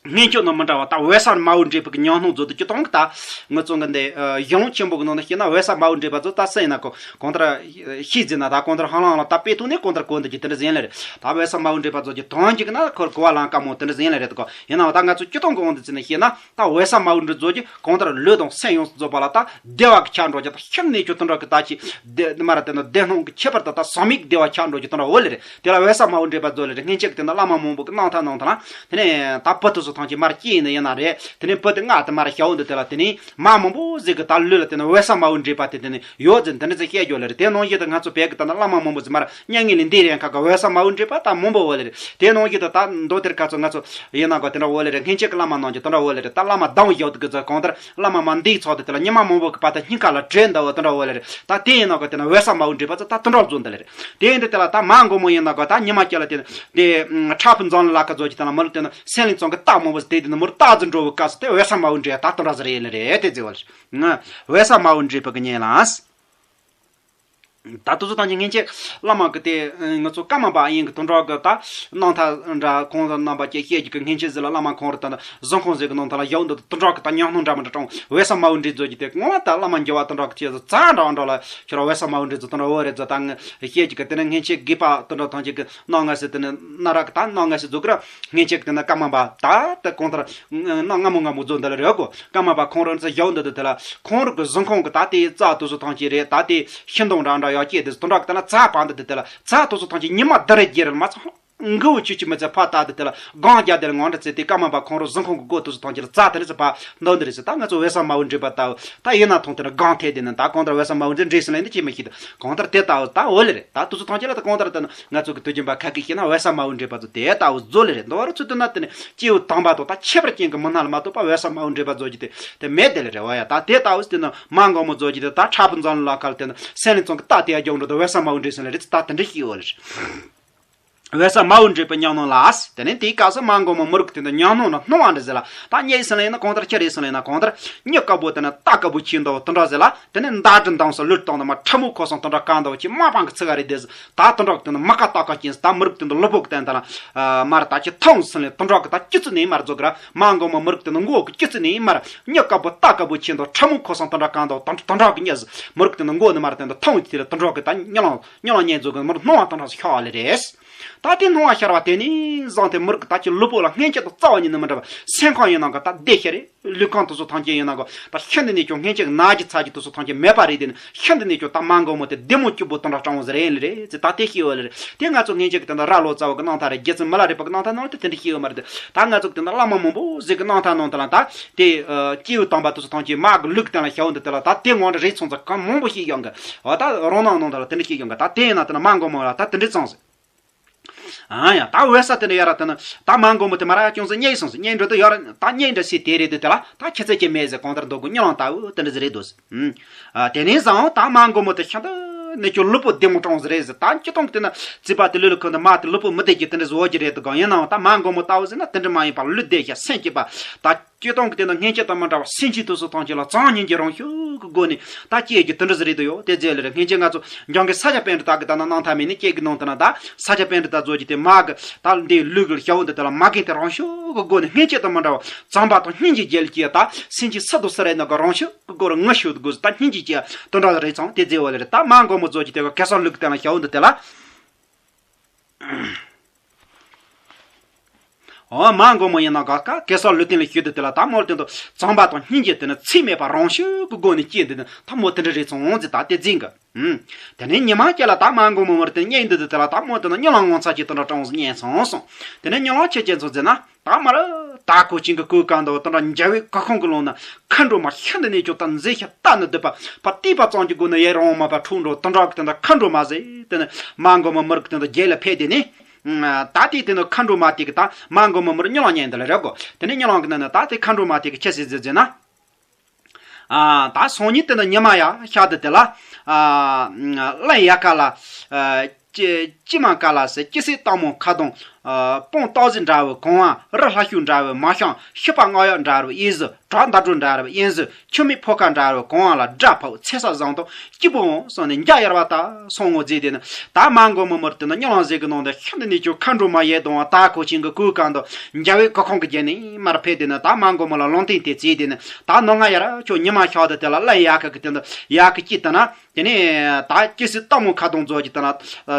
སྔོན་ཆད་ནང་མི་འདྲ་བ་ད་འོད་གསལ་མ་བུ་འདྲེས་པའི་གི་ཉམས་སྣང་རྫོགས་དུ་ཅི་གཏོང་གི་ད། ངུ་ཙོང་གི་འདི་གཞུང་ལུགས་ཆེན་པོ་གི་ནང་ན་བཤད་ན་འོད་གསལ་མ་བུ་འདྲེས་པ་ཚོ་ད་སེ་ཡིན་ན་གོ་གང་ལྟར་ཤེས་ཟིན་ན་ད་གང་ལྟར་ཧ་ལང་ལ་ད་དཔེ་ཐོག་ནས་གང་ལྟར་གོ་འདི་ཀྱི་དེ་འདྲ་ཟིན་ལེ་རེད། ད་འོད་གསལ་མ་བུ་འདྲེས་པ་ཚོ་ཀྱི་དོན་གཅིག་ན་ཁོར་གོ་བ་ལང་དཀའ་མོ་དེ་འདྲ་ཟིན་ལེ་རེད་དོ། ཡིན་ནའང་ད་ང་ཚོ་སྤྱི་བཏང་གི་དབང་དུ་བྱས་ནས་བཤད་ན་ད་འོད་གསལ་མ་བུ་འདྲེས་རྫོགས་ཀྱི་གང་ལྟར་ལུས་དང་སེམས་ཡོངས་སུ་རྫོགས་པ་ལ་ད་བདེ་བ་གི་ཆ་འགྲོ་ཀྱི་ད་ཤིན་ནས་ཆུ་དེ་འདྲ་གི་ད་ཅི་བདེ་མ་ར་དེ་ན་བདེ་སྣང་གི་ཁྱད་པར་དུ་ད་ཟག་མེད་ཀྱི་བདེ་བ་ཆ་འགྲོ་ཀྱི་དེ་འདྲ་འོ་ལེ་རེད། དེ་ལ་འོད་གསལ་མ་བུ་འདྲེས་པ་རྫོགས་ལེ་རེད། སྔན་ཆད་ཀྱི་དེ་ན་བླ་མ་མང་པོ་གི་གནང་ཐང་གནང་ཐང་ལ། དེ་ནས་ད་བུ་དེ་ཚོ་ཐང་ཅིག་མར་སྐྱེས་ནི་ཡིན་ན་རེད། དེ་ནས་བུ་དེ་ང་དེ་མར་ཞའོ་འདི་དེ་ལ་དེ་ནས་མ་མང་པོ་ཟིག་གི་ད་ལུས་ལ་དེ་ནས་འོད་གསལ་མ་བུ་འདྲེས་པ་དེ་དེ་ནས་ཡོད་ཟིན་དེ་འདྲ་ཟིག་བཤད་རྒྱུ་ལེ་རེད། དེ་ནང་བཞིན་དུ་ང་ཚོ་བོད་ཀྱི་ད་ནི་བླ་མ་མང་པོ་ཟིག་མར་མྱ་ངན་ལས་འདས་རན་ཁ་གི་འོད་གསལ་མ་བུ་འདྲེས་པ་ད་མང་པོ་འོ་ལེ་རེད། དེ་ནང་བཞིན་དུ་ད་མདོ་དེར་ཁ་ཚོ་ང་ཚོ་ཡིན་ན་གོ་དེ་འདྲ་འོ་ལེ་རེད། སྔན་ཆད་ཀྱི་བླ་མ་ནང་གི་དེ་འདྲ་འོ་ལེ་རེད། ད་བླ་མ་སྡང་བཞག་དུ་གི་ཚོ་གང་ལྟར་བླ་མ་མ་འདིའི་ཚོགས་དེ་དེ་ལ་ཉི་མ་མང་པོ་གི་བར་དུ་སྙིང་ག་ལ་བྲེལ་འདའ་བོ་དེ་འདྲ་འོ་ལེ་རེད། ད་དེ་ཡིན་ན་གོ་དེ་ན་འོད་གསལ་མ་བུ་འདྲེས་པ་ཚོ་ད་དེ་འདྲ་བཟོ་འདི་ལེ་རེད། དེ་ཡིན་དུས་དེ་ལ་ད་མ་མགོན་མོ་ཡིན་ན་གོ་ད་ཉི་མ་སྐྱེ་ལ་དེ་དེ་ཁྲ་ཕུག་འཛམ་གླིང་ལ་ཁ་རྫོགས་ཀྱི་དེ་ལ་མི་ལ་དེ་ན་སེང་བློན་ཚང་གི་རྟ་མང་པོ་དེ་དེ་ན་མི་ལ་རྟ་ཟིག་འགྲོ་བའི་སྐབས་སུ་དེ་འོད་གསལ་མ་བུ་འདྲེས་ད་དེ་འདྲ་ཟིག་རེད་ཡིན་ལེ་རེད། དེ་ཟེར་བ་ལེ་རེད། འོད་གསལ་མ་བུ་འདྲེས་པ་གི་ཉེ་ལ། ད་དུ་ཚོ་ཐང་ཆེན་སྔན་ཆད་བླ་མ་གི་དེ་ང་ཚོ་ཀརྨ་པ་ཡིན་གི་དུ་འགྲོ་གི་ད་རྣམ་ཐར་འདྲ་ཁོང་རྣམ་པ་སྐྱེ་ཤེས་ཀྱི་གི་སྔན་ཆད་ཟིག་ལ་བླ་མ་ཁོང་རུ་ད་གཟིམ་ཁང་ཟིག་གི་ནང་ཐང་ལ་ཡོད་འདུག་དུ་འགྲོ་གི་ད་ཉམས་སྣང་འདྲ་མི་འདྲ་དྲང་འོད་གསལ་མ་བུ་འདྲེས་རྫོགས་ཀྱི་དེ་ངོ་མ་ད་བླ་མ་འགྱུར་བ་དུ་འགྲོ་གི་ཅེས་སུ་རྩ་འདྲ་འདྲ་ལ་ཁྱོད་ར་འོད་གསལ་མ་བུ་འདྲེས་རྫོགས་དུ་འགྲོ་འོ་རེད་རྫོགས་ད་ང་ཤེས་ཀྱི་གི་དེ་ནས་སྔན་ཆད་དགེ་བ་དུ་འགྲོ་ཐང་ཆེན་གི་རྣམ་ལྔ་ཟེར་དེ་ནས་སྣ་རག་གི་ད་རྣམ་ལྔ་ཟེར་རྫོགས་གི་ར། སྔན་ཆད་ཀྱི་དེ་ན་ཀརྨ་པ་ད་ལྟ་གང་ལྟར་གནའ་སྔ་མོ་སྔ་མོ་རྫོགས་འདི་ལ་རེད་གོ། ཀརྨ་པ་ཁོང་རང་ཚོ་ཞའོ་འདི་དུ་དེ་ལ་ཁོང་རང་གི་གཟིམ་ཁང་གི་ད་ལྟའི་རྩ་དུ་སུ་ཐང་ཆེ་རེད། ད་ལྟའི་ཤིང་སྡོང་འདྲ་འདྲ་ཡག་སྐྱེས་དེ་དུ་འདྲ་གི་དེ་ན་རྩ་བར་འདི་དུ་དེ་ལ་རྩ་དུ་སུ་ཐང་ཆེ་ཉི་མ་བདུན་རེ་བརྒྱད་རེ་མ་ཚང་མགུ་བོ་ཆུ་ཆུ་མི་ཚེ་ཕ་ད་དུ་དེ་ལ་སྒང་རྒྱ་དེ་ལ་ངང་འདྲ་ཚེ་དེ་ཀརྨ་པ་ཁོང་རང་གཟིམ་ཁང་གི་སྒོ་དུ་སུ་ཐང་ཆེ་ལ་རྩ་དེ་ནི་ཚེ་ཕ་འདོན་འདི་རེད་ཟེར། ད་ང་ཚོ་འོད་གསལ་མ་བུ་འདྲེས་པ་ལྟ་བུ་ད་ཡིན་ན་ཐོང་དེ་ན་སྒང་ཐེ་དེ་ནི་ད་གང་ལྟར་འོད་གསལ་མ་བུ་འདྲེས་འདྲེས་ཟིན་ལ་འདི་ཅི་མི་ཤེས་ད་གང་ལྟར་དེ་ལྟ་བུ་ད་འོ་ལེ་རེད། ད་དུ་སུ་ཐང་ཆེ་ལ་ད་གང་ལྟར་དེ་ན་ང་ཚོ་གི་དུས་རྒྱུན་པ་ཁ་སྐད་བཤད་ན་འོད་གསལ་མ་བུ་འདྲེས་པ་ཚོ་དེ་ལྟ་བུ་བཟོ་ལེ་རེད། འདི་བར་ཚུལ་དུ་ན་དེ་ནི་སྐྱེས་བུ་དམ་པ་དང་ད་ཁྱད་པར་ཅན་གྱི་མི་སྣ་ལ་མ་གཏོགས་པ་འོད་གསལ་མ་བུ་འདྲེས་པ་བཟོ་རྒྱུ་དེ་དེ་མེད་དེ་ལེ་རེད་བ་ཡ། ད་དེ་ལྟ་བུ་དེ་ནི་མ་མགོན་མོ་བཟོ་རྒྱུ་དེ་ད་ཁྲ་ཕུག་འཛམ་གླིང་ལ་ཁར་དེ་ནི་སེང་བློན་ཚང་གི་རྟ་དེ་ཡ་རྒྱང་འགྲོ་དུ་འོད་གསལ་མ་བུ་འདྲེས་སོང་ལེ་རེད། ད་དེ་འདྲ་ཞིག་ཡོད་ལེ་རེད། འོད་གསལ་མ་བུ་འདྲེས་པའི་ཉམས་སྣང་ལ། དེ་ནས་དེའི་སྐབས་སུ་མ་མགོན་མོ་མི་རིགས་དེ་འདི་ཉམས་སྣང་ན་སྣང་བ་འདྲ་ཟེར་ལ། ད་སྙེག་ཟིན་ལ་ཡིན་ན་གང་ལྟར་ཁྱེར་རེ་ཟིན་ལ་ཡིན་ན་གང་ལྟར་མྱི་དཀར་པོ་དེ་ནི་རྟ་དཀར་པོ་ཆེ་འདུག་དེ་འདྲ་ཟེར་ལ། དེ་ནས་མདའ་གྲི་མདུང་སོགས་ལུས་སྟོང་དུ་མ་ཁྲ་མོ་ཁོ་སང་དེ་འདྲ་གང་འདུག་ཅི་མ་པང་གི་ཚིག་ག་རེ་བསྡད་ཟིན། ད་དེ་འདྲ་དེ་ནི་མི་དཀར་རྟ་དཀར་ཅན་ད་མི་རིགས་དེ་འདི་ལུ་ཕུག་བསྟན་ད་ལ། མར་ད་ཅི་ཐང་ཟིན་ལ་དེ་འདྲ་གི་ད་སྐྱི་ཚུ་ནས་མར་རྫོགས་གི་ར། མ་མགོན་མོ་མི་རིགས་དེ་ནི་མགོ་གི་སྐྱི་ཚུ་ནས་མར་མྱི་དཀར་པོ་རྟ་དཀར་པོ་ཆེ་འདུག་ཁྲ་མོ་ཁོ་སང་དེ་འདྲ་གང་འདུག་དེ་འདྲ་གི་མྱི་ཟིན་མི་རིགས་དེ་ནི་མགོ་ནས་མར་དེ་འདི་ཐང་དེ་ལ་དེ་འདྲ་གི་ད་མྱི་ལང་མྱི་ལང་ཉེན་རྫོགས་གི་མར་སྣང་བ་དེ་འདྲ་ཞིག་ཤོར་བ་ལེ་རེད། ད་དེ་སྣང་བ་ཤར་བ་དེ་ནས་བཟུང་སྟེ་མི་རིགས་ད་ཀྱི་ལུས་པོ་ལ་སྔན་ཆད་དུ་རྩ་བ་ཉིད་ནས་མི་འདྲ་བ་སེམས་ཁམས་ཡིན་ནའང་གི་ད་བདེ་ཤ་རེད། ལུས་ཁམས་དེ་ཚོ་ཐམས་ཅད་ཡིན་ནའང་གི་ད་ཤིན་ཏུ་ནས་ཀྱང་སྔན་ཆད་ཀྱི་ན་གྱི་ཚ་གྱི་དེ་ཚོ་ཐམས་ཅད་མེད་པ་རེད། དེ་ནི་ཤིན་ཏུ་ནས་ཀྱང་ད་མ་མགོན་པོ་དེ་བདེ་མོ་སྐྱིད་པོ་དེ་འདྲ་སྤྲང་བ་ཟིག་རེད་ལེ་རེད་ཟེར། ད་དེ་ཤེས་ཡོད་ལེ་རེད། དེ་ང་ཚོ་སྔན་ཆད་ཀྱི་དེ་འདྲ་རྭ་ལོ་ཙཱ་བ་གི་རྣམ་ཐར་རེད། རྗེ་བཙུན་མི་ལ་རས་པ་གི་རྣམ་ཐར་ནང་ལ་དེ་དེ་འདྲ་ཤེས་ཡོད་མ་རེད། ད་ང་ཚོ་གི་དེ་འདྲ་བླ་མ་མང་པོ་ཟིག་གི་རྣམ་ཐར་ནང་དུ་ལ་ད་དེ་སྐྱེས་བུ་དམ་པ་དེ་ཚོ་ཐམས་ཅད་མ་གི་ལུས་ཀྱི་སྟེང་ལ་ཞབས་འདེགས་དེ་ལ་ད་དེ་ངོ་འདྲ་རེད་སོང་ཙང་གང་མང་པོ་ཤེས་ཡོང་གི། འོ་ད་རང་སྣང་ནང་དུ་ལ་དེ་འདྲ་ཤེས་ཡོང་གི། ད་དེ་ཡིན་ན་དེ་ན་མ་མགོན་པོ་ལ་ད་དེ་འདྲ་ཙང་ཟིག་ཨ་ཡ། ད་འོད་གསལ་དེ་འདྲ་ཡོད་ར། དེ་ནི་ད་མ་མགོན་པོ་དེ་མར་ཅུང་ཟད་བསྙེགས་སོང་ཟིག་བསྙེགས་འགྲོ་དུ་ཡོད་ར། ད་བསྙེགས་འདྲ་སའི་དེ་རེད་དུ་དེ་ལ་ད་ཁྱད་ཚད་ཅིག་མེད་ཟེར། གང་ལྟར་མདོ་དགོན་གཉིད་ལམ་ལྟ་བུ་དེ་འདྲ་ཟིག་རེད་འདུག་ཟེར། ཨ། དེ་ནས་བཟུང་ད་མ་མགོན་པོ་དེ་ཤིན་ཏུ་ནས་ཀྱང་ལུས་པོ་བདེ་མོ་སྤྲང་ཟིག་རེད་ཟེར། ད་སྤྱིར་བཏང་གི་དེ་ན་རྩིས་པ་དེ་ལུས་ལ་ཁོ་འདི་མ་དེ་ལུས་པོ་མི་བདེ་གི་དེ་འདྲ་བཟོ་གི་རེད་དུ་གང་ཡིན་ནའང་ད་མ་མགོན་པོ་ལྟ་བུ་ཟེར་ན་དེ་འདྲ་མ་ཡིན་པ་ལུས་བདེ་ཤ་སེམས་སྐྱིད་པ། ད་སྤྱིར་བཏང་གི་དེ་ན་སྔན་ཆད་དང་མི་འདྲ་བ་སེམས་ཅན་དེ་ཚོ་ཐམས་ཅད་ལ་གཙང་སྙིང་རྗེ་རང་ཤུགས་ཀྱི་སྒོ་ནས་ད་སྐྱེས་ཀྱི་དེ་འདྲ་ཟིག་རེད་དུ་ཡོད། དེ་རྗེས་ལ་རེད། སྔན་ཆད་ང་ཚོ་འཇང་གི་ས་སྐྱ་པཎྜི་ཏ་གི་ད་ན་རྣམ་ཐར་མིན་ནི་སྐྱེས་ཀྱི་ནང་དུ་ན་ད་ས་སྐྱ་པཎྜི་ཏ་མཛོད་ཀྱི་དེ་མ་གི་ད་འདི་ལུས་ཀྱི་ཞབས་འདི་དེ་ལ་མ་གི་དེ་རང་ཤུགས་ཀྱི་སྒོ་ནས་སྔན་ཆད་དང་མི་འདྲ་བ་གཙང་པ་དང་སྙིང་རྗེ་རྒྱལ་གྱི་ད་སེམས་ཅན་སུ་དང་སུ་རེད་ན་གི་རང་ཤུགས་ཀྱི་སྒོ་རུ་ངུ་ཤུགས་ཀྱི་སྒོ་ཟིག་ད་སྙིང་རྗེ་ཀྱི་དོན་དག་རེད་ཚང་། དེ་རྗེས་ལ་རེད། ད་མ་མགོན་པོ་མཛོད་ཀྱི་དེ་ག་གེ་སར་ལུས་ཀྱི་སྟེང་ལ་ཞབས་འདི་དེ་ལ། འོ་མ་མགོན་པོ་ཡིན་ན་ག་ཀ་གེ་སར་ལུས་སྟེང་ལ་ཞུགས་དུས་དེ་ལ་ད་མོ་དེ་ཚོ་གཙང་པ་དང་སྙིང་རྗེ་དེ་ནི་ཚད་མེད་པ་རང་ཤུགས་ཀྱི་སྒོ་ནས་སྐྱེས་འདི་ནི་ད་མོ་དེ་འདྲ་རེད་སོང་ཟེར། ད་དེ་འཛིན་གི། ཨུམ། དེ་ནས་ཉི་མ་སྐྱེ་ལ་ད་མ་མགོན་པོ་མོར་དེ་བསྙེགས་འདི་དེ་ལ་ད་མོ་དེ་ནི་གཉིད་ལམ་ངོ་མཚར་ཅན་དེ་འདྲ་སྤྲང་ཟིག་རྙེད་སོང་གསུངས། དེ་ནས་གཉིད་ལམ་ཆེ་ཅན་ཚོ་ཟེར་ན། ད་མར་ད་གོ་ཅིང་གི་གོས་གང་དུ་དེ་འདྲ་འཇའ་འོད་ག་ཁོང་གི་ལོང་ན་མཁའ་འགྲོ་མ་ཤིན་ཏུ་ནས་ཀྱང་ད་མཛེས་ཤ་ལྟ་ནི་སྡུད་པ་ཕ་བལྟས་པ་ཙམ་གྱི་སྒོ་ནས་ཡེ་རང་མ་པ་འཁྲུག་འགྲོ་དེ་འདྲ་གི་དེ་འདྲ་མཁའ་འགྲོ་མ་ཟེར། དེ་ནི་མ་མགོན་པོ་མི་རིགས་དེ་འདྲ་རྒྱལ་ལ་ཕེབས་དེ་ནི། ད་དེ་དེ་ནི་མཁའ་འགྲོ་མ་དེ་གི་ད་མ་མགོན་པོ་མི་རིགས་གཉིད་ལམ་ཉལ་འདི་ལ་རེད་གོ། དེ་ནི་གཉིད་ལམ་གི་ནང་ན་ད་དེ་མཁའ་འགྲོ་མ་དེ་གི་ཁྱེད་སྲིད་ཟེར་ཟེར་ན། ཨ། ད་སང་ཉིན་དེ་ནི་ཉི་མ་ཡ་ཤར་དུས་དེ་ལ། ཨ། གླིང་ཡ་ག་ལ། ཨ། ཅི་ཅི་མ་ག་ལ་ཟེར་ཅི་སྲིད་སྟག་མོ་ཁ་གདོང་། ཨ། སྤང་སྟག་གཟིག་འདྲ་བའི་གོང་བ་རི་ལྷ་ཤུག་འདྲ་བའི་མ་ཤང་ཤུ་པ་སྔགས་གཡོག་འདྲ་བའི་གཡས་གཟུགས་བྲག་མདའ་སྒྲོ་འདྲ་བའི་གཡོན་གཟུགས་ཆུ་མིག་ཕོ་ཁ་འདྲ་བའི་གོང་བ་ལ་སྒྲ་ཕབ་ཚེ་ས་བཟང་དང་སྐྱིད་པོ་འོང་སོང་ནས་འཇའ་ཡལ་བ་ལྟ་སོང་ངོ་ཟེར་དེ་ནི་ད་མ་མགོན་པོ་མི་རིགས་དེ་ནི་གཉིད་ལམ་ཟེར་གི་ནང་དུ་ཤིན་ཏུ་ནས་ཀྱང་མཁའ་འགྲོ་མ་ཡེ་གདོང་བ་ད་གོ་ཅིང་གི་གོས་གང་དུ་འཇའ་འོད་ག་ཁོང་གི་རྒྱན་ནི་མར་ཕེབས་དེ་ནི་ད་མ་མགོན་པོ་ལ་ལུང་བསྟན་དེ་བྱས་དེ་ནི་ད་ནོ་ང་ཡར་ཁྱོད་ཉི་མ་ཤར་དུས་དེ་ལ་གླིང་ཡ་ག་གི་དེ་འདི་ཡ་གི་སྐྱིད་དེ་ན། དེ་ནས་ད་ཅི་སྲིད་སྟག་མོ་ཁ་གདོང་མཛོད་ཀྱི་དེ་ན།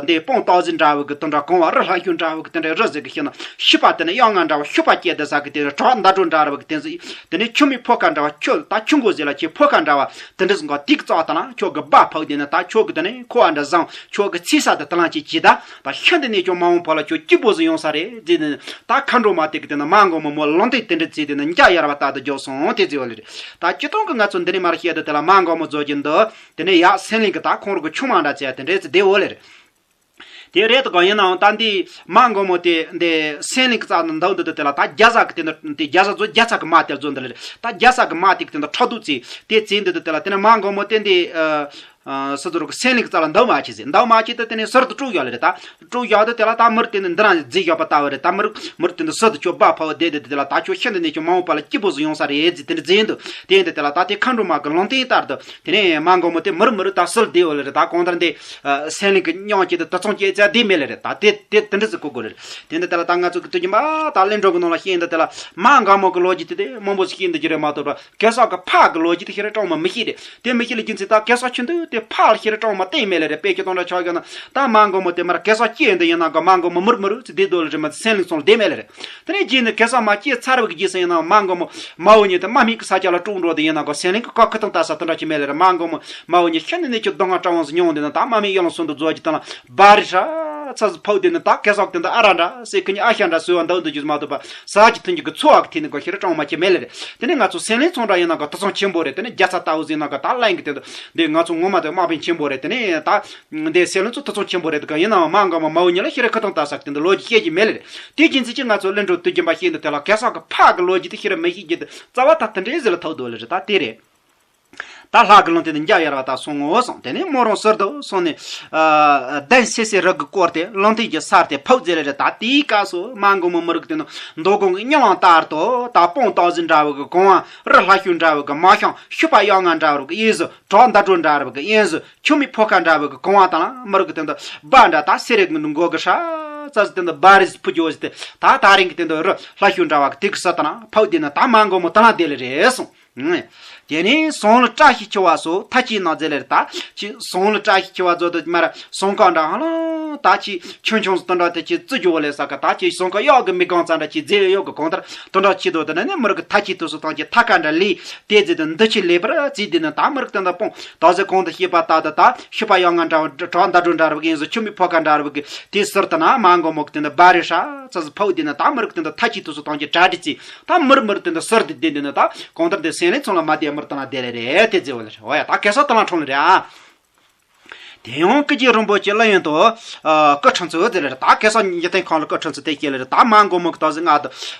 འདི་སྤང་སྟག་གཟིག་འདྲ་བོ་གི་དེ་འདྲ་གོང་བ་རི་ལྷ་ཤུག་འདྲ་བོ་གི་དེ་འདྲ་རི་ཟིག་གི་ཤིང་ན་ཤུ་པ་དེ་ནས་གཡང་ང་འདྲ་བོ་ཤུ་པ་སྐྱེས་དེ་ས་གི་དེ་བྲག་མདའ་སྒྲོ་འདྲ་བོ་གི་དེ་ཟིག་དེ་ནས་ཆུ་མིག་ཕོ་ཁ་འདྲ་བོ་ཁྱོད་ད་ཆུ་མགོ་ཟིག་ལ་ཁྱེད་ཕོ་ཁ་འདྲ་བོ་དེ་འདྲ་ཟིག་ག་དེ་གི་རྩ་དེ་ན་ཁྱོད་གི་སྦ་ཕབ་དེ་ནས་ད་ཁྱོད་གི་དེ་ནས་ཁོ་བ་འདྲ་བཟང་ཁྱོད་གི་ཚེ་ས་དེ་དེ་ལང་ཅིག་ཅི་ད་ད་ཤིན་ཏུ་ནས་ཀྱང་མ་འོངས་བར་ལ་ཁྱོད་སྐྱིད་པོ་ཟིག་ཡོང་ས་རེད་ཟེར་ནས་ད་མཁའ་འགྲོ་མ་དེ་གི་དེ་ན་མ་མགོན་པོ་མོ་ལུང་བསྟན་དེ་འདྲ་བྱས་དེ་ན་འཇའ་ཡལ་བ་ལྟར་དུ་བརྗོད་སོང་དེ་ཟེར་བ་ལེ་རེད། ད་སྤྱིར་བཏང་གི་ང་ཚོ་འདི་ནས་མར་བཤད་དུས་དེ་ལ་མ་མགོན་པོ་མཛོད་ཀྱི་འདི། དེ་ནས་ཡ་སེང་གླིང་གི་ད་ཁོང་རུ་གི་ཆུང་མ་འདྲ་བྱས་དེ་འདྲས་ཚེ་བདེ་བོ་ལེ་རེད། དེ་རེད་དོ་གང་ཡིན་ནའང་ད་འདི་མ་མགོན་པོ་དེ་འདི་སེང་གླིང་གི་རྩ་ནས་འདུག་འདི་དུ་དེ་ལ་ད་རྒྱ་བཟའ་གི་དེ་འདི་འདི་རྒྱ་བཟའ་ཚོ་རྒྱ་ཚ་གི་མ་དེར་འཛོ་འདི་ལེ་རེད། ད་རྒྱ་བཟའ་གི་མ་དེ་གི་དེ་འདི་ཁྲག་དུག་ཚེ་དེ་ཚེ་འདི་དུ་དེ་ལ་དེ་ནས་མ་མགོན་པོ་དེ་འདི་ཨ། ཨ། སི་ཏུ་རུ་གི་སེང་གླིང་གི་རྩ་ལ་འདུག་མ་བྱེད་ཟེར། འདུག་མ་བྱེད་དུ་དེ་ནས་ཟུར་དུ་དཀྲུག་ཡོད་ལེ་རེད་ད། དཀྲུག་ཡག་དུ་དེ་ལ་ད་མི་རིགས་དེ་ནི་འདི་རང་རྫིག་ཡག་པ་ལྟ་བུ་རེད། ད་མི་རིགས་མི་རིགས་དེ་འདི་སུ་དུ་ཁྱོད་སྦ་ཕབ་བསྡད་དེ་དེ་ལ་ད་ཁྱོད་ཤིན་ཏུ་ནས་ཁྱོད་མ་འོངས་པ་ལ་སྐྱིད་པོ་ཟིག་ཡོང་ས་རེད་ཟེར་དེ་འདྲ་རྫིག་འདུག་དེ་འདི་དེ་ལ་ད་དེ་མཁའ་འགྲོ་མ་གི་ལུང་བསྟན་ལྟར་དུ་དེ་ནས་མ་མགོན་པོ་དེ་མི་རུ་མི་རུ་ད་སུལ་བསྡད་ཡོད་ལེ་རེད། ད་གང་ལྟར་འདི་སེང་གླིང་གི་མྱིང་སྐྱེས་དུ་དུ་ཚོང་སྐྱེས་ཚ་བསྡད་མེད་ལེ་རེད། ད་དེ་དེ་དེ་འདྲ་ཟིག་གོ་དགོས་རེད། དེ་འདི་དེ་ལ་ད་ང་ཚོ་གི་དུས་རྒྱུན་པ་ད་གླིང་སྒྲུང་གི་ནང་ལ་བཤད་འདི་དེ་ལ་མ་མགོན་པོ་གི་ལོ་རྒྱུས་དེ་དེ་མང་པོ་ཟིག་བཤད་འདི་རྒྱུ་རེད་མ་གཏོགས་པ། གེ་སར་གི་ཕ་གི་ལོ་རྒྱུས་དེ་ཤེས་རེ་གྲངས་མ་མི་ཤེས་རེད། དེ་མི་ཤེས་ལ་རྒྱུ་མཚན་ད་གེ་སར་ཆུང་དུས་དེ་ཕ་ལ་ཤེས་རེ་གྲངས་མ་བསྟན་མེད་ལེ་རེད། དཔེ་ཁྱེད་གཏོང་འདྲ་ཆགས་ཡོད་ན་ད་མ་མགོན་པོ་དེ་མར་གེ་སར་སྐྱེས་འདི་ཡིན་ན་ག་མ་མགོན་པོ་མུར་མུར་ཚེ་བསྡད་དོ་ལེ་རེད་མ་ཚེ་སེང་གླིང་ཚང་ལ་བསྡད་མེད་ལེ་རེད། དེ་ནས་རྗེས་ནས་གེ་སར་མ་སྐྱེས་ཚར་བའི་རྗེས་སུ་ཡིན་ན་མ་མགོན་པོ་མ་འོ་ཉིད་དེ་མ་སྨད་ཀྱི་ས་ཆ་ལ་དཀྲུག་འགྲོ་དེ་ཡིན་ན་ག་སེང་གླིང་གི་བཀའ་ཁ་ཐང་ལྟ་ས་དེ་འདྲ་ཅིག་མེད་ལེ་རེད། མ་མགོན་པོ་མ་འོ་ཉིད་ཤིན་ཏུ་ནས་ཁྱོད་སྡུག་བསྔལ་སྤྲང་བ་ཟིག་མྱོང་དེ་ན་ད་མ་སྨད་གཡུ་ལུང་ཚུན་དུ་རྫོགས་ཀྱི་དང་ལ་སྦ་རི་ཧྲ་ཚ་ཟིག་ཕབ་དེ་ན་ད་གེ་སར་དེ་འདི་ཨ་ར་འདྲ་སེ་ཁི་ཉི་ཨ་ཤ་འདྲ་སོས་བ་འདུག་འདུག་རྒྱུ་མ་གཏོགས་པ། ཟ་གི་འཐུང་གི་གི་འཚོ་བ་གི་ཐད་ནས་གོ་ཤེས་རེ་གྲངས་མ་ཆེ་མེད་ལེ་རེད། དེ་ནས་ང་ཚོ་སེང་གླིང་ཚང་འདྲ་ཡིན་ན་ག་དུད་ཚང་ཆེན་པོ་རེད། དེ་ནས་རྒྱ་ཚ་ལྟ་བུ་ཟིན་ན་ག་ད་གླིང་གི་དེ་འདི་འདི་ང་ཚོ་ངོ་མ་དེ་དམག་དཔོན་ཆེན་པོ་རེད། དེ་ནས་ད་འདི་སེང་གླིང་ཚོ་དུད་ཚང་ཆེན་པོ་རེད། དེ་ག་ཡིན་ནའང་མ་འགའ་མ་མ་འོ་ཉིད་ལ་ཤེས་རེ་ཁ་ཐང་ལྟ་ས་གི་དེ་འདི་ལོ་རྒྱུས་བཤད་ཀྱི་མེད་ལེ་རེད། དེ་རྒྱུ་མཚན་གྱིས་ང་ཚོ་གླིང་སྒྲུང་དུས་རྒྱུན་པ་བཤད་འདི་དེ་ལ་གེ་སར་གི་ཕ་གི་ལོ་རྒྱུས་དེ་ཤེས་རེ་མི་ཤེས་ཀྱི་དེ་རྩ་བ་ད་དེ་འདྲའི་ཟིག་ལ་ཐུག་འདུག་ལེ་རེད། ད་དེ་རེད། ད་ལྷ་གི་ལུང་བསྟན་དེ་འཇའ་ཡལ་བ་ལྟར་སོང་ངོ་གསུངས། དེ་ནས་མོ་རང་ཟུར་དུ་སོང་ནས། ཨ། གདན་སྲས་སྲས་རི་གི་བསྐོར་ཏེ་ལུང་བསྟན་གྱི་སར་དེ་ཕབ་མཛད་ལེ་རེད། ད་དེའི་སྐབས་སུ་མ་མགོན་པོ་མི་རིགས་དེ་ནི་མདོ་དགོན་གྱི་གཉིད་ལམ་ལྟར་དུ་ད་སྤང་སྟག་གཟིག་འདྲ་བོ་གི་གོང་བ་རི་ལྷ་ཤུག་འདྲ་བོ་གི་མ་ཤང་ཤུ་པ་གཡང་ང་འདྲ་བོ་གི་གཡས་གཟུགས་བྲག་མདའ་སྒྲོ་འདྲ་བོ་གི་གཡོན་གཟུགས་ཆུ་མིག་ཕོ་ཁ་འདྲ་བོ་གི་གོང་བ་དང་མི་རིགས་ཀྱི་སྟེང་དུ་སྦ་འདྲ་ད་སེ་རེ་གི་མགོ་གི་ཧྲ་ཙ་ཟིག་སྟེང་དུ་སྦ་རི་ཟིག་ཕུ་རྒྱུ་ཟིག་སྟེ་ད་ད་རིང་གི་སྟེང་དུ་རི་ལྷ་ཤུག་འདྲ་བ་གི་དེ་གི་ས་དང་ཕབ་དེ་ནི་ད་མ་མགོན་པོ་དང་དེ་ལེ་རེད་གསུངས། ཨང་། དེ་ནས་ཟངས་ལ་བཀྲ་ཤིས་ཆེ་བ་སོགས་མཐའ་ཅིག་ན་ཟེར་ལེར་ད་ཅི་ཟངས་ལ་བཀྲ་ཤིས་ཆེ་བ་ཟོ་དུ་མར་ཟངས་ཀ་འདྲ་ཧ་ལམ་ད་ཅི་ཆུང་ཆུང་སུ་དོན་འདྲ་དེ་ཅི་བཙུགས་རྒྱུ་བ་ལས་ས་ཀ་ད་ཅི་ཟངས་ཀ་གཡག་གི་མིག་གང་ཙམ་འདྲ་ཅི་རྫས་གཡོག་གི་གང་ལྟར་དོན་འདྲ་ཅི་དོ་དེ་ནས་ནི་མི་རིགས་ཀྱི་མཐའ་ཅིག་ཏུ་སུ་ཐང་ཅི་མཐའ་ཀ་འདྲ་ལས་དེ་རྫས་དུ་འདི་ཅི་ལས་པར་རྫས་དེ་ནི་ད་མི་རིགས་དེ་འདྲ་སྤོང་ད་ཟེར་གང་དུ་ཤེས་པ་ད་དུ་ད་ཤི་པ་ཡང་ང་འདྲ་བྲག་མདའ་སྒྲོ་འདྲ་རབ་གིན་སུ་ཆུ་མིག་ཕོ་ཀ་འདྲ་རབ་གི་དེ་ཟུར་དུ་ན་མ་མགོ་མོག་དེ་འདྲ་བ་རེ་ཧྲ་ཚ་སུ་ཕོ་དེ་ནི་ད་མི་རིགས་དེ་འདྲ་མཐའ་ཅིག་ཏུ་སུ་ཐང་ཅི་གྲ་སྒྲིག་ཅི། ད་མི་རིགས་མི་རིགས་དེ་འདྲ་ཟུར་དེ་བསྡད་འདི་ནི་ད་གང་ལྟར་དེ་སེམས་ལས་ཚོང་ལ་མ་བསྡད་མི་རིགས་དང་ལ་བསྡད་ལེ་རེད་དེ་ཟེར་བ་ལེ་རེད། འོ་ཡ་ད་གེ་སར་དང་ལ་ཁྲོམ་ལེ་རེད་ཨ། དེ་ཡང་སྐུ་རྗེས་རིན་པོ་ཆེ་གླུ་ཡོན་དུ་སྐུ་ཁྲིམས་ཚུལ་ཟེར་ལེ་རེད། ད་གེ་སར་འཇིག་རྟེན་ཁམས་ལ་སྐུ་ཁྲིམས་ཚུལ་དེ་སྐྱེལ་ལེ་རེད། ད་མ་མགོ་མོ་གི་ད་ཟི་ང་ད་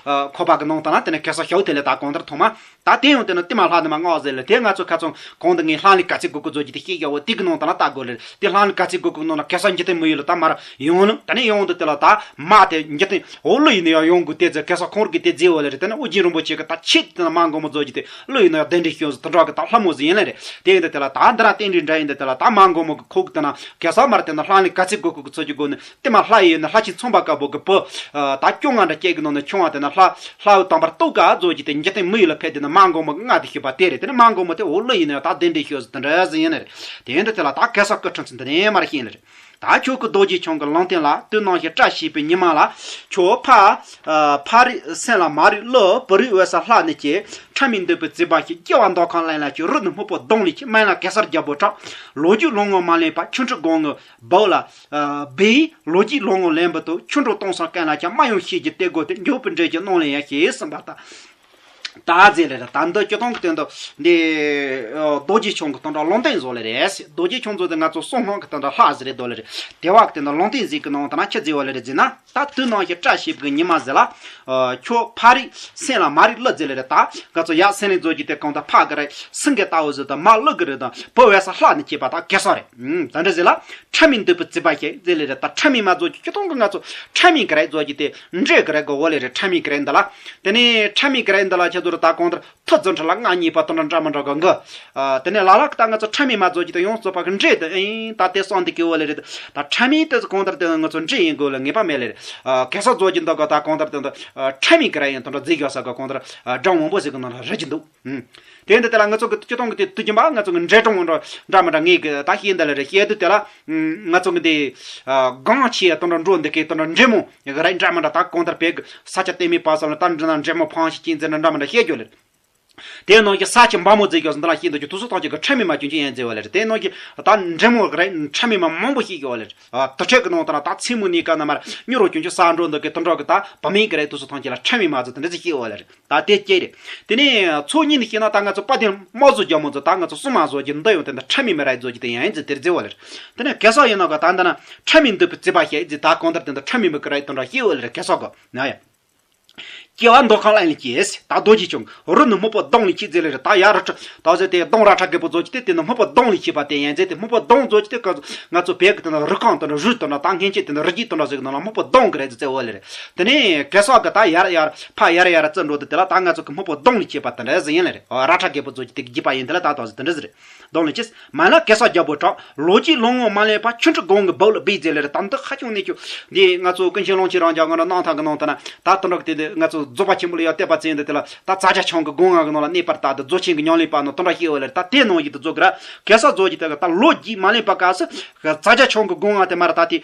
ཁོ་པ་གི་ནང་དང་ལ་དེ་ནི་གེ་སར་ཤོག་དེ་ལེ་ད་གང་ལྟར་ཐོག་མ་ད་དེ་ཡང་དེ་ནི་དེ་མ་ལྷ་ནི་མ་ངག་ཟེར་ལེ་དེ་ང་ཚོ་ཁ་ཚོང་གང་དུ་ངས་ལྷ་ལས་ག་ཚིག་གོ་གི་བཟོ་རྒྱུ་དེ་ཤེས་རྒྱ་བོ་དེ་གི་ནང་དང་ལ་ད་དགོས་ལེ་རེད། དེ་ལྷ་ནི་ག་ཚིག་གོ་གི་ནང་ལ་གེ་སར་འཇིག་རྟེན་མི་ཡུལ་ལ་ད་མར་ཡོང་ནི་ད་ནི་ཡོང་དུ་དེ་ལ་ད་མ་དེ་འཇིག་རྟེན། འོ་གླུ་ཡིན་ན་ཡང་ཡོང་དགོས་དེ་ཚེ་གེ་སར་ཁོང་རིག་གི་དེ་རྫས་བ་ལེ་རེད། དེ་ནས་ཨོ་རྒྱན་རིན་པོ་ཆེ་གི་ད་ཆེད་དེ་ན་མ་མགོ་མོ་རྫོགས་ཀྱི་དེ་གླུ་ཡིན་ན་ཡང་གདན་འདྲེན་ཤོད་ཟེར་དེ་འདྲ་གི་ད་ལྷ་མོ་ཟིག་ཡིན་ལེ་རེད། དེ་ཡིན་ད་དེ་ལ་ད་འདི་ར་རྟེན་འབྲེལ་འདྲ་ཡིན་ད་དེ་ལ་ད་མ་མགོ་མོ་གི་ཁོག་གི་དེ་ན་གེ་སར་མར་དེ་ན་ལྷ་ནི་ག་ཚིག་གོ་གོ་གི་ཚོ་གི་གོ་ནི་དེ་མ་ལྷ་ཡིན་ན་ལྷ་ཆེན་ཚོང་པ་དཀར་པོ་གི་བུ་ད་སྐྱོ་ང་འདྲ་སྐྱེ་གི་ནང་ནས་ཆུང་བ་དེ་ན་ལྷ་ལྷ་བུ་དམ་པར་གཏུག་ག་རྫོགས་ཀྱི་དེ་འཇིག་རྟེན་མི་ཡུལ་ལ་ཕེབས་དེ་ན་མ་མགོ་མོ་གི་ང་དེ་ཤེས་པ་དེ་རེད། དེ་ནི་མ་མགོ་མོ་དེ་འོ་གླུ་ཡིན་ན་ཡང་ད་གདན་འདྲེན་ཤོད་ཟེར་དེ་འདྲ་ཟིག་ཡིན་ནི་རེད། དེ་ཡིན་ད་དེ་ལ་ད་གེ་སར་སྐུ་ཁྲིམས་ཚུལ་འདི་ནས་མར་ཤེས་ལེ་རེད། ད་ཁྱོད་ཀྱི་རྡོ་རྗེ་འཆང་གི་ལུང་བསྟན་ལ་དུས་ནམ་ཞིག་བཀྲ་ཤིས་པའི་ཉི་མ་ལ་ཁྱོད་ཕ་ཕ་རི་སེམས་ལ་མ་རིག་ལོ་བུ་རིག་འོད་ས་ལྷ་ནི་སྐྱེ། ཁྲ་མི་འདོད་པའི་རྩིས་པ་ཞིག་སྐྱེ་བ་མདོ་ཁམས་གླིང་ལ་སྐྱེ། རི་ནི་སྨུག་པོ་གདོང་ལས་སྐྱེ། སྨན་ལ་གེ་སར་རྒྱལ་པོ་གྲགས། ལོ་རྒྱུས་ལོ་ངོ་མ་ལེན་པ་ཆུ་འབྲུ་སྒང་གི་སྦུག་ལ་སྦས། ལོ་རྒྱུས་ལོ་ངོ་ལེན་པ་དུ་ཆུ་འབྲུ་སྟོང་སང་སྐད་ལ་ཁྱབ། སྨྲ་ཡང་ཤེས་ཀྱི་གཏེ་སྒོ་སྟེ། འགྱོད་པའི་འདྲེ་གྱི་སྣང་ལས་ཡང་ཤེས་ཟིན་པ་ལྟ། ད་ཟེར་ལེ་རེད། ད་འདི་སྤྱི་སྟོང་གི་དོན་དུ་འདི་རྡོ་རྗེ་འཆང་གི་དོན་དག་ལུང་བསྟན་བཟོ་ལེ་རེད། རྡོ་རྗེ་འཆང་ཚོ་དེ་ང་ཚོ་གསང་སྔགས་ཀྱི་དོན་དག་ལྷ་ཟེར་རེད་དོ་ལེ་རེད། དེ་བ་གི་དོན་དུ་ལུང་བསྟན་ཟིག་གི་ནང་དུ་ན་ཆི་ཟེར་བ་ལེ་རེད་ཟེར་ན། ད་དུས་ནམ་ཞིག་བཀྲ་ཤིས་པའི་ཉི་མ་ཟེར་ལ། ཁྱོད་ཕ་རི་སེམས་ལ་མ་རིག་ལོ་ཟེར་ལེ་རེད། ད་ང་ཚོ་ཡ་སེམས་ལས་རྫོགས་ཀྱི་དེ་གང་ལྟར་ཕ་གི་རེད། སེང་གེ་ལྟ་བུ་ཟེར་དང་མ་ལུག་གི་རེད་དང་བུ་འོད་ས་ལྷ་ནི་སྐྱེས་པ་ད་གེ་སར་རེད། ད་འདྲ་ཟེར་ལ། ཁྲ་མི་འདོད་པའི་རྩིས་པ་ཞིག་ཟེར་ལེ་རེད། ད་ཁྲ་མི་མ་རྫོགས་ཀྱི་སྤྱི་སྟོང་གི་ང་ཚོ་ཁྲ་མི་གི་རེད་རྫོགས་ཀྱི་དེ་འདྲེ་གི་རེད་གོ་བ་ལེ་རེད། ཁྲ་མི་གི་རེད་འདི་ལ། དེ་ནས་ཁྲ་མི་གི་རེད་འདི་ལ་ཁྱེད་ཚོ་རེད་ད་གང་ལྟར་ཐུ་རྫུ་འཕྲུལ་ལ་ང་གཉིས་པ་དོན་འདྲ་འདྲ་མི་འདྲ་གི་འགི། དེ་ནས་ལ་ལ་གི་ད་ང་ཚོ་ཁྲ་མི་མ་རྫོགས་ཀྱི་དེ་ཡོངས་རྫོགས་པ་གི་འདྲེ་དེ་ཨིན་ད་དེ་སང་དེ་གི་བ་ལེ་རེད། ད་ཁྲ་མི་དེ་ཚོ་གང་ལྟར་དེ་ང་ཚོ་འདྲེ་ཡིན་དགོས་ལ་ངེས་པ་མེད་ལེ་རེད། གེ་སར་རྫོགས་ཀྱི་འདི་ག་ད་གང་ལྟར་དེ་ཁྲ་མི་གི་རེད་ཡིན་དོན་འདྲ་རྫིག་ཡོད་ས་གི་གང་ལྟར་སྒྲ་མང་པོ་ཟིག་གི་ནང་ལ་རེད་ཀྱི་འདུག། དེ་འདི་དེ་ལ་ང་ཚོ་གི་སྤྱི་སྟོང་གི་དེ་དུས་རྒྱུན་པ་ང་ཚོ་གི་འདྲེ་གྲོང་འདྲ་འདྲ་མི་འདྲ་ངེས་གི་ད་ཤེས་འདི་ལ་རེད། ཤེས་དུས་དེ་ལ་ང་ཚོ་གི་དེ་གང་ཆེ་དོན་འདྲ་འགྲོ་འདི་གི་དོན་འདྲ་འདྲེ་མོ་ཡི་གི་རེད་འདྲ་མི་འདྲ། ད་གང་ལྟར་བས་གི་ས་ཆ་དེ་མི་པ་ས་ལ་ད་འདྲི་ན་འདྲེ་མོ་འཕང་ཞིག་ཅིང་ཟེར་ན་འདྲ་མི་འདྲ་ཤེས་རྒྱུ་ལེ། དེ་ནང་གི་ས་ཆ་འབའ་མོ་ཟེར་རྒྱུ་འདི་ལ་ཤེས་འདུག་རྒྱུ་དུ་སུ་ཐག་ཅིག་གི་ཁྲ་མི་མ་ཅུང་ཅུང་ཡན་ཟེར་བ་ལེ་རེད། དེ་ནང་གི་ད་འདྲེ་མོ་གི་རེད་ཁྲ་མི་མ་མང་པོ་ཤེས་རྒྱུ་བ་ལེ་རེད། དུ་ཁྲལ་གི་ནང་ད་ན་ད་ཚེ་མོ་ནི་ཀ་ན་མར་ཉོ་རོ་ཅུང་ཅུང་ས་འགྲོ་འདུག་གི་དོན་འགྲོ་གི་ད་བ་མེད་གི་རེད། དུ་སུ་ཐང་ཅིག་ལ་ཁྲ་མི་མ་ཟེར་དེ་འདྲ་ཅིག་ཤེས་བ་ལེ་རེད། ད་དེ་སྐྱེ་རེད། དེ་ནས་ཚོ་གཉིས་ནས་བཤད་ན་ད་ང་ཚོ་དཔལ་ལྡན་དམག་བཟོ་རྒྱ་མོ་ཚོ་ད་ང་ཚོ་སྲུང་མ་བཟོ་རྒྱུ་འདི་ཡང་དེ་འདྲ་ཁྲ་མི་མི་ར་བཟོ་རྒྱུ་དེ་ཡང་ཡིན་ཟེར་དེར་བརྩི་བ་ལེར། དེ་ནས་གེ་སར་ཡིན་ན་ག་ད་འདི་ན་ཁྲ་མི་འདོད་པའི་རྩིས་པ་བཤད་ཟེར། ད་གང་ལྟར་དེ་འདྲ་ཁྲ་མི་མི་གི་ར་དེ་འདྲ་ཤེས་བ་ལེར་གེ་སར་གོ་ན་ཡ། སྐྱེ་བ་མདོ་ཁམས་གླིང་ལ་སྐྱེས། ད་རྡོ་རྗེ་འཆང་རི་ནི་སྨུག་པོ་གདོང་ལས་སྐྱེས་ཟེར་ལེ་རེད། ད་ཡ་རི་ཁྲི་ད་ཟེར་དེ་གདོང་ར་ཁྲ་རྒད་པོ་བཟོ་རྒྱུ་དེ་དེ་ནི་སྨུག་པོ་གདོང་ལས་སྐྱེས་པ་དེ་ཡང་ཟེར་དེ་སྨུག་པོ་གདོང་བཟོ་རྒྱུ་དེ་ག་ང་ཚོ་བོད་ཀྱི་དེ་ནི་རི་ཁང་དེ་འདྲ་རུས་དེ་འདྲ་ད་སྔན་ཆད་དེ་ནི་རི་རྒྱུད་དེ་འདྲ་ཟེར་གི་ནང་ལ་སྨུག་པོ་གདོང་གི་རེད་ཟེར་བ་ལེ་རེད། དེ་ནས་གེ་སར་གི་ད་ཡར་ཡར་ཕ་ཡར་ཡར་བརྩི་འགྲོ་དུས་དེ་ལ་ད་ང་ཚོ་གི་སྨུག་པོ་གདོང་ལས་སྐྱེས་པ་དེ་འདྲ་ཟེར་ཡིན་ལེ་རེད། ཨོ་ར་ཁྲ་རྒད་པོ་བཟོ་རྒྱུ་དེ་གི་རྒྱུད་པ་ཡིན་དེ་ལ་ད་ད་ཟེར་དེ་འདྲ་ཟེར་རེད། གདོང་ལས་སྐྱེས། མ་ན་གེ་སར་རྒྱལ་པོ་གྲགས། ལོ་རྒྱུས་ལོ་ངོ་མ་ལེན་པ་ཆུ་འབྲུ་སྒང་གི་སྦུག་ལ་སྦས་ཟེར་ལེ་རེད། ད་འདི་ཧ་ཅང་གནས་ཆུ་འདི་ང་ཚོ་ཀུན་མཁྱེན་ཀློང་ཆེན་རང་རྒྱལ་ང་རང་གནང་ཐང་གི་ནང་དུ་ན་ད་དོན་དག་དེ་འདི་ང་ཚོ་རྫོགས་པ་ཆེན་པོ་ལ་ཡང་བལྟས་པ་ཙམ་འདི་དེ་ལ་ད་ཙ་རྒྱ་ཆང་གི་སྒོ་ང་གི་ནང་ལ་གནས་པར་ད་འདི་རྫོགས་ཆེན་གྱི་ཉམས་ལེན་པ་ནང་དོན་དག་ཤེས་བ་ལེ་རེད། ད་དེ་ནང་ཡིན་དུ་རྫོགས་གི་ར་གེ་སར་རྫོགས་ཀྱི་དེ་གི་ད་ལོ་རྒྱུས་མ་ལེན་པ་ག་སི་ཙ་རྒྱ་ཆང་གི་སྒོ་ང་དེ་མ་ར་ད་དེ་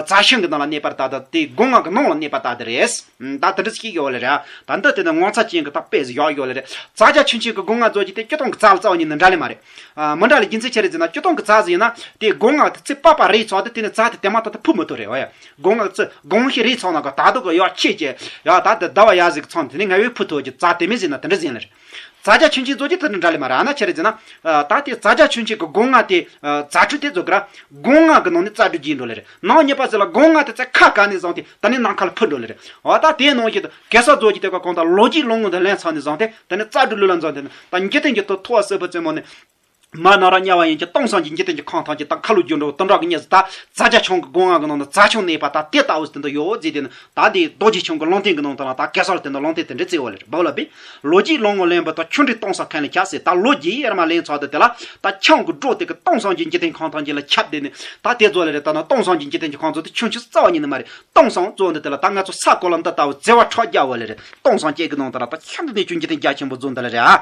ཙ་ཤང་གི་ནང་ལ་གནས་པར་ད་ད་དེ་སྒོ་ང་གི་ནང་ལ་གནས་པ་ད་དེ་རེད། ད་དེ་འདྲ་ཞིག་ཡོད་ལེ་རེད། ད་འདི་དེ་ནི་ངོ་མཚར་ཅན་གྱི་ད་དཔེ་ཟིག་ཡག་ཡོད་ལེ་རེད། ཙ་རྒྱ་ཆུན་ཆེན་གྱི་སྒོ་ང་རྫོགས་ཀྱི་དེ་སྤྱི་སྟོང་གི་ཙ་ལ་རྩ་བ་ཉིད་ནས་འདྲ་ལེ་མ་རེད། ཨ་མི་འདྲ་ལེ་རྒྱུ་མཚན་ཆི་རེད་ཟེར་ན་སྤྱི་སྟོང་གི་ཙ་ཟེར་ན་དེ་སྒོ་ང་དེ་ཚེ་པ་པ་རེད་ཚོགས་དེ་དེ་ནི་ཙ་དེ་དེ་མ་ཐག་ཏུ་ཕུ་མི་ཐུབ་རེད་བ་ཡ། སྒོ་ང་ཙི་སྒོ་ང་ཞིག་རེད་ཚོགས་ན་ག་ད་དུ་ག་ཡག་ཆེ་ཆེ་ཡ་ད་དེ་ཟླ་བ་ཡ་ཟིག་ཚོགས་དེ་ནི་ང་བས་ཕུ་ཐུབ་ཀྱི་ཙ་དེ་མི་ཟེར་ན་དེ་འདྲ་ཟེར་ལེ་རེད། ཙ་རྒྱ་ཆུན་ཆེན་རྫོགས་ཀྱི་དེ་ནི་འདྲ་ལེ་མ་རེད། ཨ་ན་ཆི་རེད་ཟེར་ན། ད་དེ་ཙ་རྒྱ་ཆུན་ཆེན་གྱི་སྒོ་ང་དེ་ཙ་ཁྲུ་དེ་རྫོགས་ཀྱི་ར་སྒོ་ང་གི་ནང་ནས་ཙ་གྲུ་རྒྱས་འགྲོ་ལེ་རེད། ནང་ཉེས་པ་ཟེར་ལ་སྒོ་ང་དེ་ཙ་ཁ་ག་ནས་བཟུང་སྟེ་ད་ནི་ནང་ཁ་ལ་ཕུ་འགྲོ་ལེ་རེད། འོ་ད་དེའི་ནང་བཞིན་དུ་གེ་སར་རྫོགས་ཀྱི་དེ་ག་གང་ལྟར་ལོ་རྒྱུས་ལོ་ངོ་དེ་ལེན་ཚར་ནས་བཟུང་སྟེ་ད་ནི་རྩ་དྲུག་ལུས་ལ་འཛིན་དེ་ནི་ད་འཇིག་རྟེན་གྱི་དུ་ཐོ་བ་སྲིད་པ་རྩེ་མོ་ནི་མ་ན་ར་དམྱལ་བ་ཡིན་གྱི་སྟོང་སངས་ཀྱི་འཇིག་རྟེན་གྱི་ཁང་ཐང་གྱི་ད་ཁ་ལོ་རྒྱུ་འགྲོ་དོན་དག་གི་གཉིས་སུ་ད་ཙ་རྒྱ་ཆུན་གྱི་སྒོ་ང་གི་ནང་ནས་ཙ་ཆུན་གནས་པ་ད་དེ་ལྟ་བུ་ཟིག་དེ་འདྲ་ཡོད་ཟེར་དེ་ནི་ད་དེ་རྡོ་རྗེ་འཆང་གི་ལུང་བསྟན་གྱི་ནང་དུ་ལ་ད་གེ་སར་དེ་འདྲ་ལུང་བསྟན་དེ་འདྲ་བརྩི་བ་ལེ་རེད། སྦུག་ལ་སྦས། ལོ་རྒྱུས་ལོ་ངོ་ལེན་པ་ད་ཆུ་འབྲུ་སྟོང་སངས་མཁན་ལ་ཁྱབ་ཟེར། ད་ལོ་རྒྱུས་ཡར་མ་ལེན་ཚར་དུ་དེ་ལ་ད་ཆུན་གྱི་སྒྲོ་དེ་གི་སྟོང་སངས་ཀྱི་འཇིག་རྟེན་ཁང་ཐང་གྱི་ལ་ཁྱབ་དེ་ནི་ད་དེ་རྫོགས་ལེ་རེད། ད་ན་སྟོང་སངས་ཀྱི་འཇིག་རྟེན་གྱི་ཁང་ཚོ་དེ་ཆུན་ཆུ་རྩ་བ་ཉིད་ནས་མ་རེད། སྟོང་སངས་རྫོགས་འདི་དེ་ལ་ད་ང་ཚོ་ས་གོ་ལ་འདི་ལྟ་བུ་བརྩེ་བ་ཁྲག་རྒྱ་བ་ལེ་རེད། སྟོང་སངས་སྐྱེ་གི་ནང་དུ་ལ་ད་ཁྱབ་འདི་ནས་ཆུ་འཇིག་རྟེན་རྒྱ་ཆེན་པོ་རྫོགས་འདི་ལ་རེད་ཨ།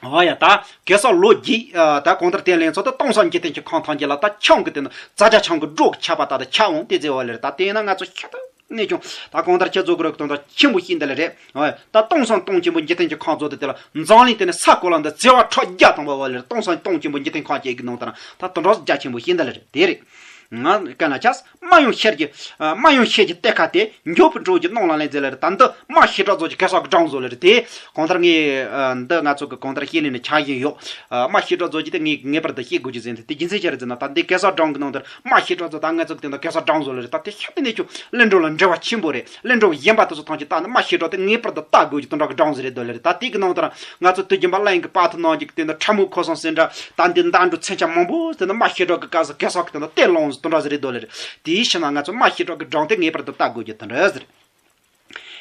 ཨོ་ཡ། ད་གེ་སར་ལོ་རྒྱུས་ད་གང་ལྟར་དེ་ལན་ཚོ་ད་སྟོང་སང་འཇིག་རྟེན་གྱི་ཁམས་ཐམས་ཅད་ལ་ད་ཆང་གི་དེ་ནི་ཙ་ཅ་ཆང་གི་སྒྲོག་ཆགས་པ་ད་ད་ཆགས་འོང་དེ་ཟེར་བ་ལེ་རེད། ད་དེ་ན་ང་ཚོ་ཤ་ད་གནས་ཆུང་ད་གང་ལྟར་ཁྱེད་ཚོ་གི་རོགས་དང་ད་ཆེན་པོ་ཤིན་ད་ལེ་རེད། ཨོ་ཡ། ད་སྟོང་སང་སྟོང་ཆེན་པོ་འཇིག་རྟེན་གྱི་ཁམས་ཚོ་དེ་དེ་ལ་འཛམ་གླིང་དེ་ནི་ས་གོ་ལ་འདི་བརྩེ་བ་ཁྲག་རྒྱ་དང་བ་བ་ལེ་རེད། སྟོང་སང་སྟོང་ཆེན་པོ་འཇིག་རྟེན་ཁམས་ཅན་གི་ནང་ད་ན་ད་དུང་རོགས་རྒྱ་ཆེན་པོ་ཤིན་ད་ལེ་རེད། དེ་རེད། ང་ག་ན་ཆགས། རྨ་གཡང་ཤེལ་གྱི། ཨ། རྨ་གཡང་ཤེལ་གྱི་གཏེར་ཁ་སྟེ། མགྱོགས་པོ་འགྲོ་རྒྱུ་གནང་ལ་ལན་ཟེར་ལེ་རེད། ད་འདི་རྨ་བྱེ་བྲག་རྫོང་གི་གེ་སར་གྱི་སྒྲུང་བཟོ་ལེ་རེད་དེ། གང་ལྟར་ངས། ཨ། འདི་ང་ཚོ་གི་གང་ལྟར་ཤེས་ལེ་ནས་ཆགས་བཞིན་ཡོད། ཨ། རྨ་བྱེ་བྲག་རྫོང་གི་དེ་ངས་ངེས་པར་དུ་ཤེས་དགོས་རྒྱུ་ཟིན་ཏེ་དེ་རྒྱུ་མཚན་ཅི་རེད་ཟེར་ན། ད་འདི་གེ་སར་སྒྲུང་གི་ནང་དུ་རྨ་བྱེ་བྲག་རྫོང་ད་ང་ཚོ་གི་དེ་འདི་གེ་སར་སྒྲུང་བཟོ་ལེ་རེད། ད་དེ་ཤ་དེ་ནས་ཀྱང་གླིང་སྒྲུང་ལ་འབྲེལ་བ་ཆེན་པོ་རེད། གླིང་སྒྲུང་གཞན་པ་དེ་ཚོ་ཐམས་ཅད་ད་ནི་རྨ་བྱེ་བྲག་དེ་ངེས་པར་དུ་ལྟ་དགོས་རྒྱུ་དེ་འདྲ་གི་སྒྲུང་ཟིག་རེད་འདོད་ལེ་རེད། ད་དེ་གི་ནང་དུ་ང་ཚོ་དུས་རྒྱུན་པ་གླིང་གི་དཔའ་ཐུལ་གནང་རྒྱུ་གི་དེ་འདི་ཁྲ་མོ་ཁོ་སང་ཟེར་འདྲ། ད་འདི་འདྲ་འགྲོ་མཚོན་ཆ་མང་པོ་དེ་ནི་རྨ་བྱེ་བྲག་གི་སྐབས་སུ་གེ་སར་གི་དེ་ནི་གཏེར་བླངས་དེ་འདྲ་ཟིག་རེད་འདོད་ལེ་རེད། དེའི་ཕྱིར་ན་ང་ཚོ་རྨ་བྱེ་བྲག་གི་སྒྲུང་དེ་ངེས་པར་དུ་ལྟ་དགོས་རྒྱུ་དེ་འདྲ་ཟིག་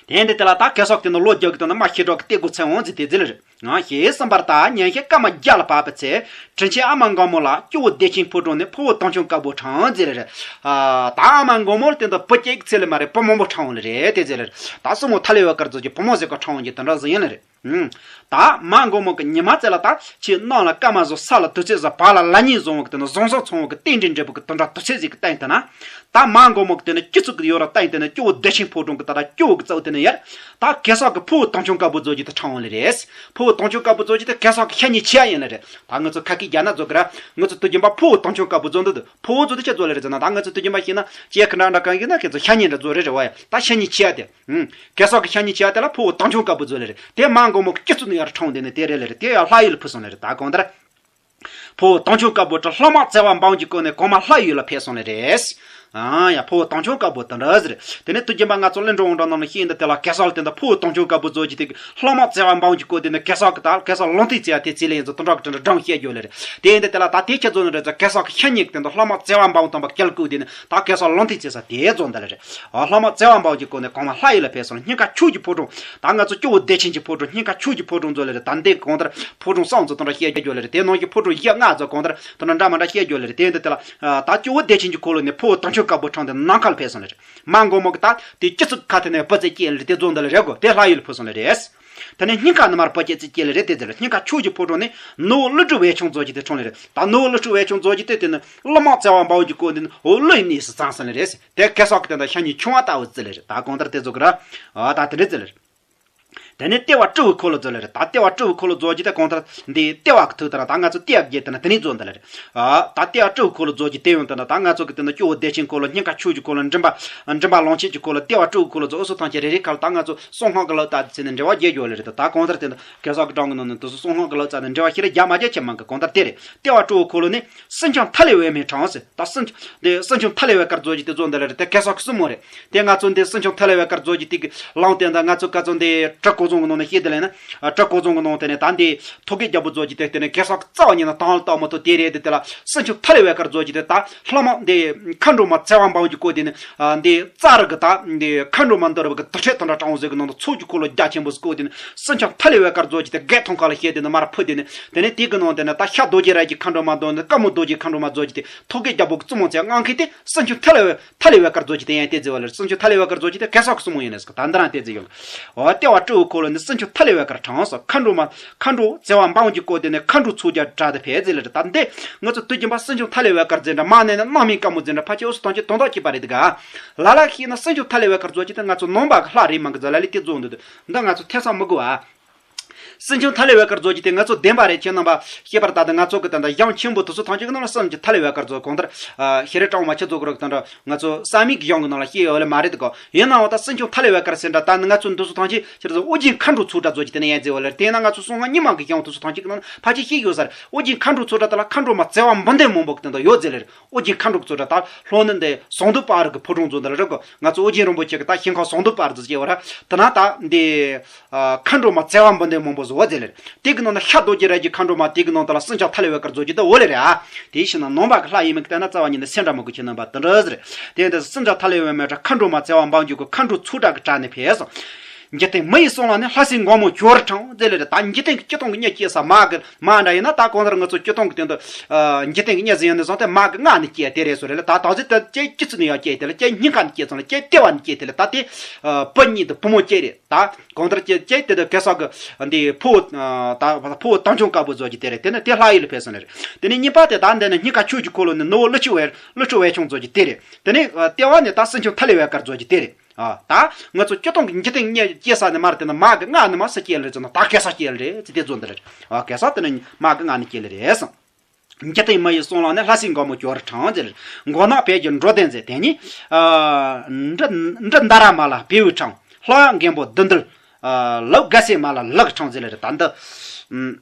རེད། དེ་འདི་དེ་ལ་ད་གེ་སར་གི་དེ་ནི་ལོ་རྒྱུས་གི་དེ་ནི་རྨ་བྱེ་བྲག་གི་གཏེར་སྒོ་ཚུགས་འོང་ཟིག་དེ་ཟིག་ལེ་རེད། ང་ཞེས་གསུངས་པར་ད་ཉན་ཤེས་སྐར་མ་བརྒྱ་ལ་བབས་པའི་ཚེ། དྲིན་ཆེན་ཨ་མ་མགོན་མོ་ལ་སྐྱེ་བོ་བདེ་ཆེན་ཕོ་བྲང་ནས་ཕུ་བོ་དུང་སྐྱོང་དཀར་པོ་འཁྲུངས་ཟེར་ལེ་རེད། ཨ། ད་ཨ་མ་མགོན་མོ་ལ་དེ་འདི་བུ་སྐྱེས་ཚེ་ལ་མ་རེད། བུ་མང་པོ་འཁྲུངས་ལེ་རེད་དེ་ཟེར་ལེ་རེད། ད་སྲིང་མོ་ཐ་ལེ་བའི་དཀར་ཚོ་གི་བུ་མོ་ཟེར་ག་འཁྲུངས་ཀྱི་དེ་འདྲ་ཟིག་ཡིན་ལེ་རེད། ཨུམ། ད་མ་མགོན་མོ་གི་ཉི་མ་ཚེ་ལ་ད་ཁྱེད་གནམ་ལ་སྐར་མ་བཟོ། ས་ལ་དུས་ཚོད་བཟོ། བར་ལ་ལ་ཉིན་བཟོ་བ་གི་དེ་ནི་བཟང་བཟང་ཚང་བ་གི་རྟེན་འབྲེལ་འབྲས་བུ་གི་དེ་འདྲ་དུས་ཚོད་ཟིག་གི་སྟེང་དེ་ན། ད་མ་མགོན་མོ་གི་དེ་ནི་སྐྱེ་ཚུལ་གི་ཡོད་ར་སྟེང་དེ་ནི་སྐྱེ་བོ་བདེ་ཆེན་ཕོ་བྲང་གི་ད་ད་སྐྱེ་བོ་གི་གཙོ་བོ་དེ་ནི་ཡར། ད་གེ་སར་གི་ཕུ་བོ་དུང་སྐྱོང་དཀར་པོ་ཚོ་གི་དེ་འཁྲུངས་ལེ་རེད། ཕུ་བོ་དུང་སྐྱོང་དཀར་པོ་ཚོ་གི་དེ་གེ་སར་གི་ཤ་ཉེ་ཆེ་ཡིན་ལེ་རེད། ད་ང་ཚོ་ཁ་སྐད་རྒྱག་ན་ཚོ་གི་ར། ང་ཚོ་དུས་རྒྱུན་པ་ཕུ་བོ་དུང་སྐྱོང་དཀར་པོ་ཚོ་འདི་དུ་ཕུ་བོ་ཚོ་དེ་ཆ་ཚོ་ལེ་རེད་ཟེར་ན། ད་ང་ཚོ་དུས་རྒྱུན་པ་ཤེས་ན་ཅེ་ཁ་འདྲ་འདྲ་གང་ཡིན་ན་ཁྱེད་ཚོ་ཤ་ཉེ་འདྲ་ཚོ་རེད་རེད་བ་ཡ། ད་ཤ་ཉེ་ཆེ་དེ། ཨུམ། གེ་སར་གི་ཤ་ཉེ་ཆེ་དེ་ལ་ཕུ་བོ་དུང་སྐྱོང་དཀར་པོ་ཚོ་ལེ་རེད། དེ་མ་མགོན་མོ་གི་སྐྱེ་ཚུལ་ནི་ཡར་འཁྲུངས་དེ་ནི་དེ་རེད་ལེ་རེད། དེ་ཡར་ལྷ་ཡུལ་ལ་ཕུལ་སོང་ལེ་རེད། ད་གང་ལྟར། ཕུ་བོ་དུང་སྐྱོང་དཀར་པོ་དེ་ལྷ་དམག་བྱེ་བ་འབུམ་གྱིས་བསྐོར་ནས་གོང་མ་ལྷ་ཡུལ་ལ་ཕེབས་སོང་ལེ་རེད། ཨ་ཡ། ཕུ་བོ་དུང་སྐྱོང་དཀར་པོ་དེ་འདྲ་ཟེར། དེ་ནས་དུས་རྒྱུན་པ་ང་ཚོ་གླིང་སྒྲུང་འདྲ་ནང་ལ་ཤེས་ཡིན་ད་དེ་ལ་གེ་སར་ལ་དེ་འདྲ་ཕུ་བོ་དུང་སྐྱོང་དཀར་པོ་ཚོ་གི་དེ་གི་ལྷ་དམག་བྱེ་བ་འབུམ་གྱིས་བསྐོར་དེ་ནི་གེ་སར་གི་ད་གེ་སར་ལུང་བསྟན་བྱེད་ཡ་དེ་ཚེ་ལེ་ཡིན་ཚོ་དེ་འདྲ་གི་དེ་འདྲ་སྒྲུང་བཤད་རྒྱུ་ལེ་རེད། དེ་ཡིན་ད་དེ་ལ་ད་དེ་ཁྱེད་ཚོ་ནི་རེད་ཚོ་གེ་སར་གི་ཤ་ཉེ་གི་དེ་འདྲ་ལྷ་དམག་བྱེ་བ་འབུམ་དང་པ་སྐྱེལ་བསྐོར་དེ་ནི་ད་གེ་སར་ལུང་བསྟན་བྱེད་ས་དེ་རྫོང་ད་ལེ་རེད། ཨ། ལྷ་དམག་བྱེ་བ་འབུམ་གྱིས་བསྐོར་ནས་གོང་མ་ལྷ་ཡུལ་ལ་ཕེབས་སོང་། སྙིང་ཁ་ཆུ་གི་ཕོ་བྲང་། ད་ང་ཚོ་སྐྱེ་བོ་བདེ་ཆེན་གྱི་ཕོ་བྲང་། སྙིང་ཁ་ཆུ་གི་ཕོ་བྲང་ཚོ་ལེ་རེད། ད་འདི་གང་ལྟར་ཕོ་བྲང་གསུམ་ཚོ་དེ་འདྲ་བཤད་རྒྱུ་ལེ་རེད། དེ་ནང་གི་ཕོ་བྲང་བཞི་ལྔ་ཚོ་གང་ལྟར་དེ་འདྲ་འདྲ་མི་འདྲ་བཤད་རྒྱུ་ལེ་རེད། དེ་འདི་དེ་ལ་ད་སྐྱེ་བོ་བདེ་ཆེན་གྱི་འཁོར་ལོ་ནས་ཕུ་བོ་དུང་སྐྱོང་དཀར་པོ་འཁྲུངས་ཏེ་ནམ་མཁའ་ལ་ཕེབས་སོང་ལེ་རེད། མ་མགོན་མོ་གི་ད་དེ་སྐྱེ་ཚུལ་ཁ་ཐད་ནས་བུ་ཚེ་སྐྱེས་ལེ་རེད། དེ་རྫོང་འདི་ལ་རེད་གོ། དེ་ལྷ་ཡུལ་ལ་ཕུལ་སོང་ལེ་རེད། དེ་ནས་སྙིང་ཁ་ནུ་མར་བུ་སྐྱེས་ཚེ་སྐྱེས་ལེ་རེད། དེ་ཚེ་ལ་སྙིང་ཁ་ཆུ་གི་ཕོ་བྲང་ནས་ནུ་བོ་ཀླུ་སྒྲུབ་བེ་ཆུང་ཚོ་གི་དེ་འཁྲུངས་ལེ་རེད། ད་ནུ་བོ་ཀླུ་སྒྲུབ་བེ་ཆུང་ཚོ་གི་དེ་དེ་ནི་ལྷ་དམག་བྱེ་བ་འབུམ་གྱིས་བསྐོར་དེ་ནི་འོ་ཀླུ་ཡི་གནས་སུ་བརྫངས་སོང་ལེ་རེད། དེ་གེ་སར་གི་དེ་འདྲ་ཤ་ཉེ་ཆུང་བ་ལྟ་བུ་ཟིག་ལེ་རེད། ད་གང་ལྟར་དེ་ཚོ་གི་ར། ཨ། ད་དེ་འདྲ་ཟིག་ལེ་རེད། དེ་ནས་ལྟེ་བ་སྤྲུལ་བའི་འཁོར་ལོ་རྫོགས་ལེ་རེད། ད་ལྟེ་བ་སྤྲུལ་བའི་འཁོར་ལོ་རྫོགས་ཀྱི་དེ་གང་ལྟར་འདི་ལྟེ་བ་གི་ཐུག་དེ་ན་ད་ང་ཚོ་ལྟེ་བ་བརྒྱད་དེ་ན་དེ་ནས་རྫོགས་འདི་ལེ་རེད། ཨ། ད་ལྟེ་བ་སྤྲུལ་བའི་འཁོར་ལོ་རྫོགས་ཀྱི་དེ་ཡང་དེ་ན་ད་ང་ཚོ་གི་དེ་ན་སྐྱེ་བོ་བདེ་ཆེན་འཁོར་ལོ། སྙིང་ཁ་ཆུ་གི་འཁོར་ལོ། མགྲིན་པ་མགྲིན་པ་ལོངས་སྤྱོད་ཀྱི་འཁོར་ལོ། ལྟེ་བ་སྤྲུལ་བའི་འཁོར་ལོ་རྫོགས། འོ་སོ་ཐམས་ཅད་རེ་རེ་ཁ་ལ་ད་ང་ཚོ་གསང་སྔགས་ཀྱི་ལག་རྟགས་དེ་ཚེ་ནས་འགྲེལ་བ་རྒྱག་རྒྱུ་ལེ་རེད། ད་གང་ལྟར་དེ་ན་གེ་སར་གི་སྒྲུང་གི་ནང་ནས་དེ་ཚོ་གསང་སྔགས་ཀྱི་ལག་རྟགས་ནས་འགྲེལ་བ་ཤེས་རེ་རྒྱག་མ་རྒྱག་ཆེ་མང་གི། གང་ལྟར་དེ་རེད། ལྟེ་བ་སྤྲུལ་བའི་འཁོར་ལོ་ནས། སྲིན་ཆེན་ཐ་ལེ་བའི་མི་འཁྲུངས་ཟེར། ད་སྲིན་འདི་སྲིན་ཆེན་ཐ་ལེ་བའི་དཀར་རྫོགས་ཀྱི་དེ་རྫོགས་འདི་ལེ་རེད། དེ་གེ་སར་གི་སྲིང་མོ་རེད། དེ་ང་ཚོ་འདི་སྲིན་ཆེན་ཐ་ལེ་བའི་དཀར་རྫོགས་ཀྱི་དེ་གི་ལུང་བསྟན་ད་ང་ཚོ་ག་ཚོད་འདི་བྲག་ཀོ་རྫོང་གི་ནང་ནས་བཤད་དེ་ལེ་ན། ཨ། བྲག་ཀོ་རྫོང་གི་ནང་དེ་ནས་ད་འདི་ཐོག་གི་རྒྱལ་པོ་རྫོགས་ཀྱི་དེ་དེ་ནས་གེ་སར་གི་རྩ་བ་ཉིད་ནས་དང་ལ་བཏགས་མ་ཐུབ་དེ་རེད། དེ་དེ་ལ་སྲིན་ཆེན་ཐ་ལེ་བའི་དཀར་རྫོགས་ཀྱི་དེ་ད་ལྷ་དམག་འདི་མཁའ་འགྲོ་མ་བྱེ་བ་འབུམ་གྱིས་བསྐོར་དེ་ནས། ཨ། འདི་རྩ་རི་གི་ད་འདི་མཁའ་འགྲོ་མ་འདི་རུ་གི་དུར་ཁྲོད་དང་འདྲ་གྲོང་ཟེར་གི་ནང་དུ་ཚོགས་ཀྱི་འཁོར་ལོ་རྒྱ་ཆེན་པོ་བསྐོར་དེ་ནས། སྲིན་ཆེན་ཐ་ལེ་བའི་དཀར་རྫོགས་ཀྱི་དེ་བགེགས་མཐོང་ཁ་ལ་བཤད་དེ་ནས་མར་ཕུད་དེ་ནས། དེ་ནས་དེ་གི་ནང་དེ་ནས་ད་ཤར་རྡོ་རྗེ་ར་གི་མཁའ་འགྲོ་མ་འདོན་ནས། དཀར་མོ་རྡོ་རྗེ་མཁའ་འགྲོ་མ་རྫོགས་ཀྱི་དེ་ཐོག་གི་རྒྱལ་པོ་གི་བཙུན་མོ་ཚེ་དངངས་མཁན་དེ་སྲིན་ཆེན་ཐ་ལེ་བའི་ཐ་ལེ་བའི་དཀར་རྫོགས་ཀྱི་དེ་ཡང་དེ་ཟེར་བ་ལེ། སྲིན་ཆེན་ཐ་ལེ་བའི་དཀར་རྫོགས་ཀྱི་དེ་གེ་སར་གི་སྲིང་མོ་ཡིན་ནས་ཟེར་གི། ད་འདི་རང་དེ་ཟེར་ཡོང་། འོ། ལྟེ་བ་སྤྲུལ་བའི་འཁོར་ལོ་ནས་སྲིན་ཆེན་ཐ་ལེ་བའི་དཀར་འཁྲུངས་སོ། མཁའ་འགྲོ་མ་མཁའ་འགྲོ་བྱེ་བ་འབུམ་གྱིས་བསྐོར་དེ་ནས་མཁའ་འགྲོ་ཚོགས་རྒྱ་བསྒྲལ་ཏེ་ཕེབས་ཟེར་ལེ་རེད། ད་འདི་ང་ཚོ་དུས་རྒྱུན་པ་སྲིན་ཆེན་ཐ་ལེ་བའི་དཀར་ཟེར་འདྲ་མ་ནས་ན་གནམ་མེད་དཀར་མོ་ཟེར་འདྲ་ཕལ་ཆེར་འོ་སོ་ཐམས་ཅད་དོན་དག་གཅིག་པ་རེད་དེ་ག། ལ་ལ་ཤེས་ན་སྲིན་ཆེན་ཐ་ལེ་བའི་དཀར་རྫོགས་ཀྱི་དེ་ང་ཚོ་ནང་པ་གི་ལྷ་རེད་མང་གི་ཟེར་ལ་ལས་དེ་རྫོགས་འདུག། འདི་ང་ཚོ་ཐེ་ཚོམ་མི་དགོས་ཨ། སྲིན་ཆེན་ཐ་ལེ་བའི་དཀར་རྫོགས་ཀྱི་དེ་ང་ཚོ་བདེན་པ་རེད། ཁྱེད་རྣམ་པ་ཤེས་པར་ད་ལྟ་ང་ཚོ་གི་ད་ལྟ་གཞུང་ཆེན་པོ་དེ་ཚོ་ཐམས་ཅད་ཀྱི་ནང་ལ་སྲིན་ཆེན་ཐ་ལེ་བའི་དཀར་རྫོགས་གང་ལྟར། ཨ། ཤེས་རིག་གྲངས་མ་ཁྱེད་ཚོ་གི་རོགས་དང་འདྲ་ང་ཚོ་བསམ་ཡས་ཀྱི་གཞུང་གི་ནང་ལ་ཤེས་ཡོད་ལེ་མ་རེད་དེ་གོ། ཡིན་ནའང་ད་སྲིན་ཆེན་ཐ་ལེ་བའི་དཀར་ཟེར་འདྲ་ད་ནི་ང་ཚོ་འདི་ཚོ་ཐམས་ཅད་ཕྱིར་ཚོ་ཨོ་རྒྱན་མཁའ་འགྲོ་ཚོགས་གྲྭ་ཚོ་གི་དེ་ནས་ཡན་ཟེར་བ་ལེ། དེས་ན་ང་ཚོ་གསང་སྔགས་རྙིང་མ་གི་གཞུང་དེ་ཚོ་ཐམས་ཅད་ཀྱི་ནང་ཕལ་ཆེར་ཤེས་ཡོད་ས་རེད། ཨོ་རྒྱན་མཁའ་འགྲོ་ཚོགས་གྲྭ་དེ་ལ་མཁའ་འགྲོ་མ་བྱེ་བ་འབུམ་སྡེ་མང་པོ་གི་དེ་འདྲ་ཡོད་ཟེར་ལེ་རེད། ཨོ་རྒྱན་མཁའ་འགྲོ་ཚོགས་གྲྭ་ད་ལྷོ་ནུབ་འདི་ཟངས་མདོག་དཔལ་རི་གི་ཕོ་བྲང་ཚོ་འདི་ལ་རེད་གོ། ང་ཚོ་ཨོ་རྒྱན་རིན་པོ་ཆེ་གི་ད་ཞིང་ཁམས་ཟངས་མདོག་དཔལ་རི་ཚོ་སྐྱེ་བ་ར། དེ་ན་ད་འདི། ཨ། མཁའ་འགྲོ་མ་བྱེ་བ་འབུམ་སྡེ་མང་པོ་བཟོ་བ་མཛད་ལེ། དེ་གི་ནང་ན་ཤར་རྡོ་རྗེ་ར་གི་མཁའ་འགྲོ་མ། དེ་གི་ནང་དུ་ལ་སྲིན་ཆེན་ཐ་ལེ་བའི་དཀར་རྫོགས་ཀྱི་དེ་འོ་ལེ་རེད་ཨ། དེའི་ཕྱིར་ན་ནང་པ་གི་ལྷ་ཡིན་མིན་གི་ལྟ་ན་རྩ་བ་ཉིད་ནས་སེམས་འདྲ་མི་དགོས། ཁྱེད་རྣམ་པ་དེ་འདྲ་ཟེར། དེ་འདི་སྲིན་ཆེན་ཐ་ལེ་བའི་མི་དྲ་མཁའ་འགྲོ་མ་བྱེ་བ་འབུམ་གྱིས་བསྐོར། མཁའ་འགྲོ་ཚོགས་གྲྭ་གི་གྲལ་ནས་ཕེབས་སོང་། འཇིག་རྟེན་མི་ཡི་གསུང་ལ་ནི། ལྷ་སྲིན་མགོན་མོ་ཇོ་རུ་འཕྲང་ཟེར་ལེ་རེད། ད་འཇིག་རྟེན་གྱི་སྤྱི་སྟོང་གི་མྱི་སྐྱེས་ས་མ་གི་མ་འདྲ་ཡིན་ན། ད་གང་ལྟར་ང་ཚོ་སྤྱི་སྟོང་གི་སྟེང་དུ་ཨ་འཇིག་རྟེན་གྱི་མྱི་ཟིག་ཡིན་ནི་བཟུང་སྟེ་མ་གི་མངའ་ནས་སྐྱེས་དེ་རེད་ཟེར་རེད་ལ། ད་ད་ཟེར་ད་སྐྱེས་སྐྱེ་ཚུལ་ནས་ཡང་སྐྱེས་དེ་ལ། སྐྱེས་སྙིང་ཁ་ནས་སྐྱེས་ཚང་ལ། སྐྱེས་ལྟེ་བ་ནས་སྐྱེས་དེ་ལ། ད་དེ་ཨ་བུ་གཉིས་དང་བུ་མོ་སྐྱེས་རེད། ད་གང་ལྟར་སྐྱེས་སྐྱེས་དེ་དུ་གེ་སར་གི་འདི་ཕུ་བོ་ད་ཕུ་བོ་དམ་ཆུང་དཀར་པོ་བཟོ་རྒྱུ་དེ་རེད། དེ་ནས་དེ་ལྷ་ཡུལ་ལ་ཕེབས་སོང་ནི་རེད། དེ་ནས་གཉིས་པ་དེ་ད་འདི་ནས་སྙིང་ཁ་ཆོས་ཀྱི་འཁོར་ལོ་ནས་ནུ་བོ་ཀླུ་ཆུ་བས་ཀླུ་ཆུ་བས་ཆུང་བཟོ་རྒྱུ་དེ་རེད། དེ་ནས་ཨ་ལྟེ་བ་ནས་ད་སྲིན་ཆུང་ཐ་ལེ་བས་དཀར་བཟོ་རྒྱུ་དེ་རེད། ཨ་ད་ང་ཚོ་སྤྱི་སྟོང་གི་འཇིག་རྟེན་མྱི་སྐྱེས་ས་ནས་མར་དེ་ནས་མ་གི་མངའ་ནས་མ་སུ་སྐྱེས་ལེ་ཟེར་ན། ད་གེ་སར་སྐྱེས་ལེ་ཟེར་དེ་བཟོ་འདི་རེད། ཨ་གེ་སར་དེ་ནས་མ་གི་མངའ་ནས་སྐྱེས་ལེ་རེད་ཟེར། འཇིག་རྟེན་མི་ཡི་གསུང་ལ་ནི། ལྷ་སྲིན་མགོན་མོ་ཇོ་རུ་འཕྲང་ཟེར། མགོ་ནག་བལ་གྱི་འགྲོ་དོན་མཛད། དེ་ནི་ཨ་འབྲི་འབྲི་མནྡ་ར་མ་ལ་བེའུའི་འཕྲང་། ལྷོ་ཡང་མགོན་པོ་བདུད་འདུལ་ཨ་ལུག་དགའ་སེ་མ་ལ་ལག་གི་འཕྲང་ཟེར་ལེ་རེད། ད་འདི་ཨ།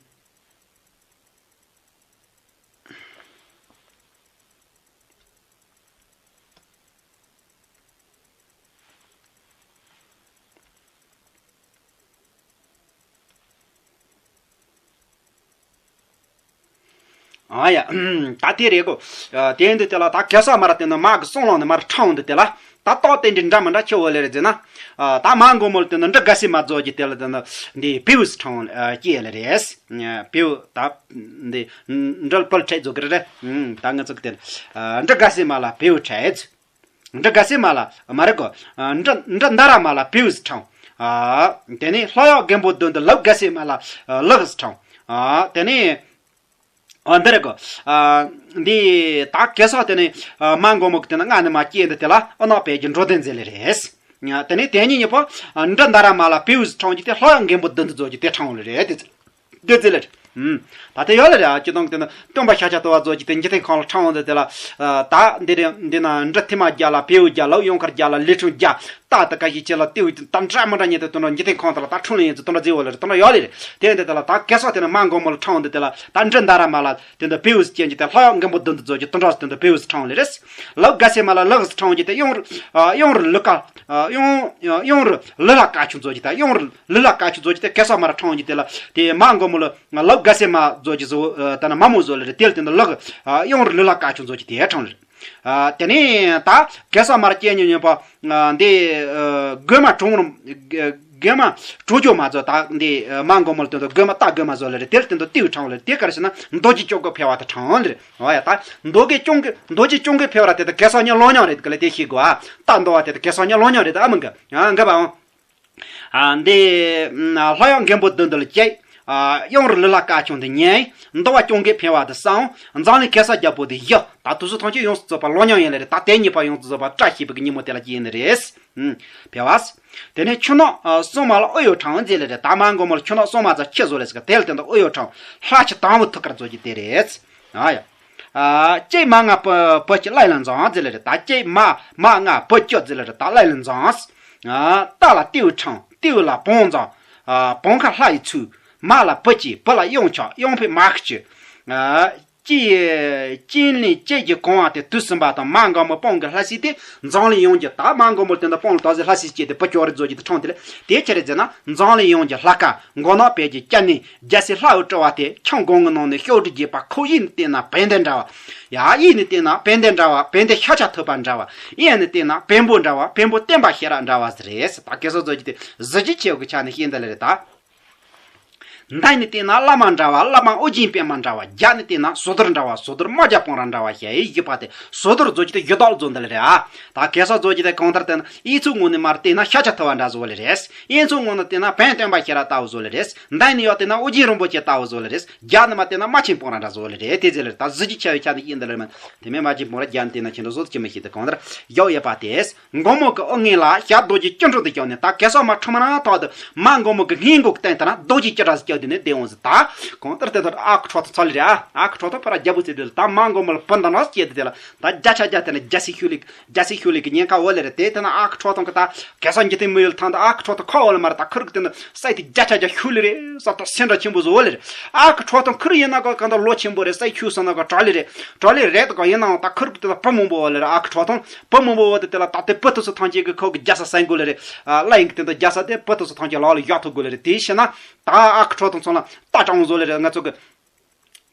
ཨ་ཡ། ད་དེ་རེད་གོ། ཨ་དེ་འདི་དེ་ལ་ད་གེ་སར་མར་བསྟན་ན་མ་གི་གསུང་ལ་ནི་མར་འཕྲང་འདི་དེ་ལ། ད་རྟགས་དེ་འདྲའི་འདྲ་མི་འདྲ་ཆེ་བོ་ལེ་རེད་ཟེར་ན། ཨ་ད་མ་མགོན་མོ་ལ་དེ་ནི་འབྲི་དགའ་སེ་མ་བཟོ་རྒྱུ་དེ་ལ་དེ་ནི་འདི་བེའུ་སུ་འཕྲང་སྐྱེས་ལེ་རེད། བེའུ་ད་འདི་འབྲི་བལ་འཕྲད་བཟོ་གི་རེད། ད་ང་ཚོ་གི་དེ་ཨ་འབྲི་དགའ་སེ་མ་ལ་བེའུ་འཕྲད། འབྲི་དགའ་སེ་མ་ལ་མ་རེད་གོ། འབྲི་འབྲི་མནྡ་ར་མ་ལ་བེའུ་སུ་འཕྲང་། ཨ་དེ་ནས་ལྷོ་ཡང་མགོན་པོ་བདུད་འདུལ་ལུག་དགའ་སེ་མ་ལ་ལག་སུ་འཕྲང་། ཨ་དེ་ནས། ཨ་འདི་རེད་གོ། ཨ་འདི་ད་གེ་སར་དེ་ནས་ཨ་མ་མགོན་མོ་གི་དེ་ནས་མངའ་ནས་མ་སྐྱེས་འདི་དེ་ལ་ཨ་ནག་བལ་གྱི་འགྲོ་དོན་མཛད་ལེ་རེད། དེ་ནས་དེ་གཉིས་གཉིས་པོ་ཨ་འབྲི་མནྡ་ར་མ་ལ་བེའུ་སུ་འཕྲང་རྒྱུ་དེ་ལྷོ་ཡང་མགོན་པོ་བདུད་འདུལ་བཟོ་རྒྱུ་དེ་འཕྲང་ལེ་རེད། དེ་ཚེ་དེ་ཚེ་ལེ་རེད། ཨུམ། ད་དེ་ཡོད་ལེ་རེད། ཨ་སྤྱི་སྟོང་གི་དེ་ནས་སྟོན་པ་ཤཱཀྱ་ཐུབ་པ་བཟོ་རྒྱུ་དེ་འཇིག་རྟེན་ཁམས་ལ་འཕྲང་འདི་དེ་ལ། ཨ་ད་འདི་རེད། འདི་ན་འབྲི་ཐི་མ་བརྒྱ་ལ་བེའུ་བརྒྱ་ལ་ཡུངས་དཀར་བརྒྱ་ལ་ལི་ཁྲུང་བརྒྱ། ད་ད་ག་ཞིག་ཆེ་ལ་ཏེའུ་ད་འདྲ་མི་འདྲ་ཉིད་དུ་དུ་འགྲོ་འཇིག་རྟེན་ཁམས་དེ་ལ་ད་འཁྲུངས་ལེ་ཡིན་ཚུལ་དུ་འགྲོ་མཛེས་བོ་ལེ་རེད། དུ་འགྲོ་ཡོད་ལེ་རེད། དེ་འདི་དེ་ལ་ད་གེ་སར་དེ་ནས་མ་མགོན་མོ་ལ་འཕྲང་འདི་དེ་ལ་ད་འབྲི་མནྡ་ར་མ་ལ་དེ་འདི་བེའུ་སུ་སྐྱེས་ཀྱི་དེ་ལྷོ་ཡང་མགོན་པོ་བདུད་འདུལ་བཟོ་རྒྱུ་དུ་འགྲོ་དེ་འདི་བེའུ་སུ་འཕྲང་ལེ་རེད། ལུག་དགའ་སེ་མ་ལ་ལག་སུ་འཕྲང་རྒྱུ་དེ་ཡུངས་རུ་ཨ་ཡུངས་རུ་ལུག་དཀར་ཨ་ཡུངས་ཡུངས་རུ་ལུག་ལྷ་དཀར་ཆུང་བཟོ་རྒྱུ་དེ། ཡུངས་རུ་ལུག་ལྷ་དཀར་ཆུང་བཟོ་རྒྱུ་དེ་གེ་སར་མར་འཕྲང་རྒྱུ་དེ་ལ་དེ་མ་མགོན་མོ་ལ་ལུག་དགའ་སེ་མ་བཟོ་རྒྱུ་བཟོ་ཨ་ད་ནི་མ་མོ་བཟོ་ལེ་རེད། དེ་ལ་དེ་འདི་ལུག་ཨ་ཡུངས་རུ་ལུག་ལྷ་དཀར་ཆུང་བཟོ་རྒྱུ་དེ་འཕྲང་ལེ་རེད། ཨ་དེ་ནས་ད་གེ་སར་མར་སྐྱེས་ཉིན་ཉིན་པ་ཨ་འདི་ཨ་རྒོད་མ་གྲོང་རུ་རྒོད་མ་གྲོང་ཆོག་མ་བཟོ། ད་འདི་ཨ་མ་མགོན་མོ་ལ་དེ་འདི་རྒོད་མ་རྟ་རྒོད་མ་བཟོ་ལེ་རེད། དེ་ལ་དེ་འདི་ཏེའུ་འཕྲང་ལེ་རེད། དེ་ག་རེ་ཟེར་ན་མདོ་རྒྱུད་སྐྱོང་གི་ཕལ་བ་དེ་འཕྲང་ལེ་རེད། ཨོ་ཡ། ད་མདོ་རྒྱུད་སྐྱོང་གི་མདོ་རྒྱུད་སྐྱོང་གི་ཕལ་བ་དེ་དེ་གེ་སར་ཉིད་ལོ་མཉམ་རེད་གི་ལེ། དེ་ཤེས་དགོས། ཨ་རྟ་འདོ་བ་དེ་དེ་གེ་སར་ཉིད་ལོ་མཉམ་རེད། ཨ་མི་འགའ་ཨ་འགའ་བ་འོང་། ཨ་འདི་ལྷོ་ཡང་མགོན་པོ་བདུད་འདུལ་སྐྱེས། ཨ་ཡུངས་རུ་ལུག་ལྷ་དཀར་ཆུང་དེ་ཉན། འདོ་བ་སྐྱོང་གི་ཕལ་བ་དེ་གསང་། མཛངས་བླུན་གེ་སར་རྒྱལ་པོ་དེ་བཞི། ད་དུས་སུ་ཐམས་ཅད་ཡོངས་སུ་རྫོགས་པ་ལོ་མཉམ་ཡིན་ལེ་རེད། ད་དེ་གཉིས་པ་ཡོངས་སུ་རྫོགས་པ་བཀྲ་ཤིས་པའི་ཉིན་མོ་དེ་ལ་སྐྱེས་ནི་རེད། ཨུམ། ཕལ་བ། དེ་ནས་ཆུ་ནག་ཨ་སྲུང་མ་ལ་ཨོ་ཡོ་འཕྲང་མཛད་ལེ་རེད། ད་མ་མགོན་མོ་ལ་ཆུ་ནག་སྲུང་མ་ཚོ་ཁྱི་བཟོ་ལེ་ཟེར་གི། དེ་ལ་དེ་འདི་ཨོ་ཡོ་འཕྲང་། ལྷ་ཁྱི་དང་པོ་ཐུགས་ཀར་བཟོ་རྒྱུ་དེ་རེད། ཨ་ཡ། ཨ་སྐྱེས་མ་ལྔ་བུ་བུ་གཅིག་བླ་ཡི་ལ་མཛངས་མཛད་ལེ་རེད། ད་སྐྱེས་མ་མ་ལྔ་བུ་བཅུ་མཛད་ལེ་རེད། ད་བླ་ཡི་ལ་མཛངས། ཨ་རྟ་ལ་ཏེའུ་འཕྲང་། ཏེའུ་ལ་བོང་མཛངས། ཨ་བོང་ཁ་ལྷ་ཡི་ཚུལ། མ་ལ་བུ་གཅིག་བུ་ལ་ཡུངས་ཆག་ཡུངས་ཕུད་མ་གཅིག་ཨ་སྐྱེས་སྐྱེས་ལན་སྐྱེས་ཀྱི་གོང་བ་དེ་དུས་གསུམ་པ་དང་མ་མགོན་མོ་སྤང་གི་ལྷ་སྲས་དེ་མཛངས་ལན་ཡོངས་ཀྱི། ད་མ་མགོན་མོ་དེ་འདི་སྤང་ལ་དོགས་ཟེར་ལྷ་སྲས་སྐྱེས་དེ་བུ་བཅོ་རི་བཟོ་རྒྱུ་དེ་འཕྲང་དེ་ལེ། དེ་ཆི་རེད་ཟེར་ན་མཛངས་ལན་ཡོངས་ཀྱི་ལྷ་སྐལ་མགོ་ནག་བལ་གྱི་སྐྱ་ནི་རྒྱལ་སྲས་ལྷ་འོད་སྤྲུལ་བ་དེ་ཁྱམས་སྒོ་ངའི་ནང་ནས་ཤོག་དྲིལ་རྒྱས་པ་ཁོ། གཡས་ནས་བལྟས་ན་བན་དེ་འདྲ་བ། ཡ་གཡས་ནས་བལྟས་ན་བན་དེ་འདྲ་བ། བན་དེ་ཤཱཀྱ་ཐུབ་པ་འདྲ་བ། གཡས་ནས་བལྟས་ན་བེམ་པོ་འདྲ་བ། བེམ་པོ་སྟོན་པ་ཤེས་རབ་འདྲ་བ་ཟེར་རེད། ད་གེ་སར་བཟོ་རྒྱུ་དེ་གཟི་བརྗིད་ཆེ་བོ་གི་ཆ་ནས་བཤད་འདི་ལེ་རེད་ད། མདུན་ནས་བལྟས་ན་བླ་མ་འདྲ་བ། བླ་མ་ཨོ་རྒྱན་པད་མ་འདྲ་བ། རྒྱབ་ནས་བལྟས་ན་ཟོ་དོར་འདྲ་བ། ཟོ་དོར་རྨ་བྱ་སྤང་ར་འདྲ་བ། ཞེས་བཞི་པ་དེ་ཟོ་དོར་བཟོ་རྒྱུ་དེ་བཞི་དག་བཟོ་འདི་ལེ་རེད་ཨ། ད་གེ་སར་བཟོ་རྒྱུ་དེ་གང་ལྟར་བལྟས་ན་གཡས་ཚུལ་ངོས་ནས་མར་བལྟས་ན་ཤཱཀྱ་ཐུབ་པ་འདྲ་བཟོ་བ་ལེ་རེད། གཡོན་ཚུལ་ངོས་ནས་བལྟས་ན་བན་སྟོན་པ་ཤེས་རབ་ལྟ་བུ་བཟོ་ལེ་རེད། མདུན་ནས་ཡར་བལྟས་ན་ཨོ་རྒྱན་རིན་པོ་ཆེ་ལྟ་བུ་བཟོ་ལེ་རེད། རྒྱབ་ནས་མར་བལྟས་ན་རྨ་ཆེན་སྤང་ར་འདྲ་བཟོ་ལེ་རེད། དེ་ཟེར་ལེ་རེད། ད་གཟི་བརྗིད་ཆེ་བའི་ཆ་ནས་བཤད་འདི་ལེ་མིན། དེ་མིན་རྨ་ཆེན་སྤང་ར་རྒྱབ་ནས་བལྟས་ན་ཁྱེད་འདྲ་བཟོ་དེ་ཅི་མི་ཤེས་དེ་གང་ལྟར་བཞག་ཡོད་པ་དེ། མགོན་མོ་གི་ཨོ་རྒྱན་ལ་ཞབས་རྡོ་རྗེ་སྐྱིལ་ཀྲུང་དུ་བརྐྱངས་ནས། ད་གེ་སར་མ་འཁྲུངས་མ་ཐག་ཏུ་མ་མགོན་མོ་གི་སྔས་མགོ་གི་སྟེང་དུ་ན་རྡོ་རྗེ་སྐྱིལ་ཀྲུང་ཟེར་བརྐྱངས་དེ་ནས་བསྡད་འོང་ཟེར། ད་གང་ལྟར་དེ་ལྟར་ཨ་ཁུ་ཁྲོ་ཐུང་ཚོ་ལེ་རེད་ཨ། ཨ་ཁུ་ཁྲོ་ཐུང་ཕར་རྒྱལ་པོ་ཟེར་དེ་ལ་ད་མ་མགོན་མོ་ལ་བུ་འདི་འདྲ་སྐྱེས་དེ་དེ་ལ་ད་བརྒྱ་ཆ་བརྒྱ་དེ་ནས་རྒྱལ་སྲས་ཤུལ་ལུས་རྒྱལ་སྲས་ཤུལ་ལུས་ཀྱི་ཉེན་ཁ་འོ་ལེ་རེད། དེ་དེ་ན་ཨ་ཁུ་ཁྲོ་ཐུང་གི་ད་གེ་སར་འཇིག་རྟེན་མི་ཡུལ་ཐང་དུ་ཨ་ཁུ་ཁྲོ་ཐུང་ཁ་འོ་ལེ་མར་ད་ཁུར་གི་དེ་ནས་སྲས་དེ་བརྒྱ་ཆ་བརྒྱ་ཤུལ་ལུས་རེད། ས་ཐོག་སེང་འདྲ་ཆེན་པོ་ཟེར་འོ་ལེ་རེད། ཨ་ཁུ་ཁྲོ་ཐུང་ཁུར་ཡིན་ན་ག་གང་ད་ལོ་ཆེན་པོ་རེད། སྲས་ཁྱུ་སོང་ན་ག་གྲོ་ལེ་རེད། གྲོ་ལེ་རེད། ད་ག་ཡིན་ནའང་ད་ཁུར་གི་དེ་ད་བུ་མང་པོ་འོ་ལེ་རེད། ཨ་ཁུ་ཁྲོ་ཐུང་བུ་མང་པོ་འོ་དེ་དེ་ལ་ད་དེ་བུ་དེ་ཚོ་ཐམས་ཅད་ཀྱི་ཁོ་གི་རྒྱལ་ས་སྲུང་དགོས་ལེ་རེད། ཨ་བླ་ཡིན་གི་དེ་ད་རྒྱལ་ས་དེ་བུ་དེ་ཚོ་ཐམས་ཅད་ལག་ལ་བཞག་ཐུབ་དགོས་ལེ་རེད། དེ་བྱས་ན་ད་ཨ་ཁུ་ཁྲོ་ཐུང་ཚོ་ལ་རྟ་སྤྲང་བཟོ་ལེ་རེད། ང་ཚོ་གི་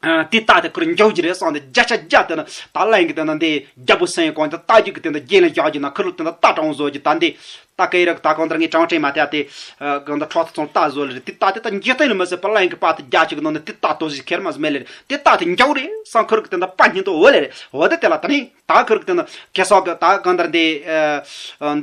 ཨ་དེ་རྟ་དེ་ཁུར་འཇོག་རྒྱུ་རེད་བསམ་སྟེ་བརྒྱ་ཆ་བརྒྱ་དེ་ན་ད་བླ་ཡིན་གི་དེ་ན་འདི་རྒྱལ་པོ་སྲུང་གོང་དེ་རྟ་རྒྱུག་གི་དེ་ན་རྒྱན་ལ་བཞག་རྒྱུ་ན་ཁུར་ལ་དེ་ན་རྟ་སྤྲང་བཟོ་རྒྱུ། ད་འདི་རྟ་ ད་སྐད་རིགས་ད་གང་ལྟར་ངས་དྲང་དྲན་མ་ཐེབས་ཏེ། གང་ལྟར་ཕྲག་ཏུ་ཚོང་ལྟ་བཟོ་ལེ་རེད། དེ་ལྟ་དེ་ད་འཇིག་རྟེན་ལ་མི་སྲིད་པ་གླིང་གི་པ་དེ་རྒྱ་ཆེ་གི་ནང་ནས་དེ་ལྟ་དོ་ཞིག་ཁེར་མ་ཟིག་མེད་ལེ་རེད། དེ་ལྟ་དེ་འཇོག་རེད་བསམ་ཁུར་གི་དེ་འདྲ་པ་སྙིང་དོ་འོ་ལེ་རེད། འོ་དེ་དེ་ལ་ད་ནི་ད་ཁུར་གི་དེ་ནི་གེ་སར་གི་ད་གང་ལྟར་འདི་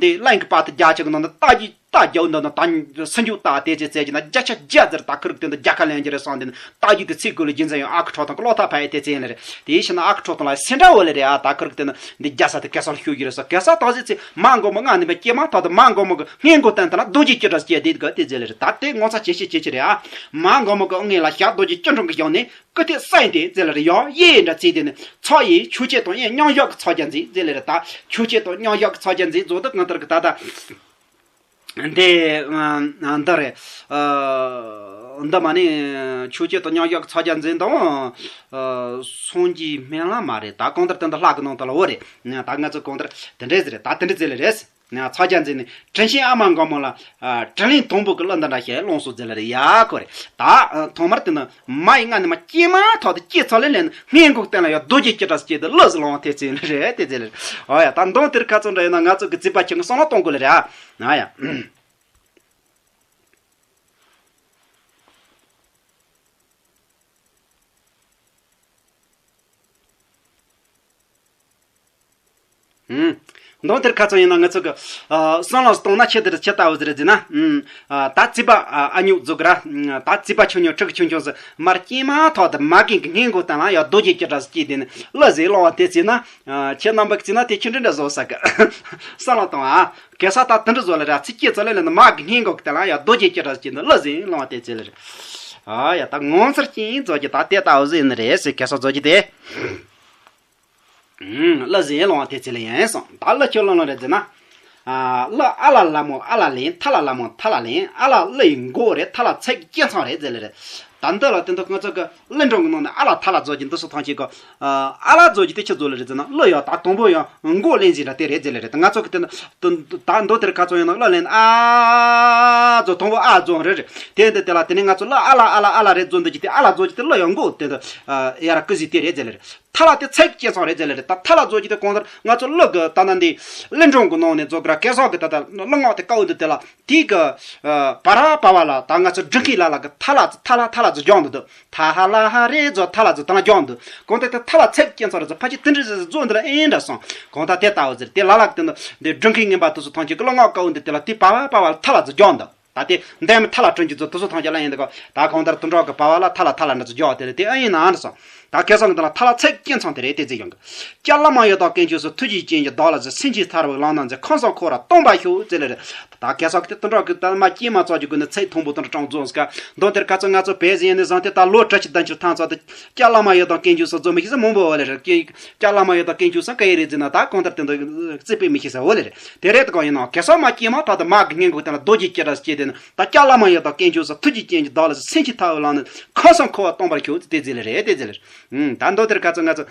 འདི་གླིང་གི་པ་དེ་རྒྱ་ཆེ་གི་ནང་ནས་ལྟ་རྒྱུ་ལྟ་རྒྱུ་འདི་ནི་ད་སུན་འཇུག་ལྟ་དེ་ཅེས་ཟེར་གྱི་ན་བརྒྱ་ཆ་བརྒྱ་ཟེར། ད་ཁུར་གི་དེ་འདི་རྒྱལ་ཁ་ལེན་གྱི་རེད་བསམ་དེ་ནི་ལྟ་རྒྱུ་དེ་ཚིག་གུ་ལ་རྒྱུ་མཚན་ཡང་ཨ་ཁུ་ཁྲོ་ཐུང་གི་ལོ་ཐ་ཕ་ཡི་དེ་ཚེ་ཡིན་ལེ་རེད། དེའི་ཕྱིར་ན་ཨ་ཁུ་ཁྲོ་ཐུང་ལ་སེ་འདྲ་འོ་ལེ་རེད། ཨ་ད་ཁུར་གི་དེ་ནི་འདི་རྒྱ་ས་དེ་གེ་སར་ལ་ཤོད་ཀྱི་རེད་ཟེར། གེ་སར་ད་ཟེར་ཚེ་མ་འགོ་མ་ང་ནི་མ་སྐྱེས་མ་ཐག་ཏུ་མ་འགོ་མ་གི་སྔས་མགོ་བསྟན་ད་ན་རྡོ་རྗེ་སྐྱིལ་ཀྲུང་སྐྱེས་དེ་གི་དེ་ཟེར་ལེ་རེད། ད་དེ་ངོ་ཚ་ཇེ་ཆེ་ཇེ་ཆེ་རེད། ཨ་མ་འགོ་མ་གི་སྔས་ལ་ཞག་རྡོ་རྗེ་སྐྱིལ་ཀྲུང་གི་ཞོག་ནས་ཀི་དེ་སའི་དེ་ཟེར་ལེ་རེད། ཡང་ཡེ་འདྲ་ཚེ་དེ་ནི་ཚོགས་ཡེ་ཆོས་སྐྱིད་དང་ཡེ་མཉམ་བཞག་གི་ཚོགས་རྒྱ་མཛད་ཟེར་ལེ་རེད། ད་ཆོས་སྐྱིད་དང་མཉམ་བཞག་གི་ཚོགས་རྒྱ་མཛད་རྫོགས་དུ་གང་ལྟར་གི་ད་ད། འདི་འདི་རེད། འདི་མ་ནི་ཆོས་སྐྱིད་དང་མཉམ་བཞག་གི་ཚོགས་རྒྱ་མཛད་དང་། སངས་རྒྱས་སྨན་བླ་མ་རེད། ད་གང་ལྟར་དེ་འདི་ལྷ་གི་ནང་དུ་ལ་འོ་རེད། ད་ང་ཚོ་གང་ལྟར་དེ་འདྲས་ཟེར་རེད། ད་དེ་འདྲས་ཟེར་ལེ་རེད། ཚོགས་རྒྱ་མཛད་ནས་དྲིན་ཆེན་ཨ་མ་མགོན་པོ་ལ་དྲིན་ལན་དང་པོ་གི་གླུ་འདི་འདྲ་ཞིག་ལོངས་སུ་ཟེར་ལེ་རེད། ཡ་ཁོ་རེད། ད་ཐོག་མར་དེ་ནི་མ་ཡི་ང་ནི་མ་སྐྱེས་མ་ཐག་ཏུ་སྐྱེས་ཚར་ལེ་ལེ་ནི་སྔས་མགོ་བསྟན་ལ་ཡ་རྡོ་རྗེ་སྐྱིལ་ཀྲུང་སྐྱེས་དེ་གླུ་ཟིག་ལོངས་དེ་ཚེ་ལེ་རེད། དེ་ཚེ་ལེ་རེད། ཨོ་ཡ། ད་མདོ་དེར་ཁ་ཚོན་འདྲ་ཡོད་ན་ང་ཚོ་གི་རྩིས་པ་ཁྱེད་ཀྱི་བསམ་བློ་གཏོང་དགོས་ལེ་རེད། ཨ་ན་ཡ། ཨུམ། མདོ་དེར་ཁ་ཚོན་ཡིན་ན་ང་ཚོ་གི་ཨ་བསམ་བློ་གཏོང་ན་ཆེ་དེར་ཆེ་ལྟ་བུ་ཟེར་ཟེར་ན། ཨུམ། ཨ་ད་རྩིས་པ་ཨ་ཨ་ཉུག་རྫོགས་ར། ཨུམ། ད་རྩིས་པ་ཆུང་ཉུང་ཁྲི་གི་ཆུང་ཆུང་ཟེར་མར་སྐྱེས་མ་ཐག་ཏུ་མ་རྒན་གི་སྔས་མགོ་བསྟན་ལ་ཡ་རྡོ་རྗེ་སྐྱིལ་ཀྲུང་སྐྱེས་དེ་ནི་གླུ་ཟིག་ལོངས་བ་དེ་ཚེ་ན། ཨ་ཁྱེད་རྣམ་པ་གི་རྩིས་ན་དེ་ཁྱེད་འདྲ་འདྲ་བཟོ་ས་གི་བསམ་བློ་གཏོང་ཨ། གེ་སར་ད་དེ་འདྲ་བཟོ་ལེ་ར། ཚིག་སྐྱེས་ཚར་ལེ་ལེ་ནི་མ་གི་སྔས་མགོ་གི་དེ་ལ་ཡ་རྡོ་རྗེ་སྐྱིལ་ཀྲུང་སྐྱེས་ནི་གླུ་ཟིག་ལོངས་བ་དེ་ཚེ་ལེ་རེད། ཨ་ཡ། ད་ངོ་མཚར་ཅན་རྫོགས་ཀྱི་ད་དེ་ལྟ་བུ་ཟིག་ནི་རེད་ཟེར། གེ་སར་རྫོགས་ཀྱི་དེ། ཨུམ། གླུ་ཟིག་ལོངས་བ་དེ་ཚེ་ལེ་ཡིན་སོང་། ད་གླུ་ཁྱོད་ལོངས་ལོངས་རེད་ཟེར་ན། ཨ་གླུ་ཨ་ལ་ལ་མོ་ཨ་ལ་ལེན། ཐ་ལ་ལ་མོ་ཐ་ལ་ལེན། ཨ་ལ་གླུ་ཡི་མགོ་རེད། ཐ་ལ་ཚིག་གི་སྤྱི་མཚམས་རེད་ཟེར་ལེ་རེད། ད་འདི་ལ་དེ་འདུག་ང་ཚོ་གི་གླུ་སྒྲུང་གི་ནང་ནས་ཨ་ལ་ཐ་ལ་རྫོགས་ཀྱི་འདི་སུ་ཐང་ཆད་གི། ཨ་ལ་རྫོགས་ཀྱི་དེ་ཆི་རྫོགས་ལེ་རེད་ཟེར་ན། གླུ་ཡང་ད་དང་པོ་ཡང་མགོ་ལེན་ཟིན་ར་དེ་རེད་ཟེར་ལེ་རེད། ད་ང་ཚོ་གི་དེ་ད་མདོ་དེར་ཁ་ཚོན་ཡོད་ན་གླུ་ལེན་ཨ་རྫོགས། དང་པོ་ཨ་རྫོགས་རེད་རེད། དེ་འདི་དེ་ལ་དེ་ནས་ང་ཚོ་གླུ་ཨ་ལ་ཨ་ལ་ཨ་ལ་རེད་རྫོགས་འདི་ཀྱི་དེ་ཨ་ལ་རྫོགས་ཀྱི་དེ་གླུ་ཡང་མགོ་དེ་འདི་ཡར་ཀི་ཟིག་དེ་རེད་ཟེར་ལེ་རེད། ཐ་ལ་དེ་ཚིག་གི་སྤྱི་མཚམས་རེད་ཟེར་ལེ་རེད། ད་ཐ་ལ་རྫོགས་ཀྱི་དེ་གང་ལྟར་ང་ཚོ་གླུ་གི་ད་ན་འདི་གླུ་སྒྲུང་གི་ནང་ནས་རྫོགས་གི་ར། གེ་སར་གི་ད་ད་གླུ་ངག་དེ་དཀའ་བོ་འདི་དེ་ལ། དེ་གི་ཨ་བ་ར་བ་བ་ལ་ད་ང་ཚོ་འབྲི་མཁན་ལ་ལ་གི་ཐ་ལ་ཐ་ལ་ཐ་ལ་ཚོ་སྦྱོང་འདུག་ཐ་ཧ་ལ་ཧ་རེ་ཚོ་ཐ་ལ་ཚོ་ད་ལ་སྦྱོང་འདུག་གང་ལྟར་དེ་ཐ་ལ་ཚིག་གི་སྤྱི་མཚམས་རེད་ཚོ། ཕ་ཆེ་དེ་འདྲ་ཟེར་རྫོགས་འདི་ལ་ཨེ་འདྲ་སོང་། གང་ལྟར་དེ་ལྟ་བུ་ཟེར། དེ་ལ་ལ་གི་དེ་འདི་འདི་འབྲི་མཁན་ངན་པ་དེ་ཚོ་ཐང་ཆད་གི་གླུ་ངག་དཀའ་བོ་འདི་དེ་ལ་དེ་བ་བ་བ་བ་ལ་ཐ་ལ་ཚོ་སྦྱོང་འདུག་ད་དེ་འདས་མི་ཐ་ལ་དྲན་གྱི་ཚོ་དེ་ཚོ་ཐང་ཆད་ལ་ཡིན་འདུག་ད་གང་ལྟར་དུད་འགྲོ་གི་བ་བ་ལ་ཐ་ལ་ཐ་ལ་འདྲ་ཚོ་སྦྱོང་བ་དེ་ལ་དེ་ཨེ་ཡིན་ན་འདྲ་སོང་། ད་ཁ་སང་གི་དེ་ལ་ཐ་ལ་ཚིག་གི་སྤྱི་མཚམས་དེ་རེད། དེ་ཚེ་ཡོང་གི། སྐྱབས་བླ་མ་ཡི་དམ་དཀོན་མཆོག་གསུམ། ཐུགས་རྗེ་ཅན་གྱི་བདག་ལ་གཟིགས། སེམས་ཅན་ཐར་པའི་ལམ་སྣ་མཛོད། ཁམས་གསུམ་འཁོར་བ་སྟོངས་པར་ཤོག་ཟེར་ལེ་རེད། ད་ཁ་སང་གི་དེ་དུད་འགྲོ་གི་ད་མ་སྐྱེས་མ་ཚོགས་ཀྱི་སྒོ་ནས་ཚིག་དང་པོ་དང་གྲངས་རྫོགས་ཀ་མདོ་དེར་ཁ་ཚོ་ང་ཚོ་བལ་ཟིན་ནས་བཟུང་སྟེ་ད་ལོ་དྲུག་ཅུ་བདུན་ཅུ་ཐམ་ཚོགས་ཏེ་སྐྱབས་བླ་མ་ཡི་དམ་དཀོན་མཆོག་གསུམ་རྫོགས་མི་ཤེས་ས་མང་པོ་བ་ལེ་རེད། སྐྱབས་བླ་མ་ཡི་དམ་དཀོན་མཆོག་གསུམ་ག་ཡེ་རེད་ཟེར་ན། ད་གང་ལྟར་དེ་འདི་རྩིས་པས་མི་ཤེས་ས་བ་ལེ་རེད། དེ་རེད། ད་གང་ཡིན་ན་གེ་སར་མ་སྐྱེས་མ་ཐག་ཏུ་མ་གི་སྔས་མགོ་བསྟན་ལ་རྡོ་རྗེ་སྐྱིལ་ཀྲུང་སྐྱེས་དེ་ནི། ད་སྐྱབས་བླ་མ་ཡི་དམ་དཀོན་མཆོག་གསུམ། ཐུགས་རྗེ་ཅན་གྱི་བདག་ལ་གཟིགས། སེམས་ཅན་ཐར་པའི་ལམ་སྣ་མཛོད། ཁམས་གསུམ་འཁོར་བ་སྟོངས་པར་ཤོག་དེ་ཟེར་ལེ་རེད། དེ་ཟེར་ལེ་རེད། ཨུམ། ད་མདོ་དེར་ཁ་ཚོ་ང་ཚོ་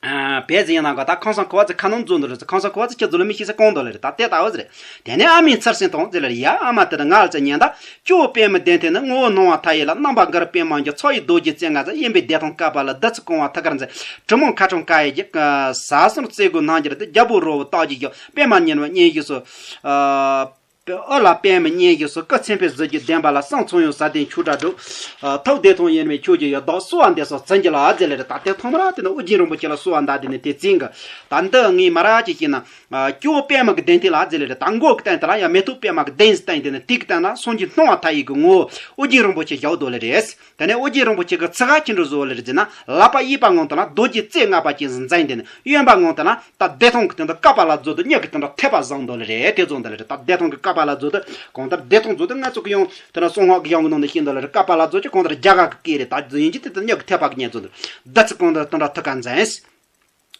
ཨ་བལ་ཟིན་ཡང་ན་ག་ད་ཁམས་གསུམ་འཁོར་བ་ཚེ་ཁ་ནང་འཛུལ་འདུག་རེད། ཁམས་གསུམ་འཁོར་བ་ཚེ་ཁྱེད་ཚོ་ལ་མི་ཤེས་ས་གང་འདུག་ལེ་རེད། ད་དེ་ལྟ་བུ་ཟེར། དེ་ནས་ཨ་མའི་ཚུལ་ཟིན་དང་ཟེར་ལེ་རེད། ཡ་ཨ་མ་དེ་ནི་ང་ལ་ཚེ་ཉན་ད། སྐྱེ་བོ་པད་མའི་གདན་སྟེང་ན། ངོ་བོ་སྣང་བ་མཐའ་ཡས་ལ། རྣམ་པ་དགའ་རབ་པད་མ་འགྱུར། ཚོགས་ཡི་རྡོ་རྗེ་རྩེ་ལྔ་ཟེར། གཡས་པས་བདེ་སྟོང་བཀའ་པ་ལ། བདུད་རྩི་གང་བ་ཐུགས་ཀར་མཛད། གྲུ་མོ་མཁའ་འགྲོ་ཀ་ཡེ་རྒྱུ། ཟ་གསུམ་རྩེ་དགུ་སྣང་གྱུར་ཏེ། རྒྱལ་པོ་རོལ་པོ་རྟགས་ཀྱི་བཞག་པད་མ་ཉི་མ་གཉེན་བཞི་སོགས། ཨ་དབུ་ལ་པད་མ་གཉེན་བཞི་སོགས། སྐུ་མཚན་དཔེ་གཟི་བརྗིད་ལྡན་པ་ལ། བསང་མཚོ་ཡང་ཟ་ལྡན་ཆོས་སྒྲ་སྒྲོག་ཐུགས་བདེ་སྟོང་ཡེངས་མེད་ཆོས་ཀྱི་ཡུལ། བདག་གསོལ་བ་འདེབས་སོ་བྱིན་གྱིས་བརླབ་ཟེར་ལེ་རེད། ད་དེ་ཐོག་མར་དེ་ནི་ཨོ་རྒྱན་རིན་པོ་ཆེ་ལ་གསོལ་བ་འདེབས་དེ་ནི་དེ་བྱིན་གི། ད་འདི་ངས་མ་ར་ཅིག་བྱས་ན། སྐྱེ་བོ་པད་མ་གི་གདན་སྟེང་ལ་ཟེར་ལེ་རེད། ད་མགོ་གི་སྟེང་དེ་ལ་ཡང་མེ་ཏོག་པད་མ་གི་གདན་བསྟན་དེ་ནི་དེ་གི་སྟེང་ན་སངས་རྒྱས་སྣང་བ་མཐའ་ཡས་ཀྱི་ངོ་བོ་ཨོ་རྒྱན་རིན་པོ་ཆེ་བཞག་འདུག་ལེ་རེད། དེ་ནས་ཨོ་རྒྱན་རིན་པོ་ཆེ་གི་ཚིག་ཁ་ཅི་འདྲ་བཟོ་ལེ་རེད་ཟེར་ན། ལག་པ་གཡས་པ་ངང་དུ་ལ་རྡོ་རྗེ་རྩེ་ལྔ་པ་ཅན་ཟིག་འཛིན། དེ་ནས་གཡོན་པ་ངང་དུ་ལ་ད་བདེ་སྟོང་གི་སྟེང་དུ་བཀའ་པ་ལ་རྫོགས་དུ་མྱུ་གུ་དེ་འདྲ་ཐེབས་པ་བཟང་འདུག་ལེ་རེད། དེ་བཟོ་འདུག་ལེ་རེད། ད་བདེ་སྟོང་གི་བཀའ་པ་ལ་རྫོགས་དུ་གང་ལྟར་བདེ་སྟོང་རྫོགས་དུ་ང་ཚོ་གི་ཡང་དེ་འདྲ་གསང་སྔགས་ཀྱི་ཡང་གི་ནང་དུ་ཤེས་འདུག་ལེ་རེད། བཀའ་པ་ལ་རྫོགས་ཀྱི་གང་ལྟར་རྒྱ་གར་གི་སྐད་རེད། ད་ཡིན་གྱི་དེ་དུ་མྱུ་གུ་ཐེབས་པ་གི་ཉེན་རྫོགས་འདུག་བདུད་རྩི་གང་ལྟར་དེ་འདྲ་ཐུགས་ཀར་མཛད།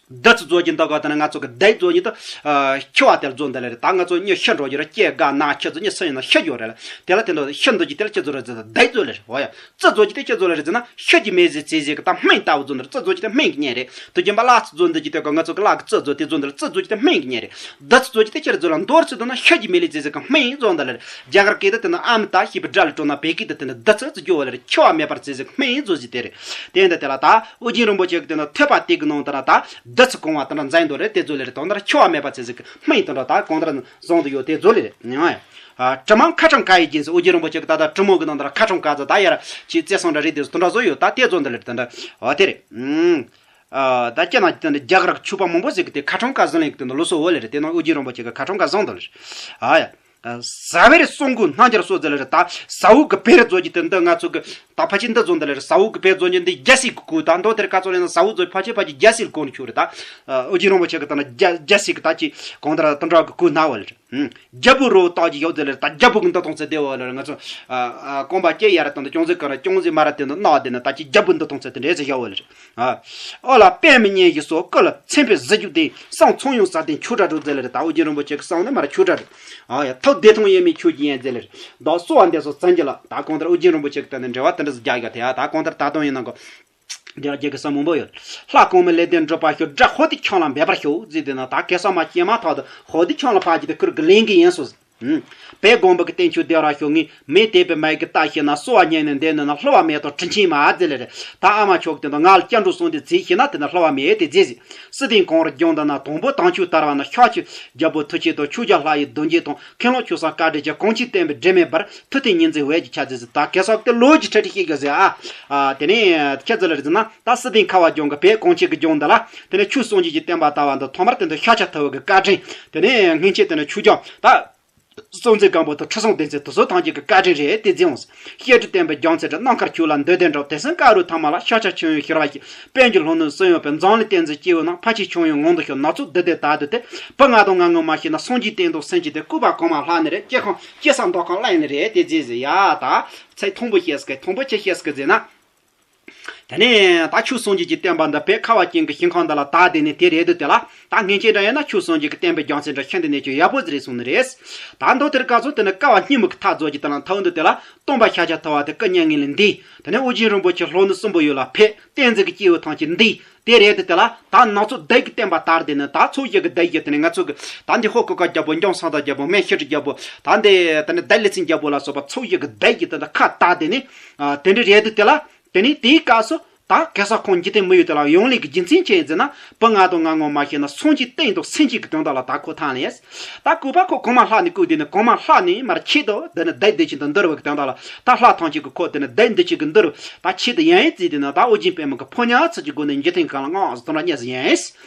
བདུད་རྩི་རྫོགས་ཀྱི་འདུག་ག་དེ་ནས་ང་ཚོ་གི་བདུད་རྫོགས་ཀྱི་འདུག་ཨ་འཁྱུ་བ་དེ་རྫོགས་འདུག་ལེ་རེད། ད་ང་ཚོ་མྱི་ཤི་འགྲོ་རྒྱུ་རེད། སྐྱེ་རྒ་ན་འཆི་རྫོགས་མྱི་སུ་ཡིན་ན་ཤི་རྒྱུ་རེད། དེ་ལ་དེ་འདྲ་ཤི་འདུག་ཀྱི་དེ་ལ་ཅི་རྫོགས་རེད་ཟེར་ན་བདུད་རྫོགས་ལེ་རེད། འོ་ཡ། རྩི་རྫོགས་ཀྱི་དེ་ཅི་རྫོགས་ལེ་རེད་ཟེར་ན་ཤི་རྒྱུ་མེད་ཟེར་ཚེ་ཟེར་གི་ད་སྨན་ལྟ་བུ་རྫོགས་འདུག་རྩི་རྫོགས་ཀྱི་དེ་སྨན་གྱི་གཉེན་རེད། དུས་རྒྱུན་པ་ལ་རྩི་རྫོགས་འདུག་ཀྱི་དེ་ག་ང་ཚོ་གི་ལག་གི་རྩི་རྫོགས་དེ་རྫོགས་འདུག་ལེ། རྩི་རྫོགས་ཀྱི་དེ་སྨན་གྱི་གཉེན་རེད། བདུད་རྩི་རྫོགས་ཀྱི་དེ་ཅི་རེད་རྫོགས་ལ་མདོར་བསྡུས་ན་ཤི་རྒྱུ་མེད་ལེ་ཟེར་ཟེར་གི་སྨན་རྫོགས་འདུག་ལེ་རེད། རྒྱ་གར་སྐད་དུ་དེ་ནི་ཨ་མི་ཏ་ཞེས་པའི་སྒྲ་ལ་སྤྲོ་ན་བོད་སྐད་དུ་དེ་ནི་བདུད་རྩི་རྫོགས་ལེ་རེད། འཁྱུ་བ་མེད་པར་ཟེར་ཟེར་གི་སྨན་རྫོགས་ཟེར་དེ་རེད། དེ་འདི་དེ་ལ་ད་ཨོ་རྒྱན་རིན་པོ་ཆེ་གི་དེ་ནི་ཐེག་པ་དེ་གི་ནང་དུ་ན་ད། བདུད་རྩི་གང་བ་དེ་འདྲ་མཛད་འདུག་རེད། དེ་ཚོ་ལས་རེད། དོན་དག་འཆི་བ་མེད་པ་ཚེ་ཟེར་གི་སྨན་དེ་འདྲ་ད་གང་ལྟར་བཟུང་དུ་ཡོད། དེ་ཚོ་ལས་རེད། ཡང་ཡང་། ཨ། དྲི་མ་ཁ་ཕྲེང་བཀང་བའི་རྒྱན་ཟེར། ཨོ་རྒྱན་རིན་པོ་ཆེ་གི་ད་ལྟ་དྲི་མ་གི་ནང་དུ་ཁ་ཕྲེང་བཀང་ཚོ་ད་ཡར་ཅིག་བརྩེ་སེམས་འདྲ་རེད། དེ་ཚོ་དེ་འདྲ་བཟོ་ཡོད། ད་དེ་ཚོ་འདི་ལས་རེད། དེ་འདྲ་ཨོ་དེ་རེད། ཨ། ད་སྤྱིར་ན་དེ་འདྲ་རྒྱ་གར་གི་ཆོས་པ་མང་པོ་ཟེར་གི་དེ་ཁ་ཕྲེང་བཀང་ཟིན་ལས་གི་དེ་འདྲ་ལོ་སོ་བོ་ལས་རེད། དེ་ནང་ཨོ་རྒྱན་རིན་པོ་ཆེ་གི་ཁ་ཕྲེང་བཀང་བཟང་འདུག་ལས། ཨ་ཡ། ཟ་བའི་གསུང་གོ་རྣམ་རྒྱལ་སོགས་ཟེར་ལ་རེད། ད་ཟ་འོག་གི་བེར་རྫོགས་ཀྱི་དེ་འདི་ང་ཚོ་གི་ད་ཕལ་ཆེར་འདི་རྫོགས་འདི་ལ་རེད། ཟ་འོག་གི་བེར་རྫོགས་ཀྱི་འདི་རྒྱལ་སྲས་ཀྱི་གོ། ད་མདོ་དེར་ཀ་ཚོ་ལས་ན་ཟ་འོག་རྫོགས་ཕལ་ཆེར་ཕལ་ཆེར་རྒྱལ་སྲས་ཀྱི་གོ་ནས་ཆོག་རེད། ད་ཨོ་རྒྱན་རིན་པོ་ཆེ་གི་ད་ན་རྒྱལ་རྒྱལ་སྲས་ཀྱི་ད་ཅི་གང་ལྟར་དེ་འདྲ་གི་གོ་ན་བ་ལ་རེད། རྒྱལ་པོ་རོ་བཏགས་ཀྱི་ཡོད་ཟེར་ལ་རེད། ད་རྒྱལ་པོ་གི་འདི་མཐོང་ཚེ་བདེ་བ་ལ་རེད། ང་ཚོ་ཨ་ཨ་རྐང་པ་སྐྱེ་ཡ་ར་ད་འདི་ཅུང་ཟད་ག་ར་ཅུང་ཟད་མ་ར་དེ་འདི་ནག་དེ་ན་ད་ཅི་རྒྱལ་པོ་འདི་མཐོང་ཚེ་དེ་འདྲས་ཟེར་ཡ་བ་ལ་རེད། ཨ། ཨོ་ལ་པདྨ་སྙན་ཞུ་སོགས་སྐུ་ལ་མཚན་དཔེ་གཟི་བརྗིད་ལྡན། གསང་ཚངས་དབྱངས་ཟབ་ལྡན་ཆོས་སྒྲ་སྒྲོགས་ཟེར་ལ་རེད། ད་ཨོ་རྒྱན་རིན་པོ་ཆེ་གི་གསང་ནི་མ་ར་ཆོས་སྒྲ་རེད། ཨ་ཡ། ཐུགས་བདེ་ཐང་དབྱེར་མེད་ཆོས་ཀྱི་དབྱིངས་ཟེར་ལ་རེད། བདག་གསོལ་བ་འདེབས་སོ་བྱིན་གྱིས་བརླབ། ད་གང་ལྟར་ཨོ་རྒྱན་རིན་པོ་ཆེ་གི་ད་ནི་འགྲེལ་བ་དེ་འདྲ་ཟིག་རྒྱག་ཡ་དེ་ཡ། ད་གང་ལྟར་ད་དུང་ཡིན་ན་གོ། འདི་རྒྱལ་གི་ས་མང་པོ་ཡོད། ལྷ་གོང་མའི་ལེགས་ལྡན་འབྲུག་པ་ཤོག་སྒྲ་ཧོ་ཏི་ཁྱོད་ལ་འབེབས་པར་ཤོག་ཟེར་དེ་ན་ད་གེ་སར་མ་སྐྱེས་མ་ཐག་ཏུ་ཧོ་ཏི་ཁྱོད་ལ་ཕར་གྱི་དེ་ཁུར་གི་ལེན་གི་ཡིན་སོ། བོད་དགོན་པ་གི་བསྟན་བཅོས་བདེ་བར་ཤོག་ངས་མི་དད་པའི་མ་ཡི་གི་རྟ་ཞིག་ན། གསོལ་བ་སྙིང་ནས་འདེབས་ནས་ན། བསླུ་བ་མེད་དང་དྲིན་ཆེན་མ་ཟེར་ལེ་རེད། ད་ཨ་མ་མཆོག་དེ་དང་ང་ལ་སྐྱབས་འགྲོ་གསུངས་ཏེ་མཛད་ཞེ་ན། དེ་ན་བསླུ་བ་མེད་དེ་མཛད་ཟེར། སྲིད་དོན་གངས་རི་ལྗོངས་འདི་ན། དང་པོ་དམ་ཆོས་དར་བ་ན། ཤཱཀྱའི་རྒྱལ་པོ་ཐུགས་རྗེ་དང་། ཆོས་རྒྱལ་ལྷ་ཡི་གདུང་རྒྱུད་དང་། མཁན་སློབ་ཆོས་སྲུང་བཀའ་དྲིན་ཅན། གངས་ཅན་བསྟན་པའི་སྒྲོན་མེ་འབར། ཐུབ་བསྟན་ཉི་འཛིན་འོད་ཀྱི་ཆ་ཟེར་ཟེར། ད་གེ་སར་དེ་ལོ་གི་ཁྲི་ཁྲི་ཤེས་གི་ཟེར། ཨ་ཨ་དེ་ནས་ཁྱེད་ཚོ་ལ་རེད་ཟེར་ན། ད་སྲིད་དོན་ཁ་བ་ལྗོངས་གི་བོད་གངས་ཅན་གི་ལྗོངས་འདི་ལ། དེ་ནས་ཆོས་སྲུང་བརྒྱུད་ཀྱི་བསྟན་པ་དར་བ་འདི་ཐོག་མར་དེ་འདི་ཤཱཀྱ་ཐུབ་པ་གི་བཀའ་དྲིན། དེ་ནས་སྔོན་ཆད་དེ་ནས་ཆོས་རྒྱལ་ད། སྲོང་བཙན་སྒམ་པོ་དང་ཁྲི་སྲོང་ལྡེ་བཙན་དེ་ཚོ་ཐམས་ཅད་ཀྱི་བཀའ་དྲིན་རེད་དེ་ཟེར་འོང་། བཤད་སྒྲུབ་བསྟན་པའི་རྒྱལ་མཚན་རེད། རྣམ་དཀར་ཁྱོད་ལ་འདོད་དོན་འགྲུབ། དེང་སང་བཀའ་རུ་ཐ་མ་ལ། ཤཱཀྱ་མཆོད་ཡོན་ཞུ་བར་བགྱི། དཔལ་གྱི་ལྷོ་ནུབ་སྲིན་ཡུལ་བོད། འཛམ་གླིང་བསྟན་འཛིན་སྐྱེས་བུ་རྣམས། ཕ་ཆོས་ཁྱོད་ཡོན་ངང་དུ་ཤོག་ནག་ཚོགས་འདི་དེ་དག་ཏུ་དེ། བུ་ང་དང་ང་ངོ་མ་ཤེས་ན། སངས་རྒྱས་བསྟན་དང་སེམས་ཅན་དེ། སྐུ་པར་གོང་མ་ལྷག་ནི་རེད། སྐྱེ་ཁམས་སྐྱེ་ས་མདོ་ཁམས་གླིང་ནི་རེད་དེ་ཟེར་ཟེར་ཡ། ད་ཚེ་མཐོན་པོ་བཤད་སྐད་མཐོན་པོ་ཆེ་བཤད་སྐད་ཟེར་ན། དེ་ནས་ད་ཆོས་སྲུང་བརྒྱུད་ཀྱི་བསྟན་པ་འདི་བོད་ཁ་བ་ཅན་གྱི་ཞིང་ཁམས་འདི་ལ་དར་དེ་ནས་དེ་རེད་འདུག་དེ་ལ། ད་སྔོན་ཆད་འདྲ་ཡིན་ན་ཆོས་སྲུང་བརྒྱུད་ཀྱི་བསྟན་པའི་རྒྱལ་མཚན་འདྲ་ཤིན་ཏུ་ནས་ཀྱང་ཡག་པོ་ཟིག་རེད་གསུངས་ནི་རེད། ད་མདོ་དེར་སྐབས་སུ་དེ་ནས་དཀའ་བ་སྙིང་མི་གི་ཐག་རྫོགས་ཀྱི་དེ་ལ་ཐུག་འདུག་དེ་ལ། སྟོན་པ་ཤཱཀྱ་ཐུབ་པ་དེ་སྐུ་མྱ་ངན་ལས་འདས། དེ་ནས་ཨོ་རྒྱན་རིན་པོ་ཆེ་ལྷོ་ནུབ་སྲིན་པོའི་ཡུལ་ལ་ཕེབས། བསྟན་འཛིན་གྱི་སྐྱེས་བུ་ཐམས་ཅད་འདུས། དེ་རེད་དེ་དེ་ལ་ད་ནག་ཚོགས་བདུད་ཀྱི་བསྟན་པ་དར་དེ་ནི། ད་ཚོགས་བཞི་གི་བདུད་ཀྱི་དེ་ནི་ང་ཚོ་གི་ད་འདི་ཧོ་ཀོ་ཀ་རྒྱལ་པོ། འཇང་ས་དར་རྒྱལ་པོ། སྨན་ཤི་ཀྲི་རྒྱལ་པོ། ད་འདི་དེ་ནི་བདུད་ལས་ཚན་རྒྱལ་པོ་ལ་སོགས་པ་ཚོགས་བཞི་གི་བདུད་ཀྱི་དེ་འདི་ཁ་བཏགས་དེ་ནི། ཨ་དེ་འདྲ་རེད་དེ་དེ་ལ། དེ་ནི་དེའི་སྐབས་སུ་ད་གེ་སར་ཁོང་འཇིག་རྟེན་མི་ཡུལ་དེ་ལ་ཡོང་ལེ་གི་རྒྱུ་མཚན་ཅི་ཡིན་ཟེར་ན། བུ་ང་དང་ང་ངོ་མ་ཤེས་ན། སངས་རྒྱས་བསྟན་དང་སེམས་ཅན་གྱི་དོན་དག་ལ་ད་ཁོ་ཐང་ལས། ད་སྐུ་པ་ཁོ་གོང་མ་ལྷག་ནས་བསྐུལ་དེ་ནི་གོང་མ་ལྷག་ནས་མར་ཆེད་དུ་དེ་ནི་བདུད་འདི་ཆེད་དུ་འདུལ་བ་གི་དོན་དག་ལ། ད་ལྷ་ཐམས་ཅད་ཀྱི་ཁོ་དེ་ནི་བདུད་འདི་ཆེད་ཀྱི་འདུལ་བ་ད་ཆེད་དུ་ཡིན་ཟེར་དེ་ནི། ད་ཨོ་རྒྱན་པདྨ་གི་ཕོ་ཉ་ཚུལ་གྱི་སྒོ་ནས་འཇིག་རྟེན་གང་ལ་མངའ་ཟེར་དོན་ར་ཉེ་ཟེར་ཡིན།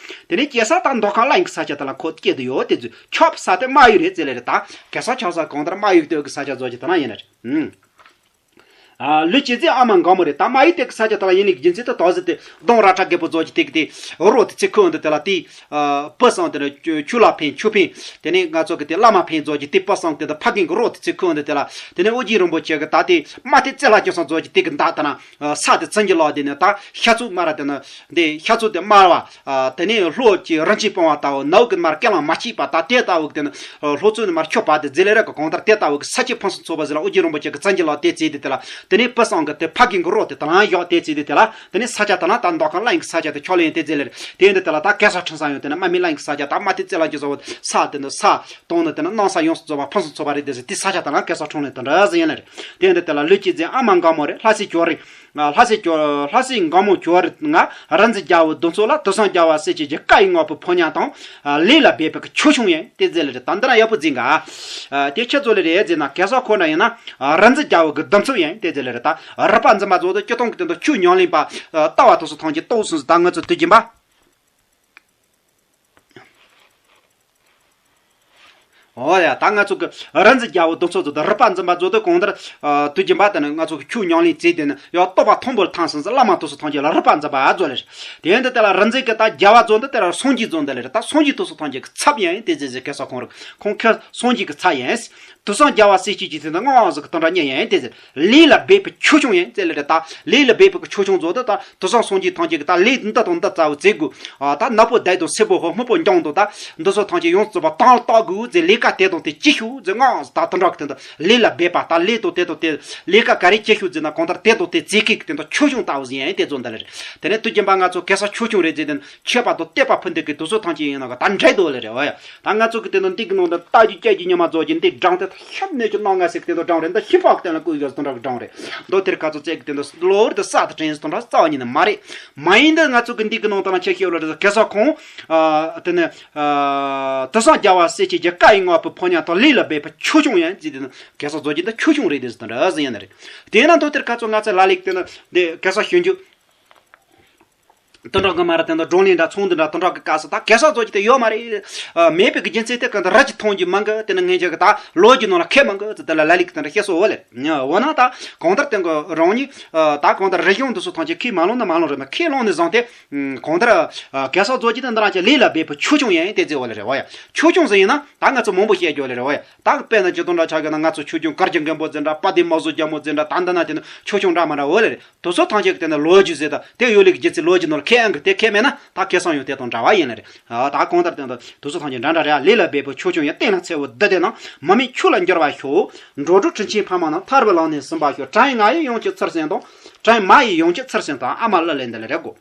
དེ་ནས་སྐྱེ་ས་ད་མདོ་ཁམས་གླིང་གི་ས་ཆ་དེ་ལ་ཁོ་སྐྱེས་དུ་ཡོད་དེ་ཚོས་ཆོག་ས་དེ་མ་ཡོད་རེད་ཟེར་ལེ་རེད། ད་གེ་སར་ཆགས་ས་གང་ལྟར་མ་ཡུལ་དེ་གི་ས་ཆ་ཚོ་ཅིག་དེ་ན་ཡིན་ནི་རེད། ཨ་ལུས་ཀྱི་རྫས་ཨ་མ་མགར་མོ་རེད། ད་མ་ཡུལ་དེ་གི་ས་ཆ་དེ་ལ་ཡིན་ནི་གི་རྒྱུ་མཚན་དེ་དག་ཟེར་ཏེ། གདོང་ར་ཁྲ་རྒད་པོ་ཚོ་ཅིག་དེ་གི་དེ་རོ་དེ་ཚེ་ཁོ་འདི་དེ་ལ་དེ། ཨ་བུ་སང་དེ་ནི་ཆོས་ལ་ཕན་ཆོས་ཕན། དེ་ནས་ང་ཚོ་གི་དེ་བླ་མ་ཕན་ཚོ་ཅིག་དེ་བུ་སང་དེ་དེ་ཕ་རྒན་གི་རོ་དེ་ཚེ་ཁོ་འདི་དེ་ལ། དེ་ནས་ཨོ་རྒྱན་རིན་པོ་ཆེ་གི་ད་དེ་མ་དེ་རྩེ་ལ་སྐྱོན་སང་ཚོ་ཅིག་དེ་གི་འདག་ད་ན། ས་དེ་བྱིན་གྱིས་བརླབས་དེ་ནི་ད་ཤ་ཚུགས་མ་ར་དེ་ནི་འདི་ཤ་ཚུགས་དེ་དམར་བ། ཨ་དེ་ནས་ལྷོ་ཀྱི་རིན་ཆེན་སྤུངས་པ་ལྟ་བུ། ནུབ་ཀྱི་མར་སྐེ་ལང་མ་སྐྱེས་པ། ད་དེ་ལྟ་བུ་དེ་ནི་ལྷོ་ཚུགས་ནི་མར་ཁྱོད་པ་དེ་ཟེར་ལེ་ར་གི་གང་ལྟར་དེ་ལྟ་བུ་གི་ས་ཆ་ཕུན་སུམ་ཚོགས་པ་ཟིག་ལ་ཨོ་རྒྱན་རིན་པོ་ཆེ་གི་བྱིན་གྱིས་བརླབས་དེ་བྱས་དེ་དེ་ལ། དེ་ནས་བུ་སང་གི་དེ་ཕ་རྒན་གི་རོ་དེ་དེ་ལ་བཞག་དེ་བྱས་དེ་དེ་ལ། དེ་ནས་ས་ཆ་དེ་ལ་ད་མདོ་ཁམས་གླིང་གི་ས་ཆ་དེ་ཆགས་ལེ་ཡིན་དེ་ཟེར་ལེ་ར། དེ་འདི་དེ་ལ་ད་གེ་སར་ཁྲིམས་ས་ཡོང་དེ་ནི་མ་མི་གླིང་གི་ས་ཆ། ད་མ་དེ་རྩེ་ལ་སྐྱོན་སང་ས་དེ་ནི་ས་དོང་ནི་དེ་ནི་གནམ་ས་ཡོངས་སུ་རྫོགས་པ་ཕུན་སུམ་ཚོགས་པ་རེད་དེ་ཟེར། དེ་ས་ཆ་དེ་ལ་གེ་སར་ཁྲིམས་ལེན་དེ་འདྲ་ཟིག་ཡིན་ལེ་རེད། དེ་འདི་དེ་ལ་ལུས་ཀྱི་རྫས་ཨ་མ་མགར་མོ་རེད། ལྷ་སྲས་ཇོ་རི། ལྷ་སྲས་ཇོ། ལྷ་སྲས་མགར་མོ་ཇོ་རི་ང་རིག་འཛིན་རྒྱལ་པོ་གདུང་ཚོགས་ལ། དུས་སང་རྒྱལ་བ་སྲས་བཅས་ཀྱི། བཀའ་ཡི་དངོས་པོ་ཕོ་ཉ་དང་། ལས་ལ་འབད་པའི་ཆོས་སྐྱོང་ཡིན་དེ་ཟེར་ལེ་རེད། ད་འདི་ན་ཡག་པོ་འཛིན་ག་དེ་ཁྱེད་ཚོ་ལེ་རེད་ཟེར་ན། གེ་སར་ཁོ་ན་ཡིན་ན་རིག་འཛིན་རྒྱལ་པོ་གི་གདུང་ཚོགས་ཡིན་དེ་ཟེར་ལེ་རེད། ད་རིག་པ་འཛིན་པ་ཚོ་དེ་སྤྱིར་བཏང་གི་དོན་དུ་ཆོས་ཉམས་ལེན་པ་ལྟ་བ་དེ་ཚོ་ཐམས་ཅད་ལྟོགས་སོང་ཟེར། ད་ང་ཚོ་དུས་རྒྱུན་པ། ཨོ་ཡ། ད་ང་ཚོ་གི་རིག་འཛིན་རྒྱལ་པོ་གདུང་ཚོགས་ཚོ་དང་རིག་པ་འཛིན་པ་ཚོ་དེ་གང་ལྟར། ཨ་དུས་རྒྱུན་པ་དེ་ནི་ང་ཚོ་གི་ཆོས་ཉམས་ལེན་བྱས་དེ་ནི་ཡང་རྟོགས་པ་མཐོན་པོར་ཐང་སོང་ཟེར། བླ་མ་དེ་ཚོ་ཐམས་ཅད་ལ་རིག་པ་འཛིན་པ་ཨ་ཚོ་ལེ་རེད། དེ་འདི་དེ་ལ་རིག་འཛིན་གི་ད་རྒྱལ་བ་ཚོ་འདི་དེ་ལ་སངས་རྒྱས་ཚོ་འདི་ལེ་རེད། ད་སངས་རྒྱས་དེ་ཚོ་ཐམས་ཅད་གི་ཚབ་ཡིན་དེ་ཟེར་ཟེར། གེ་སར་ཁོང་རིག་ཁོང་ཁྱེད་སངས་རྒྱས་གི་ཚབ་ཡིན། དུས་སང་རྒྱལ་བ་སྲས་བཅས་ཀྱི་དེ་འདི་མངའ་ཟིག་གི་དོན་དག་ཉེ་ཡིན་དེ་ཟེར། ལས་ལ་འབད་པའི་ཆོས་སྐྱོང་ཡིན་ཟེར་ལེ་རེད། ད་ལས་ལ་འབད་པའི་ཆོས་སྐྱོང་ཚོ་དེ་ད། དུས་སང་སངས་རྒྱས་ཐམས་ཅད་ཀྱིས་ད་ལས་འདི་དང་འདི་བྱ་བ་མཛད་དགོས། ཨ་ད་ནག་པོ་བདུད་དང་སེར་པོ་ཧོ་སྨུག་པོ་འཇོམས་དང་། ད་འདི་ཚོ་ཐམས་ཅད་ཡོངས་སུ་རྫོགས་པ་དང་ལ་བཏགས་དགོས་ཟེར། ལས་ ཀ་དེ་དང་དེ་ཅི་ཤོད་ཟེར་ང་ད་དུང་འདྲ་གི་དེ་འདྲ་ལས་ལ་འབད་པ་ད་ལས་དང་དེ་དང་དེ་ལས་ཀ་ག་རེ་ཅི་ཤོད་ཟེར་ན་གང་ལྟར་དེ་དང་དེ་ཅི་ཁེག་གི་དེ་འདྲ་ཆོས་སྐྱོང་ལྟ་བུ་ཟིན་ཡང་དེ་ཚོ་འདི་ལ་རེད། དེ་ནས་དུས་རྒྱུན་པ་ང་ཚོ་གེ་སར་ཆོས་སྐྱོང་རེད་ཟེར་དེ་ནི་མཆོད་པ་དང་བསྟོད་པ་ཕུལ་འདི་གི་དུས་ཚོད་ཐང་ཅིག་ཡིན་ན་ག་ད་འདྲེ་དོ་ལ་རེད་བ་ཡ། ད་ང་ཚོ་གི་དེ་ནི་འདི་གི་ནང་དུ་རྟ་རྒྱུག་སྐྱ་རྒྱུག་ཉི་མ་རྫོགས་ཀྱི་འདི་སྦྲང་དེ་ད་ཤབ་ནས་ཀྱི་གནང་ང་ཟེར་གི་དེ་འདྲ་སྦྲང་རེད། འདི་ཤི་པག་དེ་ལ་བཀོད་ཡོད་དེ་འདྲ་གི་སྦྲང་རེད། མདོ་དེར་ག་ཚོད་བཙལ་གི་དེ་འདྲ་གློ་བུར་དུ་ས་དང་དྲན་དེ་འདྲ་རྩ་བ་ཉིད་ནས་མ་རེད། མ་ཡིན་འདི་ང་ཚོ་གི་འདི་གི་ནང་དུ་ན་ཆེ་ཤོས་ལ་རེད་གེ་སར་ཁོང་དེ་ནི། དུ་སང་རྒྱལ་བ་སྲས་བཅས་ཀྱི་བཀའ་ཡི་བསྔགས་པའི་ཕོ་ཉ་དང་ལས་ལ་འབད་པའི་ཆོས་སྐྱོང་ཡང་ཅི་དེ་ནི་གེ་སར་རྫོགས་ཀྱི་འདི་ཆོས་སྐྱོང་རེད་དེ་ཟེར་དེ་འདྲ་ཟེར་ཡ་ནི་རེད། དེས་ན་མདོ་དེར་ཁ་ཚོ་ང་ཚོ་ལ་ལེགས་དེ་ནི་འདི་གེ་སར་གཞོན་རྒྱུ་དུ་འདྲ་གི་མ་ར་དེ་འདྲ་སྒྲུང་ལས་འདྲ་ཚོང་འདི་འདྲ་དུ་འདྲ་གི་སྐབས་སུ་ད་གེ་སར་རྫོགས་ཀྱི་དེ་ཡོད་མ་རེད། མེད་པའི་གི་རྒྱུ་མཚན་དེ་ག་འདི་ར་ཅི་མཐོང་རྒྱུ་མང་གི་དེ་ནི་ངེད་ཅག་གི་ད་ལོ་རྒྱུས་ནང་ལ་ཁེལ་མང་གི་ཟེར་དེ་ལ་ལ་ལེགས་དེ་འདྲ་བཤད་སོ་འོ་ལེ། འོ་ན་ད་གང་ལྟར་དེ་གི་རང་ཉིད་ད་གང་ལྟར་རིག་གཞུང་འདི་ཚོ་ཐམས་ཅད་ཁས་མ་བླངས་ན་མ་བླངས་རེད་མ་ཁས་བླངས་ནས་བཟུང་སྟེ། གང་ལྟར། གེ་སར་རྫོགས་ཀྱི་དང་འདི་རང་ཅག་ལས་ལ་འབད་པའི་ཆོས་སྐྱོང་ཡང་དེ་ཟེར་བ་ལ་རེད་བ་ཡ། ཆོས་སྐྱོང་ཟེར་ཡིན་ན་ད་ང་ཚོ་མང་པོ་བཤད་རྒྱུ་ལ་རེད་བ་ཡ། ད་དཔེར་ན་ཇི་ལྟར་འདྲ་ཆགས་ཀྱི་ན་ང་ཚོ་ཆོས་སྐྱོང་གར་གྱི་མགོན་པོ་ཟེར་འདྲ་དཔལ་ལྡན་མ་བཟོ་རྒྱལ་མོ་ཟེར་འདྲ་ད་འདི་ན་དེ་ནི་ཆོས་སྐྱོང་འདྲ་མ་འདྲ་བ་ལ་རེད། དེ་ཚོ་ཐམས་ཅད་ཀྱི་དེ་ནི་ལོ་རྒྱུས་ཟེར་ད་དེ་ཡོད་ལེ་གི་རྒྱུ་མཚན་ལོ་རྒྱུས་ནོར་ཁས་ཨང་གི་དེ་ཁས་མེད་ན་ད་གེ་སར་ཡང་དེ་དང་འདྲ་བ་ཡིན་ལ་རེད། ད་གང་ལྟར་དེ་འདི་དེ་ཚོ་ཐམས་ཅད་འདྲ་འདྲ་རེད་ལས་ལ་འབད་པའི་ཆོས་སྐྱོང་ཡང་བསྟན་ལ་འཚེ་བོ་འདི་དེ་ན་མ་མི་ཆོས་ལ་འགྱུར་བ་ཤོག་འགྲོ་དྲུག་དྲིན་ཆེན་ཕ་མ་རྣམས་ཐར་པའི་ལམ་ནས་ཟིན་པ་ཤོག་དྲིན་ང་ཡི་ཡོངས་ཀྱི་ཚུལ་ཟིན་དང་། དྲིན་མ་ཡི་ཡོངས་ཀྱི་ཚུལ་ཟིན་དང་ཨ་མ་ལ་ལས་འདི་ལ་རེ་དགོ།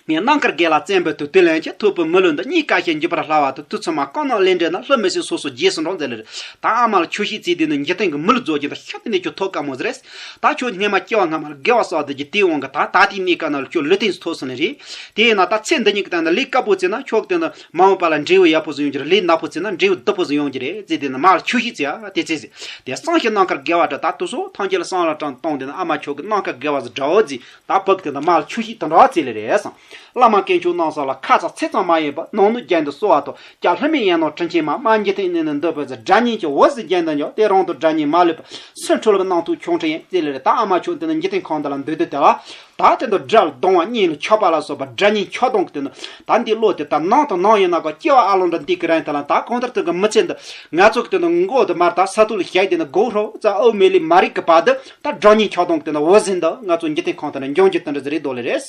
ངས་རྣམ་དཀར་དགེ་ལ་བརྩོན་པའི་དུས་དུས་ལན་གྱི་ཐུབ་པའི་མི་ལུས་འདི་གཉིས་ཀ་ཞིག་འཇུག་པར་སླ་བ་དང་དུས་ཚོད་མ་གང་ན་ལས་འབྲས་ན་ལྷུ་མི་སྲིད་སོ་སོ་རྗེས་སུ་འགྲོ་མཛད་ལེར། ད་ཨ་མ་ལ་ཆོས་ཤིག་བརྩིས་དུས་ནི་འཇིག་རྟེན་གྱི་མི་ལུས་རྫོགས་ཀྱི་ད་ཤ་དེ་ནས་ཁྱོད་ཐོབ་དཀའ་མོ་ཟེར། ད་ཁྱོད་སྔས་མ་སྐྱེ་བ་སྔ་མར་དགེ་བ་བསགས་དུས་ཀྱི་དེའི་དབང་གིས་ད་ད་ལྟའི་གནས་སྐབས་ན་ལ་ཁྱོད་ལུས་རྟེན་ཐོབ་སོང་ནི་རེད། དེས་ན་ད་ཚེ་འདི་ཉིད་ཀྱི་སྟེང་ན་ལས་དཀའ་པོ་བརྩིས་ན་ཁྱོད་སྟེང་ན་མ་འོངས་པ་ལ་འབྲས་བུ་ཡག་པོ་ཟིག་ཡོང་རྒྱུ་རེད། ལས་ནག་པོ་བརྩིས་ན་འབྲས་བུ་སྡུག་པོ་ཟིག་ཡོང་རྒྱུ་རེད་ཟེར། དེ་ནི་མ་ལ་ཆོས་ཤིག་བརྩི་ཨ་དེ་བརྩི་ཟེར། དེ་སང་ཞིག་རྣམ་དཀར་དགེ་བ་འདྲ་ད་དུ་སོ་ཐམས་ཅད་ལ་སང་ལ་དྲང་གཏོང་དེ་ནི་ཨ་མ་ཆོས་ཀྱི་རྣམ་དཀར་དགེ་བ་ཟིག་འདྲ་བོ་ཟིག་ད་བབ་དེ་ནི་མ་ལ་ཆོས་ཤིག་དང་འདྲ་བ་བརྩི་ལེ་རེད་སང་། བླ་མ་དཀོན་མཆོག་རྣམ་གསུམ་ལ། ཁ་ཙ་ཚིག་ཙམ་མ་ཡིན་པར། ནང་ནུབ་རྒྱན་དུ་གསོལ་བ་དང་། སྐྱབས་ལྷ་མིའི་ཡན་ལག་དྲིན་ཆེན་མ། མ་འཇིག་རྟེན་གནས་ནི་འདོད་པའི་ཚེ། དགྲ་གཉེན་གྱི་འོད་ཟེར་རྒྱན་དུ་འཇུག་དེ་རང་དང་དགྲ་གཉེན་མ་ལུས་པ། སུ་འཁྲུལ་བའི་རྣམ་རྟོག་ཆོ་འཕྲུལ་ཡིན། དེ་ལས་རེད་ད་ཨ་མ་ཆོས་འདི་ནི་འཇིག་རྟེན་ཁམས་འདི་ལ་འདུག་དུས་དེ་ལ། ད་དེ་འདྲ་དགྲ་ལ་སྡང་བ་གཉེན་ལ་ཆགས་པ་ལ་སོགས་པ་དགྲ་གཉེན་ཆགས་སྡང་གི་དེ་ནི་ད་འདི་བློ་དེ་ད་ནང་དང་ནང་ཡིན་ན་གོ་སྐྱེ་བ་ཨ་ལོང་འདྲ་འདི་གི་རིང་དེ་ལ་ད་གང་ལྟར་དེ་གི་མི་ཚེ་འདི་ང་ཚོ་གི་དེ་ནི་མགོ་དེ་མར་ད་ས་ཐོག་ལ་བཞག་དེ་ནི་མགོ་རོ་ཙ་ཨོ་མེ་ལི་མ་རིག་གི་བར་དུ་ད་དགྲ་གཉེན་ཆགས་སྡང་གི་དེ་ནི་འོད་ཟེར་འདི་ང་ཚོ་འཇིག་རྟེན་ཁམས་དེ་ནི་འབྱུང་རྒྱུ་དེ་འདྲ་ཟིག་རེད་དོ་ལེ་རེད།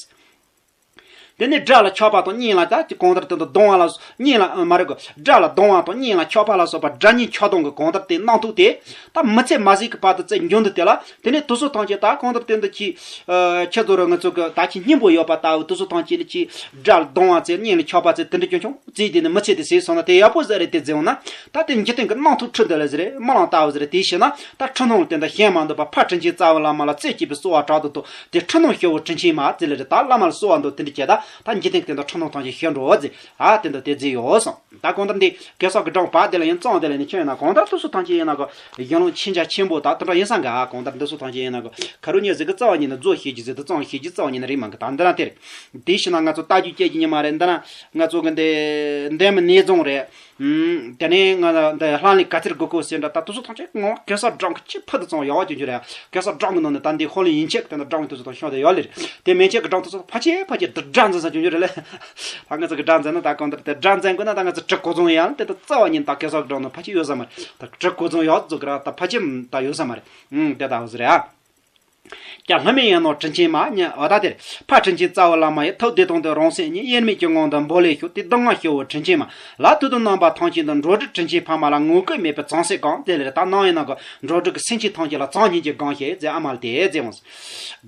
དེ་ནས་དགྲ་ལ་ཆགས་པ་དང་གཉེན་ལ་ད་ཅི་གང་ལྟར་དེ་འདྲ་སྡང་བ་ལ་གཉེན་ལ་མ་རེད་གོ་དགྲ་ལ་སྡང་བ་དང་གཉེན་ལ་ཆགས་པ་ལ་སོགས་པ་དགྲ་གཉེན་ཆགས་སྡང་གི་གང་ལྟར་དེ་རྣམ་རྟོག་དེ་ད་མི་ཚེ་མ་ཟིན་གི་བར་དུ་ཚེ་འབྱུང་དུས་དེ་ལ་དེ་ནས་དུས་ཚོད་ཐམས་ཅད་ད་གང་ལྟར་དེ་འདྲ་ཅི་ཁྱེད་ཚོ་ར་ང་ཚོ་གི་ད་ཅི་སྙིང་པོ་ཡོད་པ་ལྟ་བུ་དུས་ཚོད་ཐམས་ཅད་ལ་ཅི་དགྲ་ལ་སྡང་བ་ཚེ་གཉེན་ལ་ཆགས་པ་ཚེ་དེ་འདྲ་ཅུང་ཆུང་ཙི་དེ་ནི་མི་ཚེ་དེ་ཟིན་སོང་ན་དེ་ཡག་པོ་ཟིག་རེད་དེ་ཟེར་འོང་ན་ད་དེ་འཇིག་རྟེན་གི་རྣམ་རྟོག་འཁྲུལ་འདི་ལ་ཟེར་རེད་རྨི་ལམ་ལྟ་བུ་ཟེར་རེད། དེའི་ཕྱིར་ན་ད་འཁྲུལ་སྣང་ལ་དེ་འདྲ་ཞེན་མ་འདུག་པ་ཕར་དྲིན་ཆེན་རྩ་བའི་བླ་མ་ལ་རྩེ་གཅིག་པའི་གསོལ་བ་དྲག་ཏུ་ཐོབ་དེ་འཁྲུལ་སྣང་ཤོར་བའི་དྲིན་ཆེན་མ་ཟེར་ལེ་རེད། ད་བླ་མ་ལ་གསོལ་བ་འདེབས་དེ་འདྲ་བྱས་ད་ད་འཇིག་རྟེན་གི་དེ་འདྲ་འཁྲུལ་སྣང་ཐམས་ཅད་ཤོར་འགྲོ་ཟེར། ཨ་དེ་འདྲ་དེ་ཟེར་ཡོད་སོང་། ད་གང་ལྟར་འདི་གེ་སར་གི་སྒྲུང་བར་དེ་ལ་ཡང་གཙང་དེ་ལ་ནི་ཁྱོད་ཡིན་ན་གང་ལྟར་དུ་སུ་ཐམས་ཅད་ཡིན་ན་གོ་གཞུང་ལུགས་མཁྱེན་རྒྱ་ཆེན་པོ་ད་དེ་འདྲ་ཡིན་ས་འགའ་གང་ལྟར་འདི་སུ་ཐམས་ཅད་ཡིན་ན་གོ་ཁ་རུ་ཉེ་ཟིག་གི་རྩ་བ་ཉིད་ནས་རྫོགས་ཤེས་ཀྱི་ཟིག་ཏུ་གཙང་ཤེས་ཀྱི་རྩ་བ་ཉིད་ནས་རིག་མ་གི་ད་འདི་རང་དེ་རེད། དེའི་ཕྱིར་ན་ང་ཚོ་རྟ་རྒྱུག་སྐྱེལ་གྱི་ཉི་མ་རེད། འདི་ན་ང་ཚོ་གི་འདི་འདན་མ་ནས་རྫོང་རེད། ཨུམ། དེ་ནས་ང་འདི་ལྷང་ལས་ག་ཚིར་དགོས་གོ་ཟེར་འདྲ་ད་དུ་སུ་ཐམས་ཅད་ངོ་གེ་སར་སྒྲུང་གི་ཆེས་ཕུལ་དུ་བྱུང་ཡག་པ་ཅིག་རེད། གེ་སར་སྒྲུང་གི་ནང་ནས་ད་འདི་ཧོ་ལི་ཡིན་ཆད་ཀྱི་དེ་འདྲ་སྒྲུང་གི་དུ་སུ་དང་ཤོག་དེ་ཡོད་ལེ་རེད། དེ་མན་ཆད་ཀྱི་སྒྲུང་དུ་སུ་ཕལ་ཆེར་ཕལ་ཆེར་འདི་སྒྲ་འཛིན་ས་ཅུང་ཅུང་རེད་ལེ། ད་ང་ཚོ་གི་སྒྲ་འཛིན་ན་ད་གང་ལྟར་དེ་སྒྲ་འཛིན་དགོས་ན་ད་ང་ཚོ་བྲི་གོ་རྫོང་ཡང་དེ་ད་རྩ་བ་ཉིད་ད་གེ་སར་སྒྲུང་ནང་ཕལ་ཆེར་ཡོད་ས་མ་རེད། ད་བྲི་གོ་རྫོང་ཡག་ཚོ་གི་ར་ད་ཕལ་ཆེར་ད་ཡོད་ས་མ་རེད། ཨུམ་དེ་ད་འོ་ཟེར་རེད་ཨ། ཀྱང་ལྷ་མིའི་ཡན་ལག་དྲིན་ཆེན་མ་ཉ་འོ་ད་དེར་ཕ་དྲིན་ཆེན་རྩ་བའི་བླ་མ་ཡི་ཐུགས་བདེ་ཐང་དུ་རང་སེམས་ཉིད་དབྱེར་མེད་ཀྱི་ངང་དུ་འབོལ་ལེ་ཤོག་དེ་སྡུག་བསྔལ་ཤོར་བའི་དྲིན་ཆེན་མ་ལ་ཐུགས་དང་རྣམ་པ་ཐམས་ཅད་དུ་འགྲོ་དྲུག་དྲིན་ཆེན་ཕ་མ་ལ་ངོ་བོས་མེད་པའི་བྱང་སེམས་གང་དེ་ལས་ད་ནང་ཡིན་ན་གོ་འགྲོ་དྲུག་གི་སེམས་ཅན་ཐམས་ཅད་ལ་བྱང་སྙིང་གི་གང་ཞེས་ཟེར་ཨ་མ་ལ་དེ་ཟེར་འོང་།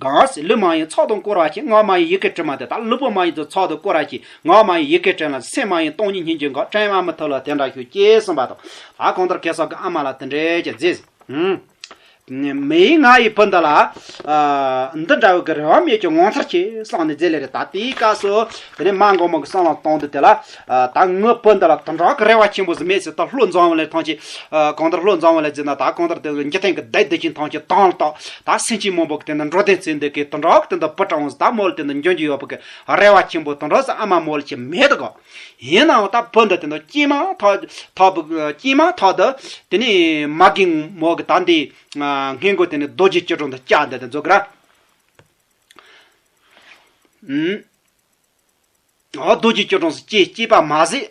གང་ཟེར་ལུས་མ་ཡིན་ཚོགས་དང་བསྐོར་བ་ཞིག་ངག་མ་ཡིན་ཡི་གེ་དྲི་མ་དེ་དག་ལུས་པོ་མ་ཡིན་ཚོགས་དང་བསྐོར་བ་ཞིག་ངག་མ་ཡིན་ཡི་གེ་དྲི་ལ་སེམས་མ་ཡིན་སྟོང་ཉིད་སྙིང་རྗེ་གང་དྲན་མ་མི་ཐུབ་ལ་དེ་འདྲ་ཞུ་ཅེས་གསུངས་པ་དང་ད་གང་ལྟར་གེ་སར་གི་ཨ་མ་ལ་དེ་འདྲས་ཀྱི་ཟེར། མི་ཡིས་ང་ཡི་བུ་འདི་ལ། འདི་འདྲ་བའི་གི་རེ་བ་མེད་ཀྱང་ངོ་མཚར་ཆེ་བསམ་ནས་མཛད་ལེ་རེད། ད་དེའི་སྐབས་སུ་དེ་ནས་མ་མགོན་པོ་གི་བསམ་བློ་བཏང་དུས་དེ་ལ། ད་ངའི་བུ་འདི་ལ་དེ་འདྲ་གི་རེ་བ་ཆེན་པོ་ཟིག་མེད་ཟེར་ད་བློ་འཛིན་བ་ལས་ཐམས་ཅད། གང་ལྟར་བློ་འཛིན་བ་ལས་ཟེར་ན་ད་གང་ལྟར་དེ་འཇིག་རྟེན་གི་བདེ་སྡུག་ཅན་ཐམས་ཅད་དང་ལ་ད་ད་སེམས་ཅན་མང་པོ་གི་དེ་ནི་འགྲོ་དོན་ཚེ་འདི་གི་དེ་འདྲ་གི་དེ་འདྲ་བུ་གྲངས་ད་མོ་ལ་དེ་འདྲ་འཇོན་རྒྱུ་ཡོད་པ་གི་རེ་བ་ཆེན་པོ་དེ་འདྲ་ཟེར་ཨ་མ་མོ་ལ་ཆེ་མེད་དོ་གོ། ཡིན་ནའང་ད་བུ་འདི་དེ་འདྲ་སྐྱེས་མ་ཐག་ཐག་སྐྱེས་མ་ཐག་ཏུ་དེ་ནས་མ་རྒན་མོ་གི་ད་འདི་སྔས་མགོ་དེ་ནས་རྡོ་རྗེ་སྐྱིལ་ཀྲུང་དུ་བཅའ་འདི་དེ་མཛོད་གི་ར། ཨུམ། ཨོ་རྡོ་རྗེ་སྐྱིལ་ཀྲུང་སུ་སྐྱེས་སྐྱེས་པ་མ་ཟད།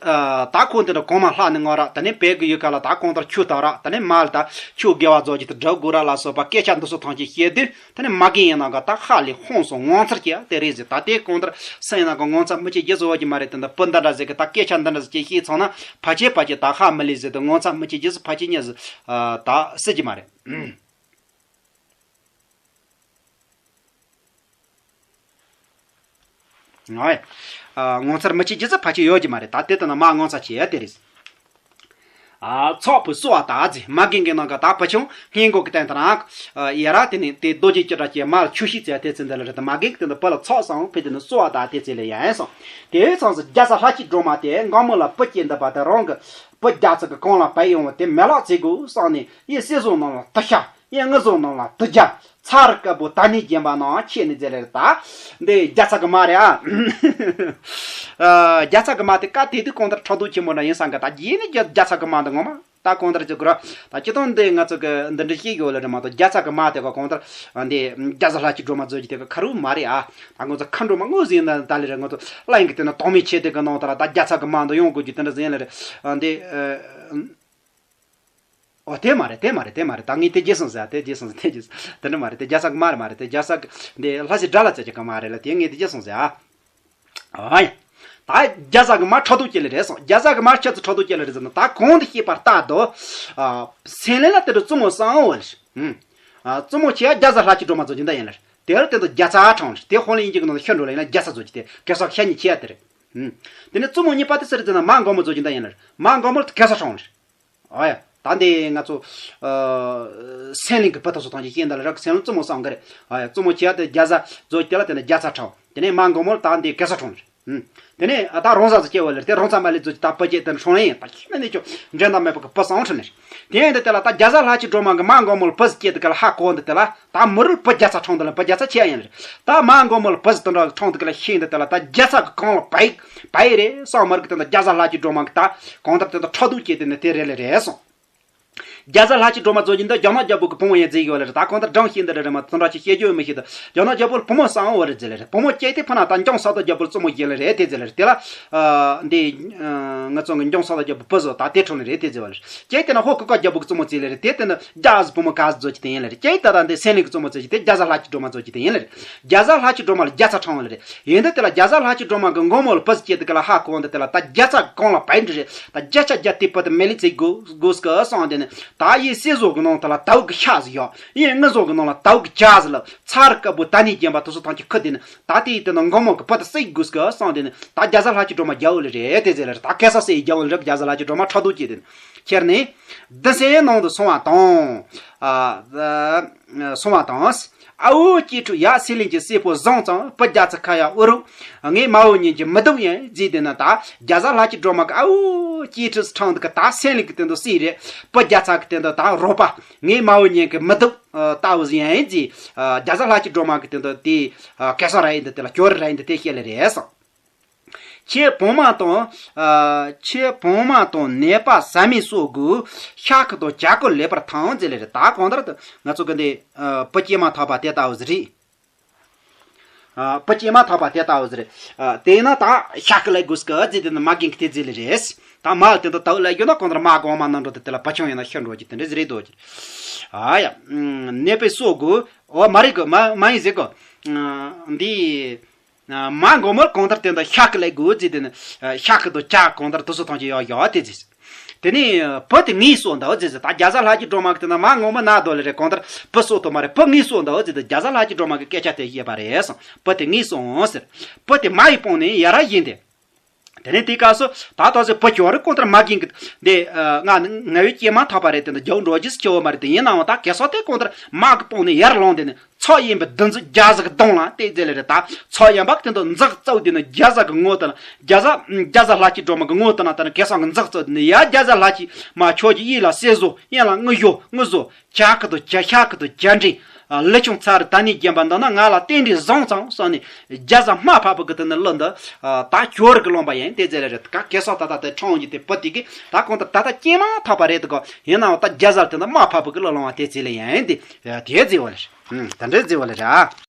ད་ཁོ་འདི་འདྲ་གོང་མ་ལྷ་ནས་མངགས་ར། དེ་ནས་བལ་གྱི་ཡུལ་ཁ་ལ་ད་གང་ལྟར་ཆོས་དར་ར། དེ་ནས་མར་ལ་ད་ཆོས་དགེ་བ་རྫོགས་ཀྱི་དུ་སྒྲུབ་དགོས་ར་ལ་སོགས་པ་སྐད་ཆ་འདི་ཚོ་ཐམས་ཅད་བཤད་དུས། དེ་ནས་མ་རྒན་ཡིན་ནང་ག་ད་ཧ་ལས་ཧང་སོང་ངོ་མཚར་སྐྱེ་དེ་རེད་ཟེར། ད་དེ་གང་ལྟར་སེམས་ནང་ག་ངོ་མཚར་མི་སྐྱེ་རྒྱུ་བཟོ་བ་གི་མ་རེད། དེ་འདྲ་བུ་འདི་འདྲ་ཟེར་གི་ད་སྐད་ཆ་འདི་འདྲ་ཟེར་གྱི་ཤེས་ཚང་ན་ཕལ་ཆེར་ཕལ་ཆེར་ད་ཧ་མི་ལས་ཟེར་དུ་ངོ་མཚར་མི་སྐྱེ་རྒྱུ་ཕལ་ཆེར་གཉིས་ཟེར་ད་སྲིད་ཀྱི་མ་རེད། ཨོ་ཡ། ཨ་ངོ་མཚར་མི་སྐྱེ་རྒྱུ་ཟེར་ཕལ་ཆེར་ཡོད་ཀྱི་མ་རེད། ད་དེ་ལྟ་ན་མ་ངོ་མཚར་ཆེ་ཡ་དེ་རེད། ཨ་ཚོགས་ཕུད་གསོལ་བ་དག་ཟེར། མ་རྒན་གྱི་ནང་ག་ད་བུ་ཆུང་སྔས་མགོ་གི་སྟེང་དུ་རང་ཡ་ར། དེ་ནས་དེ་རྡོ་རྗེ་སྐྱིལ་ཀྲུང་སྐྱེས་མར་ཆོས་བཤད་ཚེ་དེ་ཚེ་འདི་ལ་རེད། ད་མ་རྒན་གྱི་སྟེང་དུ་བུ་ལ་ཚོགས་བསགས་ཕུད་དེ་ནས་གསོལ་བ་དག་དེ་ཚེ་ལ་ཡ་ཡན་སོང་། དེ་ཚང་སུ་རྒྱ་ཚ་ལྷ་སྐྱིད་སྒྲོལ་མ་དེ་སྔ་མོ་ལ་བུ་སྐྱེས་འདི་པ་དེ་རང་གི་བུ་རྒྱ་ཚ་གི་གང་ལ་བལ་ཡོང་བ་དེ་མེ་ལག་བཙས་དགོས་བསམ་ནས་ཡེ་སྲིད་གཟུགས་ནང་ལ་དུ་ཤ། ཡང་ངུ་ཟོ་ནང་ལ་དུ་རྒྱ་ཚར་དཀར་པོ་ད་ནི་རྒྱན་པ་ནང་ཁྱེད་ནི་མཛད་ལེར་ད། འདི་རྒྱ་ཚ་གི་མ་རེད་ཨ། རྒྱ་ཚ་གི་མ་དེ་ཀ་དེ་དུས་གང་ལྟར་ཕྲག་དོག་ཆེན་པོ་འདྲ་ཡིན་སང་གི་ད་རྒྱས་ནི་རྒྱ་རྒྱ་ཚ་གི་མ་འདི་ངོ་མ་ད་གང་ལྟར་ཅིག་གོ་ར། ད་སྤྱི་དོན་འདི་ང་ཚོ་གི་འདི་འདྲ་ཤེས་ཡོད་ལེ་རེད་མ་གཏོགས། རྒྱ་ཚ་གི་མ་དེ་ག་གང་ལྟར་འདི་རྒྱ་ཚ་ལྷ་སྐྱིད་སྒྲོལ་མ་མཛོད་ཀྱི་དེ་ག་ཁ་རུ་མ་རེད་ཨ། ད་ང་ཚོ་མཁའ་འགྲོ་མ་དངོས་ཟིན་ན་ད་ལེ་རེད། ང་ཚོ་གླིང་གི་དེ་ན་དོག་མེད་ཆེ་དེ་གི་ནང་ད་ལ་ད་རྒྱ་ཚ་གི་མ་འདི་ཡོང་དགོས་ཀྱི་དེ་འདྲ་ཟིན་ལེ་རེད། འདི། ཨོ་དེ་མ་རེད། དེ་མ་རེད། དེ་མ་རེད། ད་ངས་དེ་བརྗེད་སོང་ཟེར། དེ་བརྗེད་སོང་ཟེར། དེ་བརྗེད་སོང་། དེ་འདྲ་མ་རེད། དེ་རྒྱ་ཚ་གི་མ་རེད། མ་རེད། དེ་རྒྱ་ཚ་གི་འདི་ལྷ་སའི་དགྲ་ལ་རྩེ་གི་མ་རེད་ལ། དེ་ངས་དེ་བརྗེད་སོང་ཟེར་ཨ། ཨ་ཡ། ད་རྒྱ་ཚ་གི་མ་ཕྲག་དོག་སྐྱེ་ལེ་རེད་སོང་། རྒྱ་ཚ་གི་མ་ཁྱེད་ཚོ་ཕྲག་དོག་སྐྱེ་ལེ་རེད་ཟེར་ན། ད་གོང་དུ་བཤད་པ་ལྟར་དུ་སེང་བློན་ལ་དེ་འདྲ་བཙུན་མོ་བསམ་འོ་ལེ། ཨ་བཙུན་མོ་ཁྱེད་རྒྱ་ཚ་ལྷ་སྐྱིད་སྒྲོལ་མ་མཛོད་ཀྱི་འདི་ཡིན་ལེ། དེ་ལ་དེ་འདྲ་རྒྱ་ཚ་ཁྲང་ལེ། དེ་དཔོན་སློབ་ཡིན་གྱི་གི་ནང་དུ་ཤི་འགྲོ་ལེ་ཡིན་ན་རྒྱ་ཚ་མཛོད་ཀྱི་དེ་གེ་སར་ཤ་ཉེ་ཁྱེད་དེ་རེད། དེ་ནས་བཙུན་མོ་གཉིས་པ་དེ་སུ་རེད་ཟེར་ན་མ་མགོན་པོ་མཛོད་ཀྱི་འདི་ཡིན་ལེ། མ་མགོན་པོ་ལ་གེ་སར་ཁྲང་ལེ། ཨ་ཡ། ད་འདི་ང་ཚོ་ཨ་སེང་བློན་གྱི་བུ་དང་སོ་ཐང་གི་ཤེས་འདི་ལ་རག་སེང་བློན་བཙུན་མོ་བསམ་གི་རེད། ཨ་ཡ། བཙུན་མོ་ཁྱེད་དེ་རྒྱ་ཚ་མཛོད་དེ་ལ་དེ་ནས་རྒྱ་ཚ་ཁྲང་། དེ་ནས་མ་མགོན་པོ་ལ་ད་འདི་གེ་སར་ཁྲང་རེད། ཨུམ། དེ་ནས་ཨ་ད་རོང་ཚ་ཟིག་སྐྱེ་བ་ལེར་དེ་རོང་ཚ་མ་ལེ་མཛོད་ཀྱི་ད་བུ་སྐྱེས་དེ་ཁྲང་ཡིན། ད་ཤི་ན་ནས་ཁྱོད་འགྲན་ཟླ་མེད་པ་གི་བུ་བསམ་ཁྲང་ནས། དེ་ཡིན་དེ་དེ་ལ་ད་རྒྱ་ཚ་ལྷ་སྐྱིད་སྒྲོལ་མ་གི་མ་མགོན་པོ་ལ་བུ་ཟིག་སྐྱེས་དེ་ག་ལ་ཧ་གོ་འདི་དེ་ལ་ད་མི་རུ་བུ་རྒྱ་ཚ་ཁྲང་འདི་ལ་བུ་རྒྱ་ཚ་ཁྱེད་ཡིན་ལེ། ད་མ་མགོན་པོ་ལ་བུ་ཟིག་དེ་འདྲ་ཁྲང་འདི་ག་ལ་ཤེས་འདི་དེ་ལ་ད་རྒྱ་ཚ་གི་གང་ལ་བའི་བའི་རེད་བསམ་མར་གི་དེ་འདྲ་རྒྱ་ཚ་ལྷ་སྐྱིད་སྒྲོལ་མ་གི་ད་གང་ལྟར་དེ་འདྲ་ཕྲག་དོག་སྐྱེས་དེ་ནི་དེ་རེད་ལེ་རེད་སོང་། རྒྱ་ཚ་ལྷ་སྐྱིད་སྒྲོལ་མ་མཛོད་ཀྱི་འདི་རྒྱ་ནག་རྒྱལ་པོ་གི་བུ་མོ་ཡང་མཛད་ཡོད་ལེ་རེད། ད་གང་ལྟར་སྦྲང་ཤེས་འདི་རེད་རེད་མ་དེ་འདྲ་ཅིག་བཤད་རྒྱུ་ཡོད་མི་ཤེས་ད། རྒྱ་ནག་རྒྱལ་པོ་ལ་བུ་མོ་བསམ་འོ་རེད་མཛད་ལེ་རེད། བུ་མོ་སྐྱེས་དེ་ཕུ་ན་ད་འཇང་ས་རྡོ་རྒྱལ་པོ་ལ་བཙུན་མོ་ཡིན་ལེ་རེད་དེ་མཛད་ལེ་རེད། ད་ཨ་འདི་ཨ་ང་ཚོ་གི་འཇང་ས་རྡོ་རྒྱལ་པོ་བུ་བཟོ་ད་དེ་ཁྲོ་ནི་རེད་དེ་མཛད་པ་ལེ་རེད། སྐྱེས་དེ་ན་ཧོ་ཀུ་ཀ་རྒྱལ་པོ་གི་བཙུན་མོ་མཛད་ལེ་རེད། དེ་དེ་ན་རྒྱ་ཨ་ཟི་བུ་མོ་ག་ཟི་མཛོད་ཀྱི་དེ་ཡིན་ལེ་རེད། སྐྱེས་ད་ད་འདི་སེང་བློན་གི་བཙུན་མོ་མཛོད་ཀྱི་དེ་རྒྱ་ཚ་ལྷ་སྐྱིད་སྒྲོལ་མ་མཛོད་ཀྱི་དེ་ཡིན་ལེ་རེད། རྒྱ་ཚ་ལྷ་སྐྱིད་སྒྲོལ་མ་ལ་རྒྱ་ཚ་ཁྲང་ལེ་རེད། ཡིན་དེ་དེ་ལ་རྒྱ་ཚ་ལྷ་སྐྱིད་སྒྲོལ་མ་གི་མགོན་པོ་ལ་བུ་ཟིག་སྐྱེས་དེ་ག་ལ་ཧ་གོ་འདི་དེ་ལ་ད་རྒྱ་ཚ་གང་ལ་བའི་འདི་རེད། ད་རྒྱ་ཚ་རྒྱ་དེ་བུ་དེ་མེ་ལི་ཚེ་དགོས་དགོས་སྐ་སང་དེ་ནི་ད་ཡི་སྲིད་བཟོ་གི་ནང་དེ་ལ་དའུ་གི་ཤ་ཟི་ཡོ། ཡི་ངི་བཟོ་གི་ནང་ལ་དའུ་གི་ཇ་ཟི་ལ་ཚར་དཀར་པོ་ད་ནི་རྒྱན་པ་དུ་སོ་ཐང་གི་ཁུ་དེ་ནི་ད་དེ་ཡི་དེ་ནི་མགོན་མོ་གི་བུ་དེ་སྲིད་དགོས་སྐ་སང་དེ་ནི་ད་རྒྱ་ཚ་ལྷ་སྐྱིད་སྒྲོལ་མ་རྒྱལ་བོ་ལེ་རེད་དེ་ཟེར་ལེ་རེད། ད་གེ་སར་སྲས་ཡི་རྒྱལ་བོ་ལེ་རེད། རྒྱ་ཚ་ལྷ་སྐྱིད་སྒྲོལ་མ་ཕྲག་དོག་སྐྱེས་དེ་ནི་ཁྱེར་ནས་འདི་སེང་ནང་དུ་སོང་བ་དང་། ཨ་སོང་བ་དང་། ཨ་འུ་སྐྱིད་ཕྲུག་ཡ་སེང་བློན་གྱི་སྲས་པོ་བཟང་ཙང་བུ་རྒྱ་ཚ་ཁ་ཡ་ཨུ་རུ། ངའི་མ་འུ་གཉིས་ཀྱི་མི་སྡུག་ཡིན་ཟེར་དེ་ན་ད་རྒྱ་ཚ་ལྷ་སྐྱིད་སྒྲོལ་མ་གི་ཨ་འུ་སྐྱིད་ཕྲུག་ཁྲང་དུ་གི་ད་སེང་བློན་གི་དེ་འདུག་སྲས་རེད། བུ་རྒྱ་ཚ་གི་དེ་འདུག་ད་རོགས་པ་ངའི་མ་འུ་གཉིས་གི་མི་སྡུག་ལྟ་བུ་ཟིག་ཡིན་ཟེར། རྒྱ་ཚ་ལྷ་སྐྱིད་སྒྲོལ་མ་གི་དེ་འདུག་དེ་གེ་སར་ར་ཡིན་འདི་དེ་ལ་སྐྱོ་རི་ར་ཡིན་འདི་དེ་བཤད་ལེ་རེད་སོང་། ཁྱེད་བུ་མོ་དང་། ཨ་ཁྱེད་བུ་མོ་དང་ནད་པ་ཟ་མའི་སོགས་ཀྱི་ཤ་ཁུ་དང་ཇ་ཁུ་ལེགས་པར་འཐུང་ཟེར་ལེ་རེད། ད་གང་ལྟར་དུ་ང་ཚོ་གི་འདི་ཨ་བུ་སྐྱེས་མ་ཐག་པ་དེ་ལྟ་བུ་ཟིག་རེད། ཨ་བུ་སྐྱེས་མ་ཐག་པ་དེ་ལྟ་བུ་ཟིག་རེད། ཨ་དེས་ན་ད་ཤ་ཁུ་ལེགས་དགོས་སྐ་ཟེར་དེ་ནི་མ་རྒན་གི་དེ་ཟེར་ལེ་རེད། ད་མ་དེ་འདྲ་ལྟ་བུ་ལེགས་རྒྱུ་ན་གང་ལྟར་མ་གོང་མ་ནང་འགྲོ་དེ་དེ་ལ་བུ་ཆུང་ཡིན་ན་ཤི་འགྲོ་གི་དེ་འདྲ་ཟིག་རེད་འདུག་གི། ཨ་ཡ། ནད་པའི་སོགས་ཀྱི་འོ་མ་རེད་གི་མ་མ་ཡིན་ཟེར་གི། འདི། མ་མགོན་པོ་གང་ལྟར་དེ་འདྲ་ཤ་ཁུ་ལེགས་དགོས་ཟེར་དེ་ནི་ཤ་ཁུ་དང་ཇ་གང་ལྟར་དུ་སོ་ཐང་ཆེ་ཡོད་ཡོད་དེ་ཟེར། དེ་ནི་བུ་དེ་ངའི་སོ་འདའོ་ཟེར་ཟེར། ད་རྒྱ་བཟའ་ལྷ་སྐྱིད་སྒྲོལ་མ་གི་དེ་ན་མ་མགོན་པོ་ན་དོ་ལེ་རེད། གང་ལྟར་བུ་སོ་ཐོ་མ་རེད། བུ་ངའི་སོ་འདའོ་ཟེར་དེ་རྒྱ་བཟའ་ལྷ་སྐྱིད་སྒྲོལ་མ་གི་སྐད་ཆ་དེ་བཤད་པ་རེད་སོང་། བུ་དེ་ངའི་སོ་འོང་ཟེར། བུ་དེ་མ་ཡི་སྤུན་ནི་ཡ་ར་ཡིན་ཏེ། དེ་ནས་དེའི་སྐབས་སུ་ད་ལྟ་ཟེར་བུ་ཁྱོད་རེ་གང་ལྟར་མ་རྒན་གི་འདི་ང་ང་བའི་སྐྱེས་མ་ཐག་པ་རེད། དེ་འདི་རྒྱའུ་འགྲོ་རྒྱུ་སྐྱོ་བ་མ་རེད། དེ་ཡིན་ནའང་ད་གེ་སར་དེ་གང་ལྟར་མ་གི་སྤུན་ནི་ཡར་ལོང་དེ་ནི། ཚོགས་གཡན་པའི་བདུད་འཛིན་རྒྱ་བཟའ་གི་གདོང་ལ་བལྟས་ཟེར་ལེ་རེད། ད་ཚོགས་གཡན་པ་གི་དེ་འདུག་འཛག་རྩ་བོ་དེ་ནི་རྒྱ་བཟའ་གི་ངོ་དང་རྒྱ་བཟའ་རྒྱ་བཟའ་ལྷ་སྐྱིད་སྒྲོལ་མ་གི་ངོ་དང་ན་ད་ནི་གེ་སར་གི་འཛག་རྩ་བོ་དེ་ནི་ཡ་རྒྱ་བཟའ་ལྷ་སྐྱིད་མ་ཁྱོད་ཀྱི་ཡིད་ལ་གསེར་བཟོ་གཡན་ལ་དངུལ་ཞོ་དངུལ་བཟོ་ཇ་ཁུ་དང་ཇ་ཤ་ཁུ་དང་ཇ་འདྲེ། ལི་ཆུང་ཚ་རུ་ད་ནི་རྒན་པ་འདི་ན་ང་ལ་རྟེན་འབྲེལ་བཟང་ཙང་སོང་ནས་རྒྱ་བཟའ་སྨ་ཕ་བུ་གི་དེ་ནི་གླུ་འདི་ད་ཁྱོད་རིག་གི་ལོང་པ་ཡིན་བལྟས་ཟེར་ལེ་རེད། ད་གེ་སར་ད་ད་དེ་ཁྲང་གི་དེ་བུ་དེ་གི་ད་གང་ལྟར་ད་ད་སྐྱེས་མ་ཐག་པ་རེད་དོ་གི། ཡིན་ནའང་ད་རྒྱ་བཟའ་དེ་ནི་སྨ་ཕ་བུ་གི་གླུ་ལོང་བ་དེ་ཟེར་ལེ་ཡིན་དེ་དེ་ཟེར་བ་ལེ་རེད། ད་འདྲ་ཟེར་བ་ལེ་རེད།